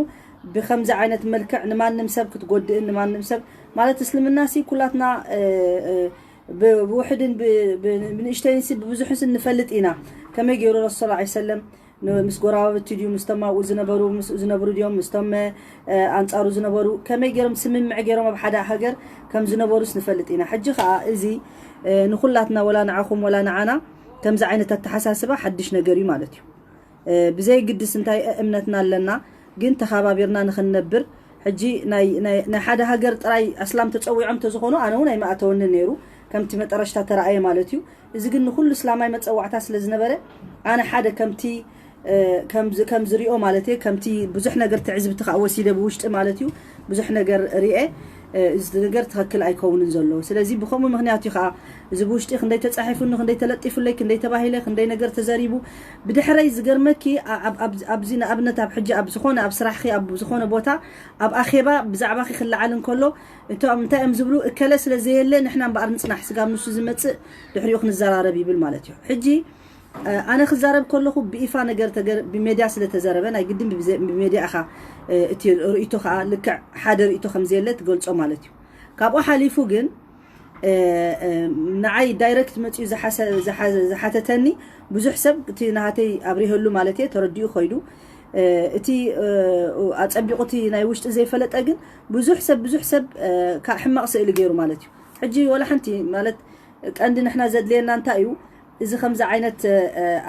ብከምዚ ዓይነት መልክዕ ንማንም ሰብ ክትጎድእን ንማንም ሰብ ማለት እስልምና ሲ ኩላትና እ፣ እ፣ ብ- ብውሕድን ብ- ብ- ብንእሽተይን ሲ ብብዙሕን ሲ ንፈልጥ ኢና። ከመይ ገይሩ ረሱል ሰለላሁ ዐለይሂ ወሰለም ን- ምስ ጎረባብቲ ድዩ ምስቶም ኣብኡ ዝነበሩ ምስኡ ዝነብሩ ድዮም ምስቶም እ፣ ኣንጻሩ ዝነበሩ ከመይ ገይሮም ስምምዕ ገይሮም ኣብ ሓደ ሃገር ከም ዝነበሩስ ንፈልጥ ኢና። ሕጂ ከኣ እዚ እ፣ ንኹላትና ወላ ንዓኹም ወላ ንዓና ከምዚ ዓይነት ኣተሓሳስባ ሓድሽ ነገር እዩ ማለት እዩ። እ፣ ብዘይግድስ እንታይ እምነትና ኣለና ግን ተኸባቢርና ንኽንነብር ሕጂ ናይ ናይ ናይ ሓደ ሃገር ጥራይ ኣስላም ተጸዊዖም ተዝኾኑ ኣነ እውን ኣይመኣተወኒ ነይሩ ከምቲ መጠረሽታ ተረኣየ ማለት እዩ። እዚ ግን ንኹሉ እስላማይ መጸዋዕታ ስለ ዝነበረ ኣነ ሓደ ከምቲ እ፣ ከምዚ ከምዚ ሪኦ ማለት እየ ከምቲ ብዙሕ ነገር ትዕዝብቲ ከዓ ወሲደ ብውሽጢ ማለት እዩ ብዙሕ ነገር ሪኤ እ፣ እዚ ነገር ትኽክል ኣይከውንን ዘሎ። ስለዚ ብከምኡ ምክንያት እዩ ከዓ እዚ ብውሽጢ ክንደይ ተፃሒፉኒ ክንደይ ተለጢፉለይ ክንደይ ተባሂለ ክንደይ ነገር ተዘሪቡ ብድሕረይ ዝገርመኪ ኣ- ኣብ- ኣብ- ኣብዚ ንኣብነት ኣብ ሕጂ ኣብ ዝኾነ ኣብ ስራሕኪ ኣብ ዝኾነ ቦታ ኣብ ኣኼባ ብዛዕባኺ ክለዓል እንከሎ እቶም እንታይ እዮም ዝብሉ እከለ ስለ ዘየለ ንሕና እምበኣር ንፅናሕ ስጋብ ንሱ ዝመፅእ ድሕሪኡ ክንዘራረብ ይብል ማለት እዩ። ሕጂ ኣነ ክዛረብ ከለኹ ብይፋ ነገር ተገር ብሜድያ ስለ ተዘረበ ናይ ግድን ብብዘ- ብሜድያ ኢኻ እቲ ርእይቶ ከዓ ልክዕ ሓደ ርእይቶ ከም ዘየለ ትገልጾ ማለት እዩ። ካብኡ ሓሊፉ ግን ንዓይ ዳይረክት መፅኡ ዝሓተተኒ ብዙሕ ሰብ እቲ ናሃተይ ኣብሪሀሉ ማለት እየ ተረዲኡ ኮይዱ እቲ ኣፀቢቑ እቲ ናይ ውሽጢ ዘይፈለጠ ግን ብዙሕ ሰብ ብዙሕ ሰብ ካብ ሕማቕ ስእሊ ገይሩ ማለት እዩ። ሕጂ ወላ ሓንቲ ማለት ቀንዲ ንሕና ዘድልየና እንታይ እዩ? እዚ ከምዚ ዓይነት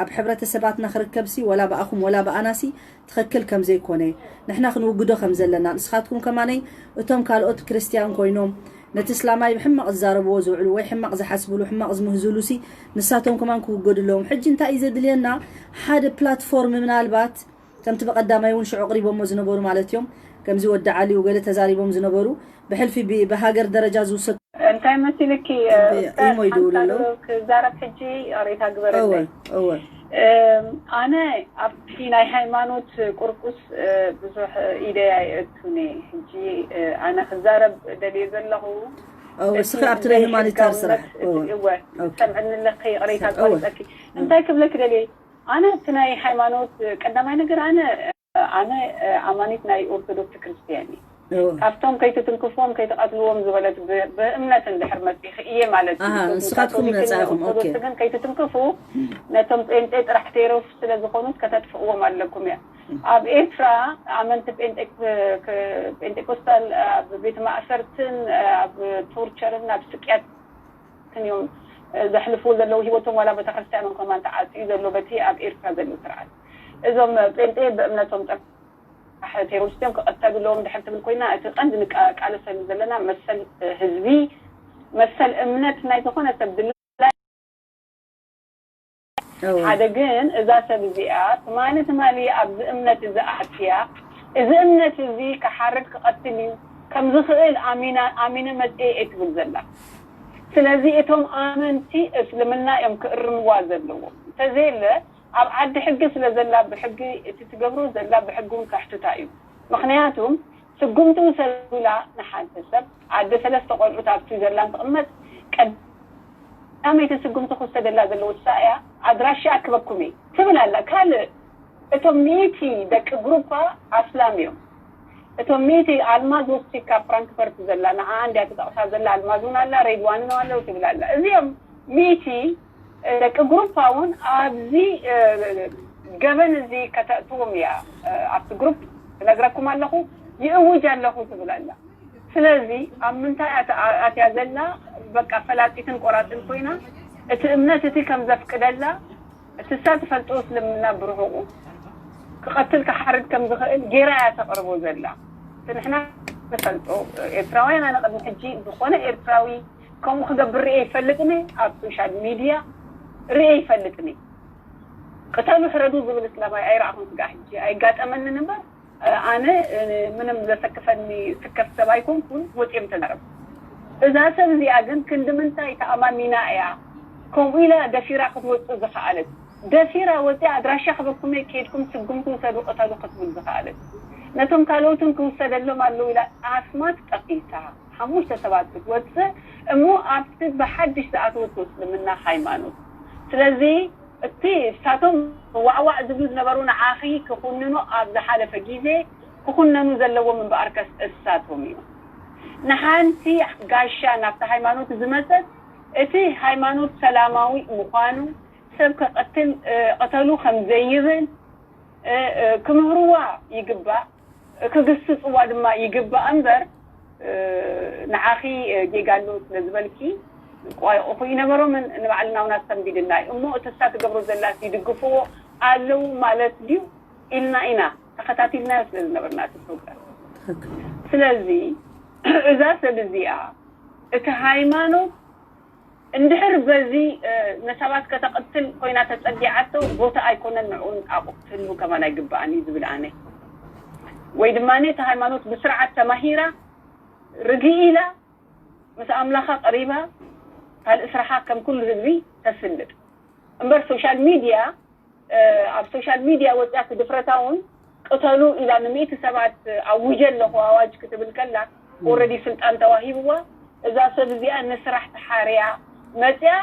ኣብ ሕብረተሰባትና ክርከብሲ ወላ ብኣኹም ወላ ብኣናሲ ትኽክል ከም ዘይኮነ ንሕና ክንውግዶ ከም ዘለና ንስኻትኩም ከማነይ እቶም ካልኦት ክርስትያን ኮይኖም ነቲ እስላማይ ብሕማቕ ዝዛረብዎ ዝውዕሉ ወይ ሕማቕ ዝሓስብሉ ሕማቕ ዝምህዝሉ ሲ ንሳቶም ከማን ክውገዱ ኣለዎም። ሕጂ እንታይ እዩ ዘድልየና? ሓደ ፕላትፎርም ምናልባት ከምቲ ብቐዳማይ እውን ሽዑ ኣቕሪቦሞ ዝነበሩ ማለት እዮም ከምዚ ወዲ ዓሊ ገለ ተዛሪቦም ዝነበሩ ብሕልፊ ብ- ብሃገር ደረጃ ዝውሰድ እንታይ መሲልኪ ኢሞ ይድውሉ ኣለዉ። ክዛረብ ሕጂ ይቕሬታ ግበረለይ። እወ። ኣነ ኣብቲ ናይ ሃይማኖት ቁርቁስ ብዙሕ ኢደይ ኣይእቱን እየ። ሕጂ ኣነ ክዛረብ ደልየ ዘለኹ እወ፣ እስኺ ኣብቲ ናይ ሁማኒታር ስራሕ። እወ። እወ ሰምዕኒ ኣለኺ ይቕሬታ እወ። ቆሪፀኪ እንታይ ክብለኪ ደልየ ኣነ እቲ ናይ ሃይማኖት ቀዳማይ ነገር ኣነ ኣነ ኣማኒት ናይ ኦርቶዶክስ ክርስትያን እየ። እወ። ካብቶም ከይትትንክፍዎም ከይትቐትልዎም ዝበለት ብ- ብእምነት እንድሕር መፂኺ እየ ማለት እዩ። ኣሃ፣ እቶም ንስኻትኩም ካቶሊክን ነፃ ኢኹም፣ ኦርቶዶክስ ኦኬ። ግን ከይትትንክፉ ነቶም ጴንጤ ጥራሕ ቴሮፍ ስለ ዝኾኑት ከተጥፍእዎም ኣለኩም እያ። ኣብ ኤርትራ ኣመንቲ ጴንጤ- ክ- ጴንጤኮስታል ኣብ ቤተ ማእሰርትን ኣብ ቶርቸርን ኣብ ስቅያትን እዮም ዘሕልፍዎ ዘለዉ ህይወቶም ዋላ ቤተክርስትያኖም ከማን ተዓፅዩ ዘሎ በቲ ኣብ ኤርትራ ዘሎ ስርዓት እዞም ጴንጤ ብእምነቶም ጥራሕ ቴሮሪስት እዮም ክቐተሉ ኣለዎም ድሕር ትብል ኮይና እቲ ቀንዲ ንቃለሰሉ ዘለና መሰል ህዝቢ መሰል እምነት ናይ ዝኾነ ሰብ ድላይ ሓደ ግን እዛ ሰብ እዚኣ ትማሊ ትማሊ ኣብዚ እምነት እዚ ኣትያ እዚ እምነት እዚ ክሓርድ ክቐትል እዩ ከም ዝኽእል ኣሚና ኣሚነ መፅየ እየ ትብል ዘላ። ስለዚ እቶም ኣመንቲ እስልምና እዮም ክእርምዋ ዘለዎም። እንተዘየለ ኣብ ዓዲ ሕጊ ስለ ዘላ ብሕጊ እቲ ትገብሮ ዘላ ብሕጊ እውን ከሕትታ እዩ። ምኽንያቱ ስጉምቲ ውሰዱላ ንሓንቲ ሰብ ኣደ ሰለስተ ቆልዑት ኣብ ስዊዘርላንድ ትቕመጥ ቀዳመይቲ ስጉምቲ ክውሰደላ ዘለዎ እሳ እያ። ኣድራሻ ኣክበኩም እየ ትብል ኣላ። ካልእ እቶም ሚእቲ ደቂ ግሩፓ ኣስላም እዮም። እቶም ሚእቲ ኣልማዝ ወሲካ ኣብ ፍራንክፈርት ዘላ ንዓ እንድያ ትጠቕሳ ዘላ ኣልማዝ እውን ኣላ ሬድዋንን ኣለዉ ትብል ኣላ። እዚኦም ሚእቲ ደቂ ግሩፓ እውን ኣብዚ ገበን እዚ ከተእትዎም እያ ኣብቲ ግሩፕ እነግረኩም ኣለኹ ይእውጅ ኣለኹ ትብል ኣላ። ስለዚ ኣብ ምንታይ ኣትያ ዘላ በቃ ፈላጢትን ቆራፅን ኮይና እቲ እምነት እቲ ከም ዘፍቅደላ እቲ እሳ ትፈልጦ እስልምና ብርሑቁ ክቐትል ክሓርድ ከም ዝኽእል ጌራ እያ ተቕርቦ ዘላ። እቲ ንሕና ንፈልጦ ኤርትራውያን ኣነ ቅድሚ ሕጂ ዝኾነ ኤርትራዊ ከምኡ ክገብር ርእየ ይፈልጥኒ ኣብ ሶሻል ሚድያ ርእየ ይፈልጥኒ። ቅተሉ ሕረዱ ዝብል እስላማይ ኣይረኣኹን ስጋዕ ሕጂ ኣይጋጠመንን እምበር ኣነ ምንም ዘሰክፈኒ ስከፍ ሰብ ኣይኮንኩን ወፅዮም ተዛረብ። እዛ ሰብ እዚኣ ግን ክንዲ ምንታይ ተኣማሚና እያ ከምኡ ኢላ ደፊራ ክትወፅእ ዝኸኣለት? ደፊራ ወፅያ ኣድራሻ ክበኩም እየ ከይድኩም ስጉምቲ ውሰዱ ቅተሉ ክትብል ዝኸኣለት? ነቶም ካልኦትን ክውሰደሎም ኣለዉ ኢላ ኣስማት ጠቒሳ ሓሙሽተ ሰባት ክትወፅእ እሞ ኣብቲ ብሓድሽ ዝኣተወቶ እስልምና ሃይማኖት ስለዚ እቲ እሳቶም ዋዕዋዕ ዝብሉ ዝነበሩ ንዓኺ ክኹንኑ ኣብ ዝሓለፈ ግዜ ክኹነኑ ዘለዎም እምበኣርከስ እሳቶም እዮም። ንሓንቲ ጋሻ ናብቲ ሃይማኖት ዝመፀት እቲ ሃይማኖት ሰላማዊ ምዃኑ ሰብ ክቐትል ቅተሉ ከም ዘይብል ክምህርዋ ይግባእ፣ ክግስፅዋ ድማ ይግባእ እምበር ንዓኺ ጌጋ ኣለዎ ስለ ዝበልኪ ቋይቑ ይነበሮምን ንባዕልና እውን ኣስተንቢድና እዩ እሞ እቲ እሳ ትገብሮ ዘላስ ይድግፍዎ ኣለዉ ማለት ድዩ ኢልና ኢና ተኸታቲልናዮ ስለ ዝነበርና እቲ ፕሮግራም። ስለዚ እዛ ሰብ እዚኣ እቲ ሃይማኖት እንድሕር በዚ ንሰባት ከተቕትል ኮይና ተፀጊዓቶ ቦታ ኣይኮነን ንዕኡን ኣቑትሉ ከማን ኣይግበኣን እዩ ዝብል ኣነ። ወይ ድማ እቲ ሃይማኖት ብስርዓት ተማሂራ ርግእ ኢላ ምስ ኣምላኻ ቀሪባ ካልእ ስራሓ ከም ኩሉ ህዝቢ ተስልጥ እምበር ሶሻል ሚድያ ኣብ ሶሻል ሚድያ ወፂኣ እቲ ድፍረታ እውን ቅተሉ ኢላ ንምእቲ ሰባት ኣውጀ ኣለኹ ኣዋጅ ክትብል ከላ ኦረዲ ስልጣን ተዋሂብዋ እዛ ሰብ እዚኣ ንስራሕ ተሓርያ መፅያ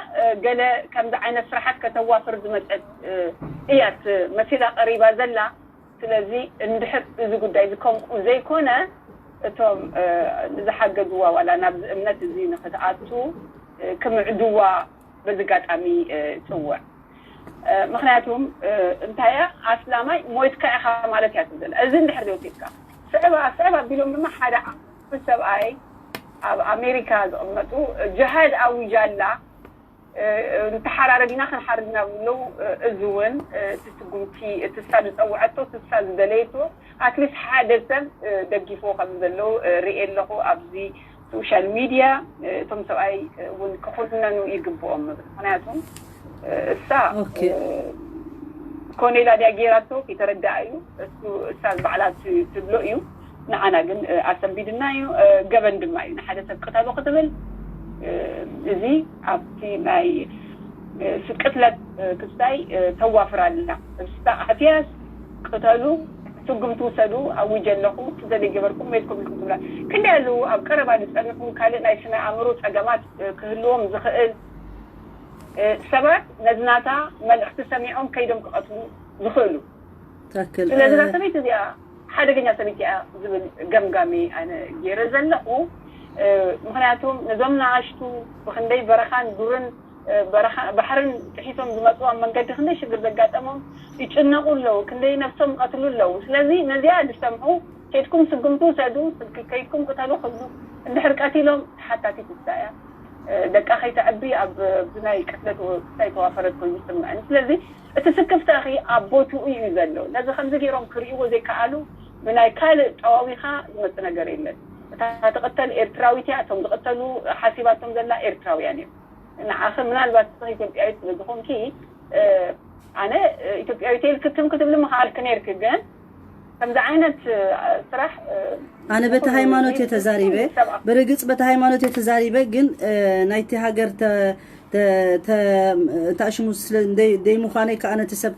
ገለ ከምዚ ዓይነት ስራሓት ከተዋፍር ዝመፀት እያ መሲላ ቀሪባ ዘላ። ስለዚ እንድሕር እዚ ጉዳይ እዚ ከምኡ ዘይኮነ፣ እቶም ዝሓገዝዋ ዋላ ናብዚ እምነት እዚ ንክትኣቱ ክምዕድዋ በዚ ኣጋጣሚ ፅውዕ። ምክንያቱም እንታይ እያ፣ ኣስላማይ ሞይትካ ኢኻ ማለት እያ ትብል። እዚ እንድሕር ዘይወሲድካ፣ ስዕብ ስዕብ ኣቢሎም ድማ ሓደ ዓቢ ሰብኣይ ኣብ ኣሜሪካ ዝቕመጡ ጅሃድ ኣዊጃ ኣላ፣ ንተሓራረድ ኢና ክንሓርድ ኢና ብለው። እዚ እውን እቲ ስጉምቲ፣ እቲ እሳ ዝፀውዐቶ፣ እቲ እሳ ዝደለየቶ፣ ኣትሊስት ሓደ ሰብ ደጊፍዎ ከም ዘለዉ ርእየ ኣለኹ ኣብዚ ሶሻል ሚድያ። እቶም ሰብኣይ እውን ክኹነኑ ይግብኦም ምብል። ምክንያቱም እሳ ኮኔላ ድያ ገይራቶ፣ ከይተረድኣ እዩ። እሱ፣ እሳ ባዕላ ትብሎ እዩ። ንዓና ግን ኣሰንቢድና እዩ። ገበን ድማ እዩ ንሓደ ሰብ ቅተሉ ክትብል። እዚ ኣብቲ ናይ ቅትለት ክስታይ ተዋፍር ኣላ። እስታ ኣትያስ ቅተሉ፣ ስጉምቲ ውሰዱ፣ ኣዊጀ ኣለኹ፣ እቲ ዘይገበርኩም ሜትኩም ኢኹም ትብላ። ክንደይ ኣለዉ ኣብ ቀረባ ዝጸንሑ ካልእ ናይ ስነ ኣእምሮ ጸገማት ክህልዎም ዝኽእል ሰባት ነዚ ናታ መልእኽቲ ሰሚዖም ከይዶም ክቐትሉ ዝኽእሉ። ትክክል። ስለዚ እዛ ሰበይቲ እዚኣ ሓደገኛ ሰበይቲ እያ ዝብል ገምጋሚ ኣነ ገይረ ዘለኹ። ምክንያቱም ነዞም ንኣሽቱ ብክንደይ በረኻን ዱርን ባሕርን ጥሒሶም ዝመፅዎም መንገዲ ክንደይ ሽግር ዘጋጠሞም ይጭነቁ ኣለዉ፣ ክንደይ ነብሶም ይቐትሉ ኣለዉ። ስለዚ ነዚኣ ዝሰምዑ ኬድኩም ስጉምቲ ውሰዱ፣ ስልኪ ከይድኩም ቅተሉ ክብሉ እንድሕር ቀቲሎም ተሓታቲት እሳ እያ። ደቃ ከይተዕቢ ኣብ ብናይ ቅትለት ክሳይ ተዋፈረት ኮይኑ ይስምዐኒ። ስለዚ እቲ ስክፍታኺ ኣብ ቦትኡ እዩ ዘሎ። ነዚ ከምዚ ገይሮም ክርእይዎ ዘይከኣሉ ብናይ ካልእ ጠዋዊኻ ዝመጽእ ነገር የለን። እታ ትቕተል ኤርትራዊት እያ፣ እቶም ዝቕተሉ ሓሲባቶም ዘላ ኤርትራውያን እዮም። ንዓኺ ምናልባት ንስኺ ኢትዮጵያዊት ስለ ዝኾንኪ ኣነ ኢትዮጵያዊት ኢልክትም ክትብሊ ምኽኣልኪ ነይርኪ፣ ግን ከምዚ ዓይነት ስራሕ ኣነ በቲ ሃይማኖት እየ ተዛሪበ። ብርግጽ በቲ ሃይማኖት እየ ተዛሪበ፣ ግን ናይቲ ሃገር ተኣሽሙ ዘይምዃነይ ከዓ ነቲ ሰብ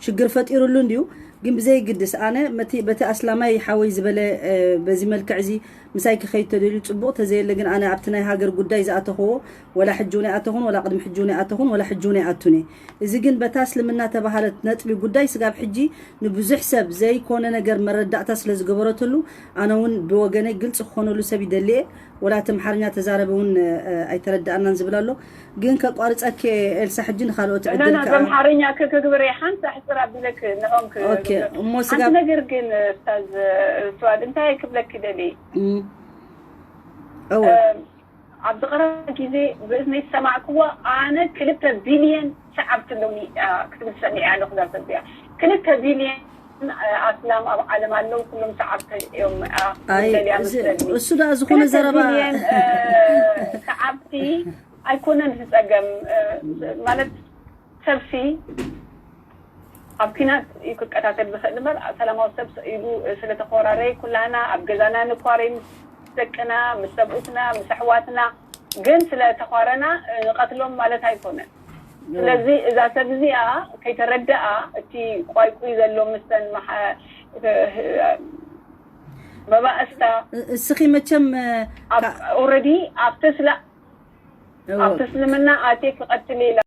ሽግር ፈጢሩሉ እንድዩ። ግን ብዘይግድስ ኣነ በቲ ኣስላማይ ሓወይ ዝበለ በዚ መልክዕ እዚ ምሳይ ክኸይድ ተደልዩ ጽቡቕ፣ ተዘየለ ግን ኣነ ኣብቲ ናይ ሃገር ጉዳይ ዝኣተኽዎ ወላ ሕጂ እውን ኣይኣተኹን፣ ወላ ቅድሚ ሕጂ እውን ኣይኣተኹን፣ ወላ ሕጂ እውን ኣይኣቱን እየ። እዚ ግን በታ እስልምና ተባሃለት ነጥቢ ጉዳይ ስጋብ ሕጂ ንብዙሕ ሰብ ዘይኮነ ነገር መረዳእታ ስለ ዝገበረትሉ ኣነ እውን ብወገነይ ግልፂ ክኾነሉ ሰብ ይደሊ እየ። ወላ እቲ ኣምሓርኛ ተዛረበ እውን ኣይተረዳእናን ዝብል ኣሎ። ግን ከቋርፀኪ ኤልሳ ሕጂ ንካልኦት ዕድል ኣምሓርኛ ክግብር እየ። ሓንቲ ኣሕፅር ኣቢለክ ንኦም እሞ ስጋብ ነገር ግን ስታዝ ስዋድ እንታይ ክብለክ ደሊ እወ ኣብዚ ቀረባ ግዜ ብእዝነይ ዝሰማዕክዎ ኣነ ክልተ ቢልየን ሰዓብቲ ኣለውኒ ክትብል ሰሚዐ ኣለኹ። እዛ ሰብ እዚኣ ክልተ ቢልየን ኣስላም ኣብ ዓለም ኣለዉ፣ ኩሎም ሰዓብቲ እዮም። እሱ ደኣ ዝኾነ ዘረባ ሰዓብቲ ኣይኮነን ዝፀገም ማለት ሰብሲ ኣብ ኪናት እዩ ክቀታተል ዝኽእል እምበር ሰላማዊ ሰብ ኢሉ ስለተኮራረየ ኩላና ኣብ ገዛና ንኳረይ ምስ ደቅና ምስ ሰብኡትና ምስ ኣሕዋትና ግን ስለተኳረና ንቐትሎም ማለት ኣይኮነን። ስለዚ እዛ ሰብ እዚኣ ከይተረድኣ እቲ ቋይቁይ ዘሎ ምስተን መባእስታ እስኺ መቸም ኦረዲ ኣብቲ ስላ ኣብቲ እስልምና ኣትየ ክቐትል ኢላ